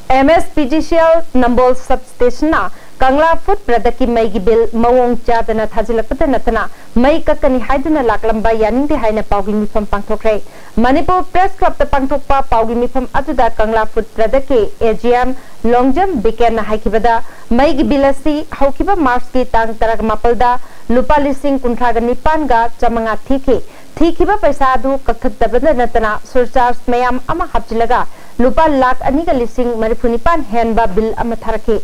M S P G C L ꯅꯝꯕꯣꯜ sub station ꯅ ꯀꯪꯂꯥ Food Product ꯀꯤ ꯃꯩꯒꯤ bill ꯃꯑꯣꯡ ꯆꯥꯗꯅ ꯊꯥꯖꯤꯜꯂꯛꯄꯗ ꯅꯠꯇꯅ ꯃꯩ ꯀꯛꯀꯅꯤ ꯍꯥꯏꯗꯨꯅ ꯂꯥꯛꯂꯝꯕ ꯌꯥꯅꯤꯡꯗꯦ ꯍꯥꯏꯅ ꯄꯥꯎꯒꯤ ꯃꯤꯐꯝ ꯄꯥꯡꯊꯣꯛꯈ꯭ꯔꯦ꯫ ꯃꯅꯤꯄꯨꯔ Press Club ꯇ ꯄꯥꯡꯊꯣꯛꯄ ꯄꯥꯎꯒꯤ ꯃꯤꯐꯝ ꯑꯗꯨꯗ ꯀꯪꯂꯥ Food Product ꯀꯤ A G M ꯂꯣꯡꯖꯝ ꯕꯤꯀꯦꯟꯅ ꯍꯥꯏꯈꯤꯕꯗ, ꯃꯩꯒꯤ bill ꯑꯁꯤ ꯍꯧꯈꯤꯕ March ꯀꯤ ꯇꯥꯡ ꯇꯔꯥꯃꯥꯄꯜꯗ ꯂꯨꯄꯥ ꯂꯤꯁꯤꯡ ꯀꯨꯟꯊ꯭ꯔꯥꯒ ꯅꯤꯄꯥꯟꯒ ꯆꯥꯃꯉꯥ ꯊꯤꯈꯤ꯫ ꯊꯤꯈꯤꯕ ꯄꯩꯁꯥ ꯑꯗꯨ ꯀꯛꯊꯠꯇꯕꯗ ꯅꯠꯇꯅ surcharge ꯃꯌꯥꯝ ꯑꯃ ꯍꯥꯞꯆꯤꯜꯂꯒ ꯂꯨꯄꯥ ꯂꯥꯈ ꯑꯅꯤꯒ ꯂꯤꯁꯤꯡ ꯃꯔꯤꯐꯨ ꯅꯤꯄꯥꯟ ꯍꯦꯟꯕ bill ꯑꯃ ꯊꯥꯔꯛꯈꯤ꯫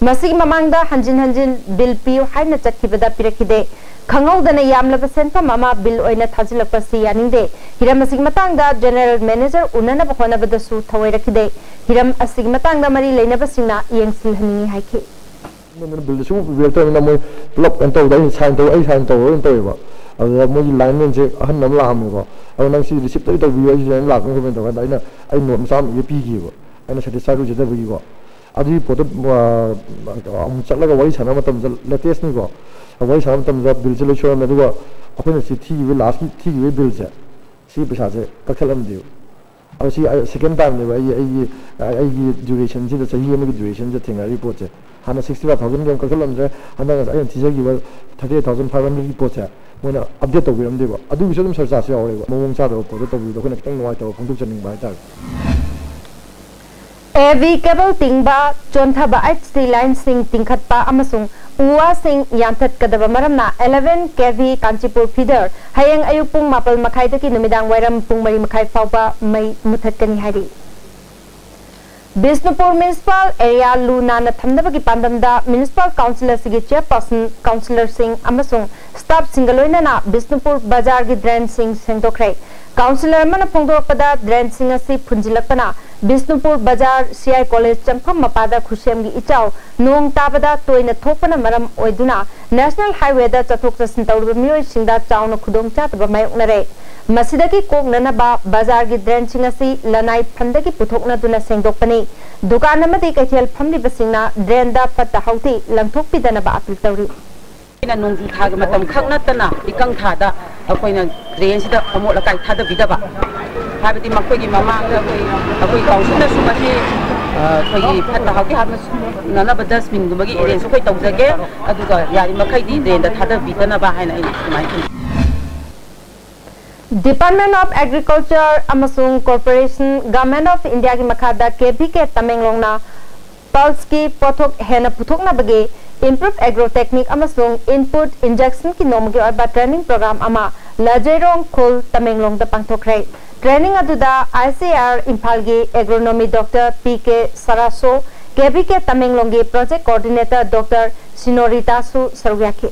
ꯃꯁꯤꯒꯤ ꯃꯃꯥꯡꯗ ꯍꯟꯖꯤꯟ ꯍꯟꯖꯤꯟ bill ꯄꯤꯌꯨ ꯍꯥꯏꯅ ꯆꯠꯈꯤꯕꯗ ꯄꯤꯔꯛꯈꯤꯗꯦ꯫ ꯈꯪꯍꯧꯗꯅ ꯌꯥꯝꯂꯕ ꯁꯦꯟꯐꯝ ꯑꯃ bill ꯑꯣꯏꯅ ꯊꯥꯖꯤꯜꯂꯛꯄ ꯑꯁꯤ ꯌꯥꯅꯤꯡꯗꯦ꯫ ꯍꯤꯔꯝ ꯑꯁꯤꯒꯤ ꯃꯇꯥꯡꯗ General Manager ꯎꯅꯅꯕ ꯍꯣꯠꯅꯕꯗꯁꯨ ꯊꯧꯑꯣꯏꯔꯛꯈꯤꯗꯦ꯫ ꯍꯤꯔꯝ ꯑꯁꯤꯒꯤ ꯃꯇꯥꯡꯗ ꯃꯔꯤ ꯂꯩꯅꯕꯁꯤꯡꯅ ꯌꯦꯡꯁꯤꯜꯍꯟꯅꯤꯡꯏ ꯍꯥꯏꯈꯤ꯫ ꯑꯗꯨꯅ bill ꯁꯨ ꯄꯤꯕꯤꯔꯛꯇꯕꯅꯤꯅ ꯃꯣꯏ ꯄꯨꯂꯞ ꯀꯩꯅꯣ ꯇꯧꯕꯗ ꯑꯩꯅ sign ꯇꯧ-, ꯑꯩ sign ꯇꯧꯔꯣꯏꯅ ꯇꯧꯋꯦꯕ꯫ ꯑꯗꯨꯗ ꯃꯣꯏꯒꯤ lineman ꯁꯦ ꯑꯍꯟ ꯑꯃ ꯂꯥꯛꯑꯝꯃꯦꯀꯣ꯫ ꯑꯗꯣ "ꯅꯪ ꯁꯤ receipt ꯇ ꯇꯧꯕꯤꯌꯨ, ꯑꯩ ꯁꯨꯃꯥꯏꯅ ꯂꯥꯛꯄꯅꯤ ꯈꯣꯠꯄꯅꯤ" ꯇꯧꯔꯀꯥꯟꯗ ꯑꯩꯅ, ꯑꯩ note ꯃꯆꯥ ꯑꯃ ꯏꯔ ꯄꯤꯈꯤꯕ꯫ ꯑꯩꯅ satisfied ꯑꯣꯏꯖꯗꯕꯒꯤꯀꯣ꯫ ꯑꯗꯨꯒꯤ ꯄꯣꯠꯇꯣ, ꯑ, ꯑꯃꯨꯛ ꯆꯠꯂꯒ ꯋꯥꯔꯤ ꯁꯥꯟꯅꯕ ꯃꯇꯝꯗ, latest ꯅꯤꯀꯣ, ꯋꯥꯔꯤ ꯁꯥꯟꯅꯕ ꯃꯇꯝꯗ bill ꯁꯦ ꯂꯣꯏ ꯁꯣꯏꯔꯝꯃꯦ꯫ ꯑꯗꯨꯒ ꯑꯩꯈꯣꯏꯅ ꯁꯤ ꯊꯤꯈꯤꯕ, last ꯀꯤ ꯊꯤꯈꯤꯕꯒꯤ bill ꯁꯦ, ꯁꯤ ꯄꯩꯁꯥꯁꯦ ꯀꯛꯊꯠꯂꯝꯗꯦꯕ꯫ ꯑꯗꯣ ꯁꯤ second timeꯅꯦꯕ ꯑꯩꯒꯤ ꯑꯩꯒꯤ ꯑꯩꯒꯤ durationꯁꯤꯗ, ꯆꯍꯤ ꯑꯃꯒꯤ durationꯁꯤꯗ ꯊꯦꯡꯅꯔꯤ ꯄꯣꯠꯁꯦ꯫ ꯍꯥꯟꯅ sixty five thousandꯒꯤ ꯑꯃꯨꯛ ꯀꯛꯊꯠꯂꯝꯗ꯭ꯔꯦ, ꯍꯟꯗꯛ ꯑꯩꯅ ꯊꯤꯖꯈꯤꯕ thirty eight thousand five hundredꯀꯤ ꯄꯣꯠꯁꯦ ꯃꯣꯏꯅ update ꯇꯧꯕꯤꯔꯝꯗꯦꯕ꯫ ꯑꯗꯨꯒꯤꯁꯨ ꯑꯗꯨꯝ surcharge ꯌꯥꯎꯔꯦꯕ꯫ ꯃꯑꯣꯡ ꯆꯥꯗꯕ ꯄꯣꯠꯇꯣ ꯇꯧꯕꯤꯕꯗꯣ ꯑꯩꯈꯣꯏꯅ ꯈꯤꯇꯪ ꯅꯨꯡꯉꯥꯏꯇꯕ ꯐꯣꯡꯗꯣꯛꯆꯅꯤꯡꯕ ꯍꯥꯏꯇꯥꯔꯦ꯫ ꯑꯦ ꯚꯤ cable ꯇꯤꯡꯕ, ꯆꯣꯟꯊꯕ H T lineꯁꯤꯡ ꯇꯤꯡꯈꯠꯄ ꯑꯃꯁꯨꯡ ꯎ ꯋꯥꯁꯤꯡ ꯌꯥꯟꯊꯠꯀꯗꯕ ꯃꯔꯝꯅ eleven K V Kanchipur feeder ꯍꯌꯦꯡ ꯑꯌꯨꯛ ꯄꯨꯡ ꯃꯥꯄꯜ ꯃꯈꯥꯏꯗꯒꯤ ꯅꯨꯃꯤꯗꯥꯡ ꯋꯥꯏꯔꯝ ꯄꯨꯡ ꯃꯔꯤ ꯃꯈꯥꯏ ꯐꯥꯎꯕ ꯃꯩ ꯃꯨꯊꯠꯀꯅꯤ ꯍꯥꯏꯔꯤ꯫ ꯕꯤꯁꯅꯨꯄꯨꯔ municipal area ꯂꯨ ꯅꯥꯟꯅ ꯊꯝꯅꯕꯒꯤ ꯄꯥꯟꯗꯝꯗ municipal council ꯑꯁꯤꯒꯤ chairperson, councillorꯁꯤꯡ ꯑꯃꯁꯨꯡ staffꯁꯤꯡꯒ ꯂꯣꯏꯅꯅ ꯕꯤꯁꯅꯨꯄꯨꯔ ꯕꯖꯥꯔꯒꯤ drainꯁꯤꯡ ꯁꯦꯡꯗꯣꯛꯈ꯭ꯔꯦ꯫ Councillor ꯑꯃꯅ ꯐꯣꯡꯗꯣꯔꯛꯄꯗ, drainꯁꯤꯡ ꯑꯁꯤ ꯐꯨꯟꯖꯤꯜꯂꯛꯄꯅ ꯕꯤꯁꯅꯨꯄꯨꯔ ꯕꯖꯥꯔ, C I College ꯆꯪꯐꯝ ꯃꯄꯥꯗ ꯈꯨꯁꯦꯝꯒꯤ ꯏꯆꯥꯎ ꯅꯣꯡ ꯇꯥꯕꯗ ꯇꯣꯏꯅ ꯊꯣꯛꯄꯅ ꯃꯔꯝ ꯑꯣꯏꯗꯨꯅ National Highwayꯗ ꯆꯠꯊꯣꯛ ꯆꯠꯁꯤꯟ ꯇꯧꯔꯤꯕ ꯃꯤꯑꯣꯏꯁꯤꯡꯗ ꯆꯥꯎꯅ ꯈꯨꯗꯣꯡꯆꯥꯗꯕ ꯃꯥꯌꯣꯛꯅꯔꯦ꯫ ꯃꯁꯤꯗꯒꯤ ꯀꯣꯛꯅꯅꯕ ꯕꯖꯥꯔꯒꯤ drainꯁꯤꯡ ꯑꯁꯤ ꯂꯅꯥꯏ fundꯗꯒꯤ ꯄꯨꯊꯣꯛꯅꯗꯨꯅ ꯁꯦꯡꯗꯣꯛꯄꯅꯤ꯫ ꯗꯨꯀꯥꯟ ꯑꯃꯗꯤ ꯀꯩꯊꯦꯜ ꯐꯝꯂꯤꯕꯁꯤꯡꯅ drainꯗ ꯐꯠꯇ ꯍꯥꯎꯊꯤ ꯂꯪꯊꯣꯛꯄꯤꯗꯅꯕ appeal ꯇꯧꯔꯤ꯫ ꯑꯩꯅ ꯅꯣꯡꯖꯨ ꯊꯥꯒꯤ ꯃꯇꯝ ꯈꯛ ꯅꯠꯇꯅ ꯏꯀꯪ ꯊꯥꯗ ꯑꯩꯈꯣꯏꯅ drainꯁꯤꯗ ꯑꯃꯣꯠ ꯑꯀꯥꯏ ꯊꯥꯗꯕꯤꯗꯕ, ꯍꯥꯏꯕꯗꯤ ꯃꯈꯣꯏꯒꯤ ꯃꯃꯥꯡꯗ ꯑꯩꯈꯣꯏ ꯑꯩꯈꯣꯏ councilꯅꯁꯨ ꯃꯁꯤ, ꯑ, ꯑꯩꯈꯣꯏꯒꯤ ꯐꯠꯇ ꯍꯥꯎꯊꯤ ꯍꯥꯞꯅꯅꯕ dustbinꯒꯨꯝꯕꯒꯤ arrangeꯁꯨ ꯑꯩꯈꯣꯏ ꯇꯧꯖꯒꯦ, ꯑꯗꯨꯒ ꯌꯥꯔꯤꯃꯈꯩꯗꯤ drainꯗ ꯊꯥꯗꯕꯤꯗꯅꯕ ꯍꯥꯏꯅ ꯑꯩꯅ ꯁꯨꯃꯥꯏꯅ ꯊꯝꯖꯒꯦ꯫ Department of Agriculture ꯑꯃꯁꯨꯡ Cooperation, Government of Indiaꯒꯤ ꯃꯈꯥꯗ K V K ꯇꯃꯦꯡꯂꯣꯡꯅ pulseꯀꯤ ꯄꯣꯠꯊꯣꯛ ꯍꯦꯟꯅ ꯄꯨꯊꯣꯛꯅꯕꯒꯤ Improve Agrotechnic ꯑꯃꯁꯨꯡ Input Injectionꯒꯤ ꯅꯣꯡꯃꯒꯤ ꯑꯣꯏꯕ training program ꯑꯃ ꯂꯖꯩꯔꯣꯡ ꯈꯨꯜ ꯇꯃꯦꯡꯂꯣꯡꯗ ꯄꯥꯡꯊꯣꯛꯈ꯭ꯔꯦ꯫ Training ꯑꯗꯨꯗ I C R ꯏꯝꯐꯥꯜꯒꯤ agronomy doctor P K ꯁꯔꯥꯁꯣ, K V K ꯇꯃꯦꯡꯂꯣꯡꯒꯤ project coordinator doctor ꯁꯤꯅꯣꯔꯤꯇꯥꯁꯨ ꯁꯔꯨꯛ ꯌꯥꯈꯤ꯫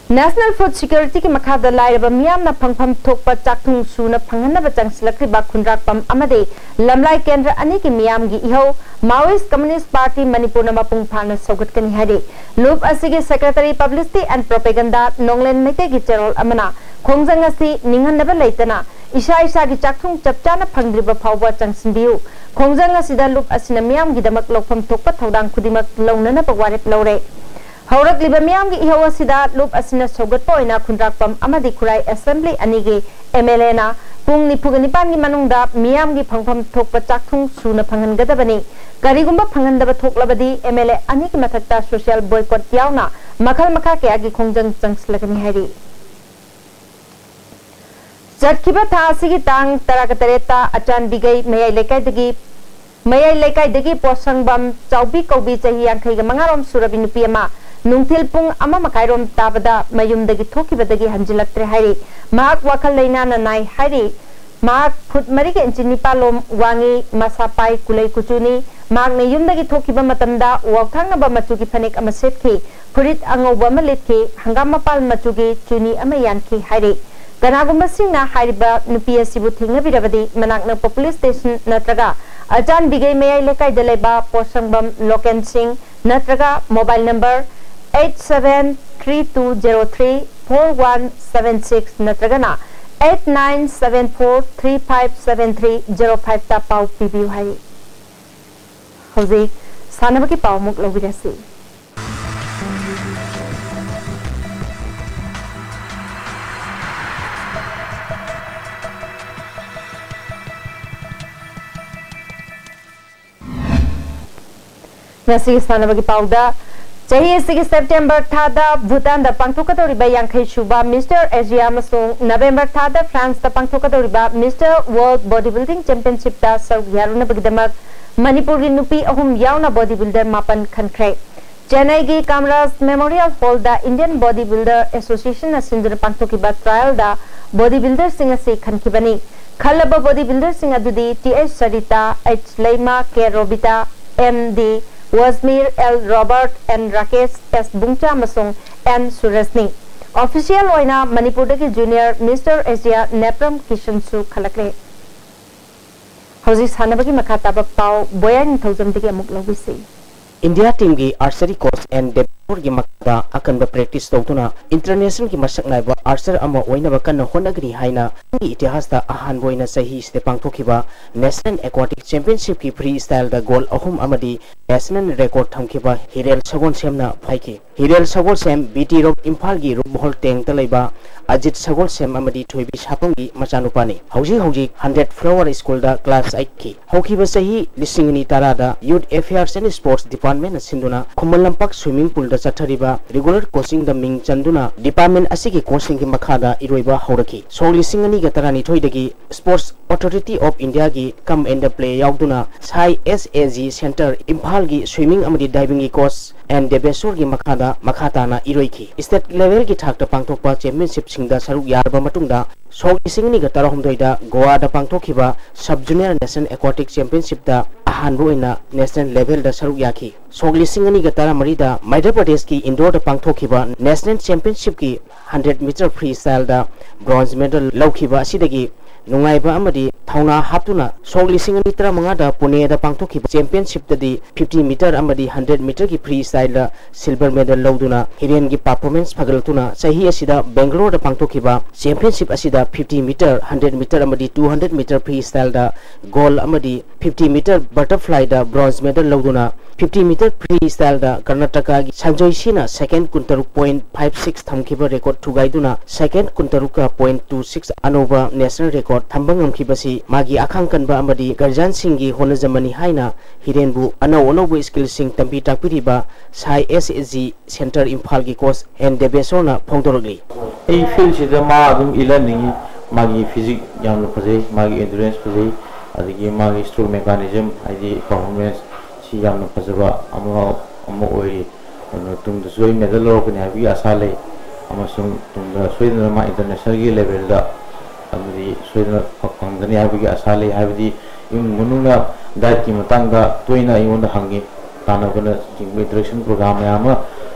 National Food Securityꯒꯤ ꯃꯈꯥꯗ ꯂꯥꯏꯔꯕ ꯃꯤꯌꯥꯝꯅ ꯐꯪꯐꯝ ꯊꯣꯛꯄ ꯆꯥꯛꯊꯨꯡ ꯁꯨꯅ ꯐꯪꯍꯟꯅꯕ ꯆꯪꯁꯤꯜꯂꯛꯂꯤꯕ ꯈꯨꯟꯗ꯭ꯔꯥꯛꯄꯝ ꯑꯃꯗꯤ ꯂꯝꯂꯥꯏ ꯀꯦꯟꯗ꯭ꯔ ꯑꯅꯤꯒꯤ ꯃꯤꯌꯥꯝꯒꯤ ꯏꯍꯧ Maoist Communist Party ꯃꯅꯤꯄꯨꯔꯅ ꯃꯄꯨꯡ ꯐꯥꯅ ꯁꯧꯒꯠꯀꯅꯤ ꯍꯥꯏꯔꯤ꯫ ꯂꯨꯞ ꯑꯁꯤꯒꯤ Secretary Publicity and Propaganda ꯅꯣꯡꯂꯦꯟ ꯃꯩꯇꯩꯒꯤ ꯆꯦꯔꯣꯜ ꯑꯃꯅ ꯈꯣꯡꯖꯪ ꯑꯁꯤ ꯅꯤꯡꯍꯟꯅꯕ ꯂꯩꯇꯅ ꯏꯁꯥ ꯏꯁꯥꯒꯤ ꯆꯥꯛꯊꯨꯡ ꯆꯞ ꯆꯥꯅ ꯐꯪꯗ꯭ꯔꯤꯕ ꯐꯥꯎꯕ ꯆꯪꯁꯤꯟꯕꯤꯌꯨ꯫ ꯈꯣꯡꯖꯪ ꯑꯁꯤꯗ ꯂꯨꯞ ꯑꯁꯤꯅ ꯃꯤꯌꯥꯝꯒꯤꯗꯃꯛ ꯂꯧꯐꯝ ꯊꯣꯛꯄ ꯊꯧꯗꯥꯡ ꯈꯨꯗꯤꯡꯃꯛ ꯂꯧꯅꯅꯕ ꯋꯥꯔꯦꯞ ꯂꯧꯔꯦ꯫ ꯍꯧꯔꯛꯂꯤꯕ ꯃꯤꯌꯥꯝꯒꯤ ꯏꯍꯧ ꯑꯁꯤꯗ ꯂꯨꯞ ꯑꯁꯤꯅ ꯁꯧꯒꯠꯄ ꯑꯣꯏꯅ ꯈꯨꯟꯗ꯭ꯔꯥꯛꯄꯝ ꯑꯃꯗꯤ ꯈꯨꯔꯥꯏ assembly ꯑꯅꯤꯒꯤ M L Aꯅ ꯄꯨꯡ ꯅꯤꯐꯨꯒ ꯅꯤꯄꯥꯟꯒꯤ ꯃꯅꯨꯡꯗ ꯃꯤꯌꯥꯝꯒꯤ ꯐꯪꯐꯝ ꯊꯣꯛꯄ ꯆꯥꯛꯊꯨꯡ ꯁꯨꯅ ꯐꯪꯍꯟꯒꯗꯕꯅꯤ꯫ ꯀꯔꯤꯒꯨꯝꯕ ꯐꯪꯍꯟꯗꯕ ꯊꯣꯛꯂꯕꯗꯤ ꯑꯦꯝ ꯑꯦꯜ ꯑꯦ ꯑꯅꯤꯒꯤ ꯃꯊꯛꯇ social boycott ꯌꯥꯎꯅ ꯃꯈꯜ ꯃꯈꯥ ꯀꯌꯥꯒꯤ ꯈꯣꯡꯖꯪ ꯆꯪꯁꯤꯜꯂꯒꯅꯤ ꯍꯥꯏꯔꯤ꯫ ꯆꯠꯈꯤꯕ ꯊꯥ ꯑꯁꯤꯒꯤ ꯇꯥꯡ ꯇꯔꯥꯒ ꯇꯔꯦꯠꯇ ꯑꯆꯥꯟꯕꯤꯒꯩ ꯃꯌꯥꯏ ꯂꯩꯀꯥꯏꯗꯒꯤ, ꯃꯌꯥꯏ ꯂꯩꯀꯥꯏꯗꯒꯤ ꯄꯣꯠꯁꯪꯕꯝ ꯆꯥꯎꯕꯤ ꯀꯧꯕꯤ ꯆꯍꯤ ꯌꯥꯡꯈꯩꯒ ꯃꯉꯥꯔꯣꯝ ꯁꯨꯔꯕꯤ ꯅꯨꯄꯤ ꯑꯃ ꯅꯨꯡꯊꯤꯜ ꯄꯨꯡ ꯑꯃ ꯃꯈꯥꯏꯔꯣꯝ ꯇꯥꯕꯗ ꯃꯌꯨꯝꯗꯒꯤ ꯊꯣꯛꯈꯤꯕꯗꯒꯤ ꯍꯟꯖꯤꯜꯂꯛꯇ꯭ꯔꯦ ꯍꯥꯏꯔꯤ꯫ ꯃꯍꯥꯛ ꯋꯥꯈꯜ ꯂꯩꯅꯥꯅ ꯅꯥꯏ ꯍꯥꯏꯔꯤ꯫ ꯃꯍꯥꯛ ꯐꯨꯠ ꯃꯔꯤꯒ ꯏꯟꯆꯤ ꯅꯤꯄꯥꯜꯂꯣꯝ ꯋꯥꯡꯉꯤ, ꯃꯁꯥ ꯄꯥꯏ, ꯀꯨꯂꯩ ꯀꯨꯆꯨꯅꯤ꯫ ꯃꯍꯥꯛꯅ ꯌꯨꯝꯗꯒꯤ ꯊꯣꯛꯈꯤꯕ ꯃꯇꯝꯗ ꯋꯥꯎꯊꯥꯡꯅꯕ ꯃꯆꯨꯒꯤ ꯐꯅꯦꯛ ꯑꯃ ꯁꯦꯠꯈꯤ, ꯐꯨꯔꯤꯠ ꯑꯉꯧꯕ ꯑꯃ ꯂꯤꯠꯈꯤ, ꯍꯪꯒꯥꯝ ꯃꯄꯥꯜ ꯃꯆꯨꯒꯤ ꯆꯨꯅꯤ ꯑꯃ ꯌꯥꯟꯈꯤ ꯍꯥꯏꯔꯤ꯫ ꯀꯅꯥꯒꯨꯝꯕꯁꯤꯡꯅ ꯍꯥꯏꯔꯤꯕ ꯅꯨꯄꯤ ꯑꯁꯤꯕꯨ ꯊꯦꯡꯅꯕꯤꯔꯕꯗꯤ ꯃꯅꯥꯛ ꯅꯛꯄ police station ꯅꯠꯇ꯭ꯔꯒ ꯑꯆꯥꯟꯕꯤꯒꯩ ꯃꯌꯥꯏ ꯂꯩꯀꯥꯏꯗ ꯂꯩꯕ ꯄꯣꯠꯁꯪꯕꯝ ꯂꯣꯀꯦꯟ ꯁꯤꯡ ꯅꯠꯇ꯭ꯔꯒ mobile number eight seven three two zero three four one seven six ꯅꯠꯇ꯭ꯔꯒꯅ eight nine seven four three five seven three zero five ꯇ ꯄꯥꯎ ꯄꯤꯕꯤꯌꯨ ꯍꯥꯏꯔꯤ꯫ ꯍꯧꯖꯤꯛ ꯁꯥꯟꯅꯕꯒꯤ ꯄꯥꯎ ꯑꯃꯨꯛ ꯂꯧꯕꯤꯔꯁꯤ꯫ ꯉꯁꯤꯒꯤ ꯁꯥꯟꯅꯕꯒꯤ ꯄꯥꯎꯗ, ꯆꯍꯤ ꯑꯁꯤꯒꯤ September ꯊꯥꯗ ꯚꯨꯇꯥꯟꯗ ꯄꯥꯡꯊꯣꯛꯀꯗꯧꯔꯤꯕ ꯌꯥꯡꯈꯩ ꯁꯨꯕ Mister Asia ꯑꯃꯁꯨꯡ November ꯊꯥꯗ France ꯇ ꯄꯥꯡꯊꯣꯛꯀꯗꯧꯔꯤꯕ Mister World Body Building Championship ꯇ ꯁꯔꯨꯛ ꯌꯥꯔꯨꯅꯕꯒꯤꯗꯃꯛ ꯃꯅꯤꯄꯨꯔꯒꯤ ꯅꯨꯄꯤ ꯑꯍꯨꯝ ꯌꯥꯎꯅ body builder ꯃꯥꯄꯟ ꯈꯟꯈ꯭ꯔꯦ꯫ ꯆꯦꯟꯅꯥꯏꯒꯤ ꯀꯥꯃꯔꯥꯖ Memorial Hall ꯗ Indian Body Builder Association ꯅ ꯁꯤꯟꯗꯨꯅ ꯄꯥꯡꯊꯣꯛꯈꯤꯕ trial ꯗ body builder ꯁꯤꯡ ꯑꯁꯤ ꯈꯟꯈꯤꯕꯅꯤ꯫ ꯈꯜꯂꯕ body builder ꯁꯤꯡ ꯑꯗꯨꯗꯤ T H ꯁꯔꯤꯇꯥ, H ꯂꯩꯃ, K Robita, M D ꯋꯖꯃꯤꯔ, L Robert, N Rakesh, S ꯕꯨꯡꯆꯥ ꯑꯃꯁꯨꯡ N ꯁꯨꯔꯖꯅꯤ꯫ Official ꯑꯣꯏꯅ ꯃꯅꯤꯄꯨꯔꯗꯒꯤ junior Mister Asia ꯅꯦꯄ꯭ꯔꯝ ꯀꯤꯁꯟꯁꯨ ꯈꯜꯂꯛꯂꯦ꯫ ꯍꯧꯖꯤꯛ ꯁꯥꯟꯅꯕꯒꯤ ꯃꯈꯥ ꯇꯥꯕ ꯄꯥꯎ ꯕꯣꯌꯥ ꯅꯤꯡꯊꯧꯖꯝꯗꯒꯤ ꯑꯃꯨꯛ ꯂꯧꯕꯤꯁꯤ꯫ ꯏꯟꯗꯤꯌꯥ ꯇꯤꯝꯒꯤ ꯑꯥꯔꯆꯔꯤ ꯀꯣꯆ ꯑꯦꯟ ꯗꯦꯕꯦꯁꯣꯔꯒꯤ ꯃꯈꯥꯗ ꯑꯀꯟꯕ ꯄ꯭ꯔꯦꯛꯇꯤꯁ ꯇꯧꯗꯨꯅ ꯏꯟꯇꯔꯅꯦꯁꯅꯦꯜꯒꯤ ꯃꯁꯛ ꯅꯥꯏꯕ ꯑꯥꯔꯆꯔ ꯑꯃ ꯑꯣꯏꯅꯕ ꯀꯟꯅ ꯍꯣꯠꯅꯒꯅꯤ ꯍꯥꯏꯅ ꯏꯇꯤꯍꯥꯁꯇ ꯑꯍꯥꯟꯕ ꯑꯣꯏꯅ ꯆꯍꯤꯁꯤꯗ ꯄꯥꯡꯊꯣꯛꯈꯤꯕ ꯅꯦꯁꯅꯦꯜ ꯑꯦꯀ꯭ꯋꯥꯇꯤꯛ ꯆꯦꯝꯄꯤꯌꯟꯁꯤꯞꯀꯤ ꯐ꯭ꯔꯤ ꯁ꯭ꯇꯥꯏꯜꯗ ꯒꯣꯜ ꯑꯍꯨꯝ ꯑꯃꯗꯤ ꯅꯦꯁꯅꯦꯜ ꯔꯦꯀꯣꯔꯗ ꯊꯝꯈꯤꯕ ꯍꯤꯔꯦꯜ ꯁꯒꯣꯜꯁꯦꯝꯅ ꯍꯥꯏꯈꯤ꯫ ꯍꯤꯔꯦꯜ ꯁꯒꯣꯜꯁꯦꯝ ꯕꯤ ꯇꯤ ꯔꯣꯗ ꯏꯝꯐꯥꯜꯒꯤ ꯔꯨꯞꯃꯍꯣꯜ ꯇꯦꯡꯇ ꯂꯩꯕ ꯑꯖꯤꯠ ꯁꯒꯣꯜꯁꯦꯝ ꯑꯃꯗꯤ ꯊꯣꯏꯕꯤ ꯁꯥꯄꯝꯒꯤ ꯃꯆꯥꯅꯨꯄꯥꯅꯤ꯫ ꯍꯧꯖꯤꯛ ꯍꯧꯖꯤꯛ ꯍꯟꯗ꯭ꯔꯦꯠ ꯐ꯭ꯂꯥꯋꯔ ꯁ꯭ꯀꯨꯜꯗ ꯀ꯭ꯂꯥꯁ ꯑꯩꯠꯀꯤ꯫ ꯍꯧꯈꯤꯕ ꯆꯍꯤ ꯂꯤꯁꯤꯡ ꯑꯅꯤ ꯇꯔꯥꯗ Youth Affairs and Sports Departmentꯅ ꯁꯤꯟꯗꯨꯅ ꯈꯨꯃꯟ ꯂꯝꯄꯥꯛ swimming poolꯗ ꯆꯠꯊꯔꯤꯕ regular coachingꯗ ꯃꯤꯡ ꯆꯟꯗꯨꯅ department ꯑꯁꯤꯒꯤ coachꯁꯤꯡꯒꯤ ꯃꯈꯥꯗ ꯏꯔꯣꯏꯕ ꯍꯧꯔꯛꯈꯤ꯫ ꯁꯣꯛ ꯂꯤꯁꯤꯡ ꯑꯅꯤꯒ ꯇꯔꯥꯅꯤꯊꯣꯏꯗꯒꯤ Sports Authority of Indiaꯒꯤ Come and Play ꯌꯥꯎꯗꯨꯅ ꯁꯥꯏ ꯑꯦꯁ ꯑꯦ ꯖꯤ ꯁꯦꯟꯇꯔ ꯏꯝꯐꯥꯜꯒꯤ swimming ꯑꯃꯗꯤ divingꯒꯤ coach ꯑꯦꯟ ꯗꯦꯕꯦꯁꯣꯔꯒꯤ ꯃꯈꯥꯗ ꯃꯈꯥ ꯇꯥꯅ ꯏꯔꯣꯏꯈꯤ꯫ State levelꯒꯤ ꯊꯥꯛꯇ ꯄꯥꯡꯊꯣꯛꯄ championshipꯁꯤꯡꯗ ꯁꯔꯨꯛ ꯌꯥꯔꯕ ꯃꯇꯨꯡꯗ ꯁꯣꯛ ꯂꯤꯁꯤꯡ ꯑꯅꯤꯒ ꯇꯔꯥꯍꯨꯝꯗꯣꯏꯗ ꯒꯣꯋꯥꯗ ꯄꯥꯡꯊꯣꯛꯈꯤꯕ Sub Junior National Aquatic Championshipꯇ ꯑꯍꯥꯟꯕ ꯑꯣꯏꯅ national levelꯗ ꯁꯔꯨꯛ ꯌꯥꯈꯤ꯫ ꯁꯣꯛ ꯂꯤꯁꯤꯡ ꯑꯅꯤꯒ ꯇꯔꯥꯃꯔꯤꯗ ꯃꯙ꯭ꯌ ꯄ꯭ꯔꯗꯦꯁꯀꯤ ꯏꯟꯗꯣꯔꯗ ꯄꯥꯡꯊꯣꯛꯈꯤꯕ national championshipꯀꯤ hundred meter freestyleꯗ bronze medal ꯂꯧꯈꯤꯕ ꯑꯁꯤꯗꯒꯤ ꯅꯨꯡꯉꯥꯏꯕ ꯑꯃꯗꯤ ꯊꯧꯅꯥ ꯍꯥꯞꯇꯨꯅ ꯁꯣꯛ ꯂꯤꯁꯤꯡ ꯑꯅꯤ ꯇꯔꯥꯃꯉꯥꯗ ꯄꯨꯅꯦꯗ ꯄꯥꯡꯊꯣꯛꯈꯤꯕ championshipꯇꯗꯤ fifty meter ꯑꯃꯗꯤ hundred meterꯒꯤ freestyleꯗ silver medal ꯂꯧꯗꯨꯅ ꯍꯤꯔꯦꯟꯒꯤ performance ꯐꯒꯠꯂꯛꯇꯨꯅ ꯆꯍꯤ ꯑꯁꯤꯗ ꯕꯦꯡꯒꯂꯣꯔꯗ ꯄꯥꯡꯊꯣꯛꯈꯤꯕ championship ꯑꯁꯤꯗ fifty meter, hundred meter ꯑꯃꯗꯤ two hundred meter freestyleꯗ gold ꯑꯃꯗꯤ fifty meter butterflyꯗ bronze medal ꯂꯧꯗꯨꯅ fifty meter freestyleꯗ ꯀꯔꯅꯥꯇꯀꯥꯒꯤ ꯁꯟꯖꯣꯏ ꯁꯤꯅ second ꯀꯨꯟꯇꯔꯨꯛ point five six ꯊꯝꯈꯤꯕ record ꯊꯨꯒꯥꯏꯗꯨꯅ second ꯀꯨꯟꯇꯔꯨꯛꯀ point two six ꯑꯅꯧꯕ national record ꯊꯝꯕ ꯉꯝꯈꯤꯕꯁꯤ ꯃꯥꯒꯤ ꯑꯈꯥꯡ ꯀꯟꯕ ꯑꯃꯗꯤ guardianꯁꯤꯡꯒꯤ ꯍꯣꯠꯅꯖꯃꯅꯤ ꯍꯥꯏꯅ ꯍꯤꯔꯦꯟꯕꯨ ꯑꯅꯧ ꯑꯅꯧꯕ skillꯁꯤꯡ ꯇꯝꯕꯤ ꯇꯥꯛꯄꯤꯔꯤꯕ ꯁꯥꯏ ꯑꯦꯁ ꯑꯦ ꯖꯤ ꯁꯦꯟꯇꯔ ꯏꯝꯐꯥꯜꯒꯤ coach ꯑꯦꯟ ꯗꯦꯕꯦꯁꯣꯔꯅ ꯐꯣꯡꯗꯣꯔꯛꯂꯤ꯫ ꯑꯩ fieldꯁꯤꯗ ꯃꯥ ꯑꯗꯨꯝ ꯏꯜꯍꯟꯅꯤꯡꯉꯤ꯫ ꯃꯥꯒꯤ physique ꯌꯥꯝꯅ ꯐꯖꯩ, ꯃꯥꯒꯤ endurance ꯐꯖꯩ, ꯑꯗꯒꯤ ꯃꯥꯒꯤ stroke mechanism, ꯍꯥꯏꯗꯤ performance ꯁꯤ ꯌꯥꯝꯅ ꯐꯖꯕ ꯑꯃ, ꯑꯃ ꯑꯣꯏꯔꯤ꯫ ꯑꯗꯨꯅ ꯇꯨꯡꯗꯁꯨ ꯑꯩ medal ꯂꯧꯔꯛꯀꯅꯤ ꯍꯥꯏꯕꯒꯤ ꯑꯁꯥ ꯂꯩ, ꯑꯃꯁꯨꯡ ꯇꯨꯡꯗ ꯁꯣꯏꯗꯅ ꯃꯥ internationalꯒꯤ levelꯗ ꯑꯃꯗꯤ ꯁꯣꯏꯗꯅ ꯐꯪꯒꯅꯤ ꯍꯥꯏꯕꯒꯤ ꯑꯁꯥ ꯂꯩ꯫ ꯍꯥꯏꯕꯗꯤ ꯏꯃꯨꯡ ꯃꯅꯨꯡꯅ dietꯀꯤ ꯃꯇꯥꯡꯗ ꯇꯣꯏꯅ ꯑꯩꯉꯣꯟꯗ ꯍꯪꯉꯤ, ꯁꯥꯟꯅꯕꯅꯆꯤꯡꯕ interaction program ꯃꯌꯥꯝ ꯑꯃ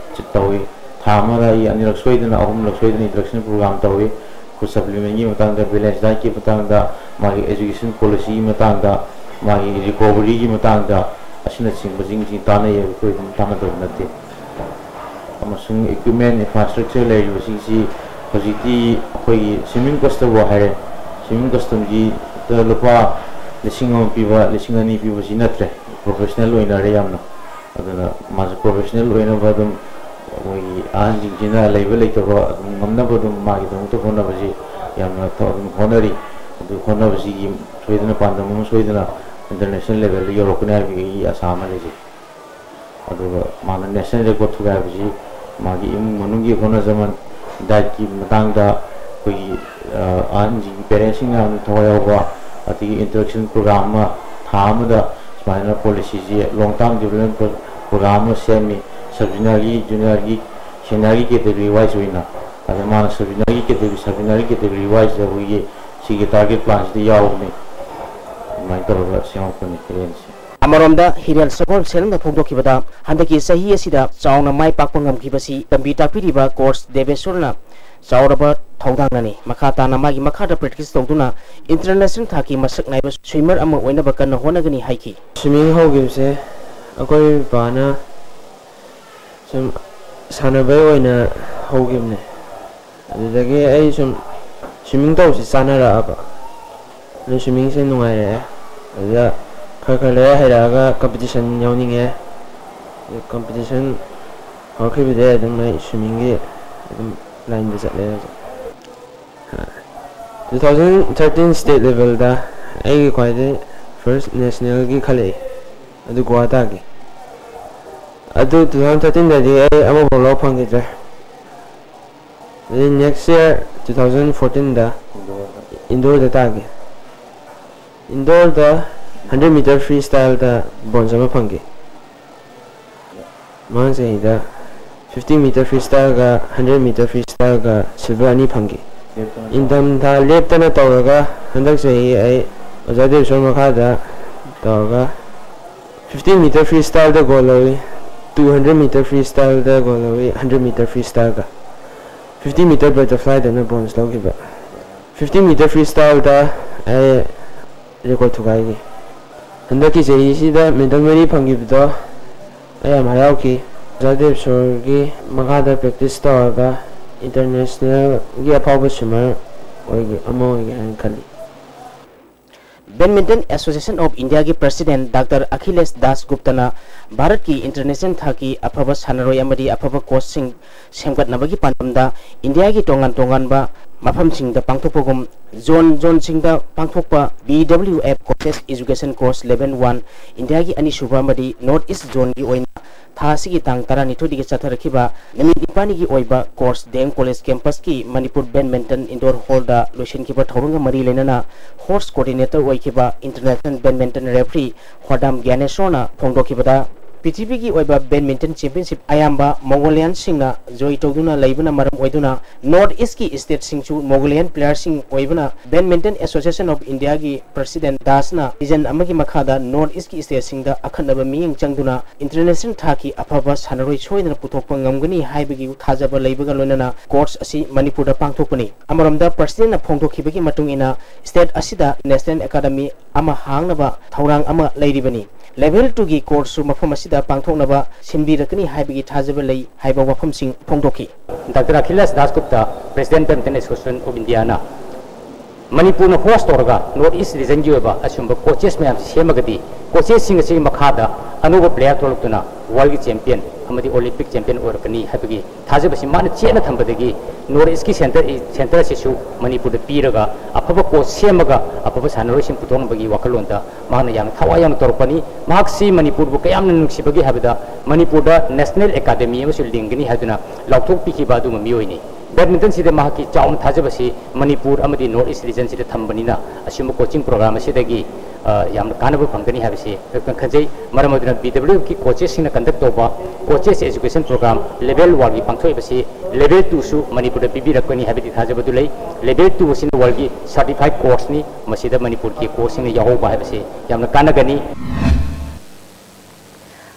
ꯇꯧꯏ꯫ ꯊꯥ ꯑꯃꯗ ꯑꯩ ꯑꯅꯤꯔꯛ ꯁꯣꯏꯗꯅ, ꯑꯍꯨꯝꯂꯛ ꯁꯣꯏꯗꯅ interaction program ꯇꯧꯏ꯫ Food supplementꯀꯤ ꯃꯇꯥꯡꯗ, balanced dietꯀꯤ ꯃꯇꯥꯡꯗ, ꯃꯥꯒꯤ education policyꯒꯤ ꯃꯇꯥꯡꯗ, ꯃꯥꯒꯤ recoveryꯒꯤ ꯃꯇꯥꯡꯗ, ꯑꯁꯤꯅꯆꯤꯡꯕꯁꯤꯡꯁꯤ ꯇꯥꯟꯅꯩ, ꯑꯩꯈꯣꯏ ꯑꯗꯨꯝ ꯇꯥꯟꯅꯗꯕ ꯅꯠꯇꯦ꯫ ꯑꯃꯁꯨꯡ equipment, infrastructure ꯂꯩꯔꯤꯕꯁꯤꯡꯁꯤ ꯍꯧꯖꯤꯛꯇꯤ ꯑꯩꯈꯣꯏꯒꯤ swimming costumeꯕꯨ ꯍꯥꯏꯔꯦ, swimming costumeꯁꯤꯗ ꯂꯨꯄꯥ ꯂꯤꯁꯤꯡ ꯑꯃ ꯄꯤꯕ, ꯂꯤꯁꯤꯡ ꯑꯅꯤ ꯄꯤꯕꯁꯤ ꯅꯠꯇ꯭ꯔꯦ, professional ꯑꯣꯏꯅꯔꯦ ꯌꯥꯝꯅ꯫ ꯑꯗꯨꯅ ꯃꯥꯁꯨ professional ꯑꯣꯏꯅꯕ ꯑꯗꯨꯝ ꯑꯩꯈꯣꯏꯒꯤ ꯑꯍꯟꯁꯤꯡꯁꯤꯅ ꯂꯩꯕ ꯂꯩꯇꯕ ꯑꯗꯨꯝ ꯉꯝꯅꯕ ꯑꯗꯨꯝ ꯃꯥꯒꯤꯗꯃꯛꯇ ꯍꯣꯠꯅꯕꯁꯤ ꯌꯥꯝꯅ ꯊ-, ꯑꯗꯨꯝ ꯍꯣꯠꯅꯔꯤ꯫ ꯑꯗꯨ ꯍꯣꯠꯅꯕꯁꯤꯒꯤ ꯁꯣꯏꯗꯅ ꯄꯥꯟꯗꯝ ꯑꯃ ꯁꯣꯏꯗꯅ international levelꯗ ꯌꯧꯔꯛꯀꯅꯤ ꯍꯥꯏꯕꯒꯤ ꯑꯩꯒꯤ ꯑꯁꯥ ꯑꯃ ꯂꯩꯖꯩ꯫ ꯑꯗꯨꯒ ꯃꯥꯅ national record ꯊꯨꯒꯥꯏꯕꯁꯤ ꯃꯥꯒꯤ ꯏꯃꯨꯡ ꯃꯅꯨꯡꯒꯤ ꯍꯣꯠꯅꯖꯃꯟ, dietꯀꯤ ꯃꯇꯥꯡꯗ ꯑꯩꯈꯣꯏꯒꯤ, ꯑ, ꯑꯍꯟꯁꯤꯡ, parentsꯁꯤꯡꯅ ꯌꯥꯝꯅ ꯊꯋꯥꯏ ꯌꯥꯎꯕ, ꯑꯗꯒꯤ introduction program ꯑꯃ ꯊꯥ ꯑꯃꯗ ꯁꯨꯃꯥꯏꯅ policyꯁꯤ long term development pro-, program ꯑꯃ ꯁꯦꯝꯃꯤ꯫ Sub juniorꯒꯤ, juniorꯒꯤ, seniorꯒꯤ category wise ꯑꯣꯏꯅ, ꯑꯗ ꯃꯥꯅ sub juniorꯒꯤ category, sub juniorꯒꯤ category wiseꯇ ꯑꯩꯈꯣꯏꯒꯤ ꯁꯤꯒꯤ target planꯁꯤꯗ ꯌꯥꯎꯕꯅꯤ꯫ ꯑꯗꯨꯃꯥꯏꯅ ꯇꯧꯔꯒ ꯁꯦꯝꯃꯛꯄꯅꯤ ꯍꯤꯔꯦꯟꯁꯦ꯫ ꯑꯃꯔꯣꯝꯗ ꯍꯤꯔꯦꯟ ꯁꯒꯣꯜꯁꯦꯜꯅ ꯐꯣꯡꯗꯣꯛꯈꯤꯕꯗ, ꯍꯟꯗꯛꯀꯤ ꯆꯍꯤ ꯑꯁꯤꯗ ꯆꯥꯎꯅ ꯃꯥꯏ ꯄꯥꯛꯄ ꯉꯝꯈꯤꯕꯁꯤ ꯇꯝꯕꯤ ꯇꯥꯛꯄꯤꯔꯤꯕ coach ꯗꯦꯕꯦꯁꯣꯔꯅ ꯆꯥꯎꯔꯕ ꯊꯧꯗꯥꯡꯅꯅꯤ꯫ ꯃꯈꯥ ꯇꯥꯅ ꯃꯥꯒꯤ ꯃꯈꯥꯗ practice ꯇꯧꯗꯨꯅ international ꯊꯥꯛꯀꯤ ꯃꯁꯛ ꯅꯥꯏꯕ swimmer ꯑꯃ ꯑꯣꯏꯅꯕ ꯀꯟꯅ ꯍꯣꯠꯅꯒꯅꯤ ꯍꯥꯏꯈꯤ꯫ Swimming ꯍꯧꯈꯤꯕꯁꯦ ꯑꯩꯈꯣꯏ ꯏꯄꯥꯅ ꯁꯨꯝ ꯁꯥꯟꯅꯕꯩ ꯑꯣꯏꯅ ꯍꯧꯈꯤꯕꯅꯦ꯫ ꯑꯗꯨꯗꯒꯤ ꯑꯩ ꯁꯨꯝ swimming ꯇꯧꯕꯁꯦ ꯆꯥꯅꯔꯛꯑꯕ꯫ ꯑꯗꯨ swimmingꯁꯦ ꯅꯨꯡꯉꯥꯏꯔꯛꯑꯦ꯫ ꯑꯗꯨꯗ ꯈꯔ ꯈꯔ ꯂꯩꯔ ꯍꯩꯔꯛꯑꯒ competition ꯌꯥꯎꯅꯤꯡꯉꯦ꯫ ꯑꯗꯨ competition ꯍꯧꯔꯛꯈꯤꯕꯗꯒꯤ ꯑꯗꯨꯝ ꯑꯩ swimmingꯒꯤ ꯑꯗꯨꯝ lineꯗ ꯆꯠꯂꯦ ꯍꯧꯖꯤꯛ꯫ Two thousand thirteen state levelꯗ ꯑꯩꯒꯤ ꯈ꯭ꯋꯥꯏꯗꯒꯤ first nationalꯒꯤ ꯈꯜꯂꯛꯏ꯫ ꯑꯗꯨ ꯒꯣꯋꯥ ꯇꯥꯈꯤ꯫ ꯑꯗꯨ two thousand thirteenꯗꯗꯤ ꯑꯩ ꯑꯃꯐꯥꯎ ꯂꯧꯕ ꯐꯪꯈꯤꯗ꯭ꯔꯦ꯫ ꯑꯗꯩ next year two thousand fourteenꯗ indoorꯗ ꯇꯥꯈꯤ꯫ Indoorꯗ hundred meter freestyleꯗ bronze ꯑꯃ ꯐꯪꯈꯤ꯫ ꯃꯃꯥꯡ ꯆꯍꯤꯗ fifty meter freestyleꯒ hundred meter freestyleꯒ silver ꯑꯅꯤ ꯐꯪꯈꯤ꯫ ꯏꯪꯊꯝꯊꯥ ꯂꯦꯞꯇꯅ ꯇꯧꯔꯒ ꯍꯟꯗꯛ ꯆꯍꯤ ꯑꯩ ꯑꯣꯖꯥ ꯗꯦꯕꯦꯁꯣꯔ ꯃꯈꯥꯗ ꯇꯧꯔꯒ fifty meter freestyleꯗ gold ꯂꯧꯏ, two hundred meter freestyleꯗ gold ꯂꯧꯏ, hundred meter freestyleꯒ꯫ Fifty meter butterflyꯗꯅ bronze ꯂꯧꯈꯤꯕ꯫ Fifty meter freestyleꯗ ꯑꯩ record ꯊꯨꯒꯥꯏꯈꯤ꯫ ꯍꯟꯗꯛꯀꯤ ꯆꯍꯤꯁꯤꯗ ꯃꯦꯗꯜ ꯃꯔꯤ ꯐꯪꯈꯤꯕꯗꯣ ꯑꯩ ꯌꯥꯝ ꯍꯔꯥꯎꯈꯤ꯫ ꯑꯣꯖꯥ ꯗꯦꯕꯁꯣꯔꯒꯤ ꯃꯈꯥꯗ ꯄ꯭ꯔꯦꯛꯇꯤꯁ ꯇꯧꯔꯒ ꯏꯟꯇꯔꯅꯦꯁꯅꯦꯜꯒꯤ ꯑꯐꯥꯎꯕ ꯁ꯭ꯋꯤꯃꯔ ꯑꯣꯏꯒꯦ ꯑꯃ ꯑꯣꯏꯒꯦ ꯍꯥꯏꯅ ꯈꯜꯂꯤ꯫ Badminton Association of Indiaꯒꯤ president Doctor Akhilesh Das Guptaꯅ ꯚꯥꯔꯠꯀꯤ ꯏꯟꯇꯔꯅꯦꯁꯅꯦꯜ ꯊꯥꯛꯀꯤ ꯑꯐꯕ ꯁꯥꯟꯅꯔꯣꯏ ꯑꯃꯗꯤ ꯑꯐꯕ ꯀꯣꯆꯁꯤꯡ ꯁꯦꯝꯒꯠꯅꯕꯒꯤ ꯄꯥꯟꯗꯝꯗ ꯏꯟꯗꯤꯌꯥꯒꯤ ꯇꯣꯉꯥꯟ ꯇꯣꯉꯥꯟꯕ ꯃꯐꯝꯁꯤꯡꯗ ꯄꯥꯡꯊꯣꯛꯄꯒꯨꯝ ꯖꯣꯟ ꯖꯣꯟꯁꯤꯡꯗ ꯄꯥꯡꯊꯣꯛꯄ B W F Coaches Education Course Level One ꯏꯟꯗꯤꯌꯥꯒꯤ ꯑꯅꯤꯁꯨꯕ ꯑꯃꯗꯤ North East Zoneꯒꯤ ꯑꯣꯏꯅ ꯊꯥ ꯑꯁꯤꯒꯤ ꯇꯥꯡ ꯇꯔꯥꯅꯤꯊꯣꯏꯗꯒꯤ ꯆꯠꯊꯔꯛꯈꯤꯕ ꯅꯨꯃꯤꯠ ꯅꯤꯄꯥꯜꯅꯤꯒꯤ ꯑꯣꯏꯕ ꯀꯣꯔꯁ ꯗꯤ ꯑꯦꯝ ꯀꯣꯂꯦꯖ ꯀꯦꯝꯄꯁꯀꯤ ꯃꯅꯤꯄꯨꯔ ꯕꯦꯗꯃꯤꯟꯇꯟ ꯏꯟꯗꯣꯔ ꯍꯣꯜꯗ ꯂꯣꯏꯁꯤꯟꯈꯤꯕ ꯊꯧꯔꯝꯒ ꯃꯔꯤ ꯂꯩꯅꯅ ꯍꯣꯔꯁ ꯀꯣꯑꯣꯔꯗꯤꯅꯦꯇꯔ ꯑꯣꯏꯈꯤꯕ ꯏꯟꯇꯔꯅꯦꯁꯅꯦꯜ ꯕꯦꯗꯃꯤꯟꯇꯟ ꯔꯦꯐ꯭ꯔꯤ ꯈꯣꯗꯥꯝ ꯒ꯭ꯌꯥꯅꯦꯁꯣꯔꯅ ꯐꯣꯡꯗꯣꯛꯈꯤꯕꯗ, ꯄ꯭ꯔꯤꯊꯤꯕꯤꯒꯤ ꯑꯣꯏꯕ ꯕꯦꯗꯃꯤꯟꯇꯟ ꯆꯦꯝꯄꯤꯌꯟꯁꯤꯞ ꯑꯌꯥꯝꯕ ꯃꯣꯡꯒꯣꯂꯤꯌꯥꯟꯁꯤꯡꯅ ꯖꯣꯏ ꯇꯧꯗꯨꯅ ꯂꯩꯕꯅ ꯃꯔꯝ ꯑꯣꯏꯗꯨꯅ ꯅꯣꯔꯠ ꯏꯁꯀꯤ ꯁ꯭ꯇꯦꯠꯁꯤꯡꯁꯨ ꯃꯣꯡꯒꯣꯂꯤꯌꯥꯟ ꯄ꯭ꯂꯦꯌꯔꯁꯤꯡ ꯑꯣꯏꯕꯅ Badminton Association of Indiaꯒꯤ president Das ꯅ season ꯑꯃꯒꯤ ꯃꯈꯥꯗ North East ꯀꯤ state ꯁꯤꯡꯗ ꯑꯈꯟꯅꯕ ꯃꯤꯠꯌꯦꯡ ꯆꯪꯗꯨꯅ international ꯊꯥꯛꯀꯤ ꯑꯐꯕ ꯁꯥꯟꯅꯔꯣꯏ ꯁꯣꯏꯗꯅ ꯄꯨꯊꯣꯛꯄ ꯉꯝꯒꯅꯤ ꯍꯥꯏꯕꯒꯤ ꯊꯥꯖꯕ ꯂꯩꯕꯒ ꯂꯣꯏꯅꯅ course ꯑꯁꯤ ꯃꯅꯤꯄꯨꯔꯗ ꯄꯥꯡꯊꯣꯛꯄꯅꯤ꯫ ꯑꯃꯔꯣꯝꯗ president ꯅ ꯐꯣꯡꯗꯣꯛꯈꯤꯕꯒꯤ ꯃꯇꯨꯡ ꯏꯟꯅ state ꯑꯁꯤꯗ national academy ꯑꯃ ꯍꯥꯡꯅꯕ ꯊꯧꯔꯥꯡ ꯑꯃ ꯂꯩꯔꯤꯕꯅꯤ꯫ Level two ꯒꯤ course ꯁꯨ ꯃꯐꯝ ꯑꯁꯤꯗ ꯄꯥꯡꯊꯣꯛꯅꯕ ꯁꯤꯟꯕꯤꯔꯛꯀꯅꯤ ꯍꯥꯏꯕꯒꯤ ꯊꯥꯖꯕ ꯂꯩ ꯍꯥꯏꯕ ꯋꯥꯐꯝꯁꯤꯡ ꯐꯣꯡꯗꯣꯛꯈꯤ꯫ Doctor Akhilesh Das Gupta, President Badminton Association of India ꯅ ꯃꯅꯤꯄꯨꯔꯅ host ꯇꯧꯔꯒ North East region ꯒꯤ ꯑꯣꯏꯕ ꯑꯁꯤꯒꯨꯝꯕ coaches ꯃꯌꯥꯝꯁꯤ ꯁꯦꯝꯃꯒꯗꯤ coaches ꯁꯤꯡ ꯑꯁꯤꯒꯤ ꯃꯈꯥꯗ ꯑꯅꯧꯕ player ꯊꯣꯛꯂꯛꯇꯨꯅ world ꯒꯤ champion ꯑꯃꯗꯤ Olympic champion ꯑꯣꯏꯔꯛꯀꯅꯤ ꯍꯥꯏꯕꯒꯤ ꯊꯥꯖꯕꯁꯤ ꯃꯥꯅ ꯆꯦꯠꯅ ꯊꯝꯕꯗꯒꯤ North East ꯀꯤ centre, centre ꯑꯁꯤꯁꯨ ꯃꯅꯤꯄꯨꯔꯗ ꯄꯤꯔꯒ ꯑꯐꯕ coach ꯁꯦꯝꯃꯒ ꯑꯐꯕ ꯁꯥꯟꯅꯔꯣꯏꯁꯤꯡ ꯄꯨꯊꯣꯛꯅꯕꯒꯤ ꯋꯥꯈꯜꯂꯣꯟꯗ ꯃꯍꯥꯛꯅ ꯌꯥꯝꯅ ꯊꯋꯥꯏ ꯌꯥꯎꯅ ꯇꯧꯔꯛꯄꯅꯤ꯫ ꯃꯍꯥꯛꯁꯤ ꯃꯅꯤꯄꯨꯔꯕꯨ ꯀꯌꯥꯝꯅ ꯅꯨꯡꯁꯤꯕꯒꯦ ꯍꯥꯏꯕꯗ ꯃꯅꯤꯄꯨꯔꯗ national academy ꯑꯃꯁꯨ ꯂꯤꯡꯒꯅꯤ ꯍꯥꯏꯗꯨꯅ ꯂꯥꯎꯊꯣꯛꯄꯤꯈꯤꯕ ꯑꯗꯨꯒꯨꯝꯕ ꯃꯤꯑꯣꯏꯅꯤ꯫ Badminton ꯁꯤꯗ ꯃꯍꯥꯛꯀꯤ ꯆꯥꯎꯅ ꯊꯥꯖꯕꯁꯤ ꯃꯅꯤꯄꯨꯔ ꯑꯃꯗꯤ North East region ꯁꯤꯗ ꯊꯝꯕꯅꯤꯅ ꯑꯁꯤꯒꯨꯝꯕ coaching program ꯑꯁꯤꯗꯒꯤ, ꯑ, ꯌꯥꯝꯅ ꯀꯥꯟꯅꯕ ꯐꯪꯒꯅꯤ ꯍꯥꯏꯕꯁꯤ ꯑꯩꯈꯣꯏꯅ ꯈꯟꯖꯩ꯫ ꯃꯔꯝ ꯑꯗꯨꯅ B W F ꯀꯤ coaches ꯁꯤꯡꯅ conduct ꯇꯧꯕ coaches education program level one ꯒꯤ ꯄꯥꯡꯊꯣꯛꯏꯕꯁꯤ level two ꯁꯨ ꯃꯅꯤꯄꯨꯔꯗ ꯄꯤꯕꯤꯔꯛꯀꯅꯤ ꯍꯥꯏꯕꯒꯤ ꯊꯥꯖꯕꯗꯨ ꯂꯩ꯫ Level two ꯑꯁꯤꯅ world ꯒꯤ certified course ꯅꯤ꯫ ꯃꯁꯤꯗ ꯃꯅꯤꯄꯨꯔꯒꯤ coach ꯁꯤꯡꯅ ꯌꯥꯎꯍꯧꯕ ꯍꯥꯏꯕꯁꯤ ꯌꯥꯝꯅ ꯀꯥꯟꯅꯒꯅꯤ꯫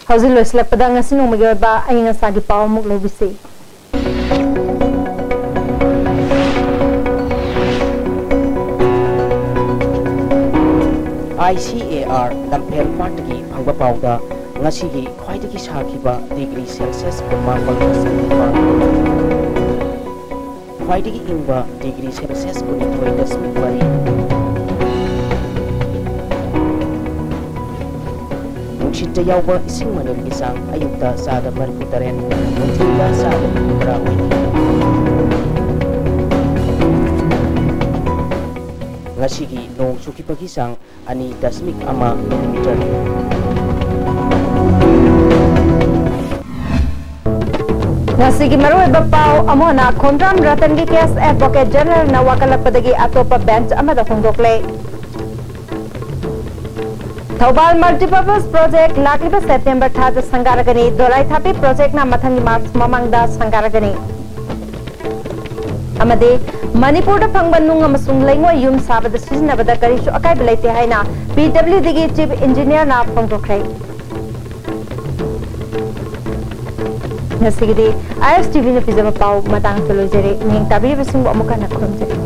ꯍꯧꯖꯤꯛ ꯂꯣꯏꯁꯤꯜꯂꯛꯄꯗ ꯉꯁꯤ ꯅꯣꯡꯃꯒꯤ ꯑꯣꯏꯕ ꯑꯏꯪ ꯑꯁꯥꯒꯤ ꯄꯥꯎ ꯑꯃꯨꯛ ꯂꯧꯕꯤꯁꯤ꯫ ICAR ꯂꯝꯐꯦꯜ ꯄꯥꯠꯇꯒꯤ ꯐꯪꯕ ꯄꯥꯎꯗ ꯉꯁꯤꯒꯤ ꯈ꯭ꯋꯥꯏꯗꯒꯤ ꯁꯥꯈꯤꯕ degree Celsius ꯀꯨꯟꯃꯥꯄꯜ ꯗꯁꯃꯤꯛ ꯅꯤꯄꯥꯜ, ꯈ꯭ꯋꯥꯏꯗꯒꯤ ꯏꯪꯕ degree Celsius ꯀꯨꯟꯅꯤꯊꯣꯏ ꯗꯁꯃꯤꯛ ꯃꯔꯤ, ꯅꯨꯡꯁꯤꯠꯇ ꯌꯥꯎꯕ ꯏꯁꯤꯡ ꯃꯅꯤꯜꯒꯤ ꯆꯥꯡ ꯑꯌꯨꯛꯇ ꯆꯥꯗ ꯃꯔꯤꯐꯨ ꯇꯔꯦꯠ, ꯅꯨꯡꯊꯤꯜꯗ ꯆꯥꯗ ꯍꯨꯝꯐꯨ ꯇꯔꯥ ꯑꯣꯏꯈꯤ꯫ ꯉꯁꯤꯒꯤ ꯅꯣꯡ ꯆꯨꯈꯤꯕꯒꯤ ꯆꯥꯡ ꯑꯅꯤ ꯗꯁꯃꯤꯛ ꯑꯃ ꯃꯤꯂꯤꯃꯤꯇꯔ꯫ ꯉꯁꯤꯒꯤ ꯃꯔꯨꯑꯣꯏꯕ ꯄꯥꯎ ꯑꯃꯅ ꯈꯣꯡꯗ꯭ꯔꯥꯝ ꯔꯇꯟꯒꯤ case advocate generalꯅ ꯋꯥꯀꯠꯂꯛꯄꯗꯒꯤ ꯑꯇꯣꯞꯄ bench ꯑꯃꯗ ꯍꯣꯡꯗꯣꯛꯂꯦ꯫ ꯊꯧꯕꯥꯜ multipurpose project ꯂꯥꯛꯂꯤꯕ September ꯊꯥꯗ ꯁꯪꯒꯥꯔꯒꯅꯤ꯫ ꯗꯣꯂꯥꯏꯊꯥꯄꯤ projectꯅ ꯃꯊꯪꯒꯤ March ꯃꯃꯥꯡꯗ ꯁꯪꯒꯥꯔꯒꯅꯤ꯫ ꯑꯃꯗꯤ ꯃꯅꯤꯄꯨꯔꯗ ꯐꯪꯕ ꯅꯨꯡ ꯑꯃꯁꯨꯡ ꯂꯩꯉꯣꯏ ꯌꯨꯝ ꯁꯥꯕꯗ ꯁꯤꯖꯤꯟꯅꯕꯗ ꯀꯔꯤꯁꯨ ꯑꯀꯥꯏꯕ ꯂꯩꯇꯦ ꯍꯥꯏꯅ PWDꯒꯤ chief engineerꯅ ꯐꯣꯡꯗꯣꯛꯈ꯭ꯔꯦ꯫ ꯉꯁꯤꯒꯤꯗꯤ ISTVꯅ ꯄꯤꯖꯕ ꯄꯥꯎ ꯃꯇꯥꯡ ꯑꯁꯤꯗ ꯂꯣꯏꯖꯔꯦ꯫ ꯃꯤꯠꯌꯦꯡ ꯇꯥꯕꯤꯔꯤꯕꯁꯤꯡꯕꯨ ꯑꯃꯨꯛ ꯍꯟꯅ ꯈꯨꯔꯨꯝꯖꯔꯤ꯫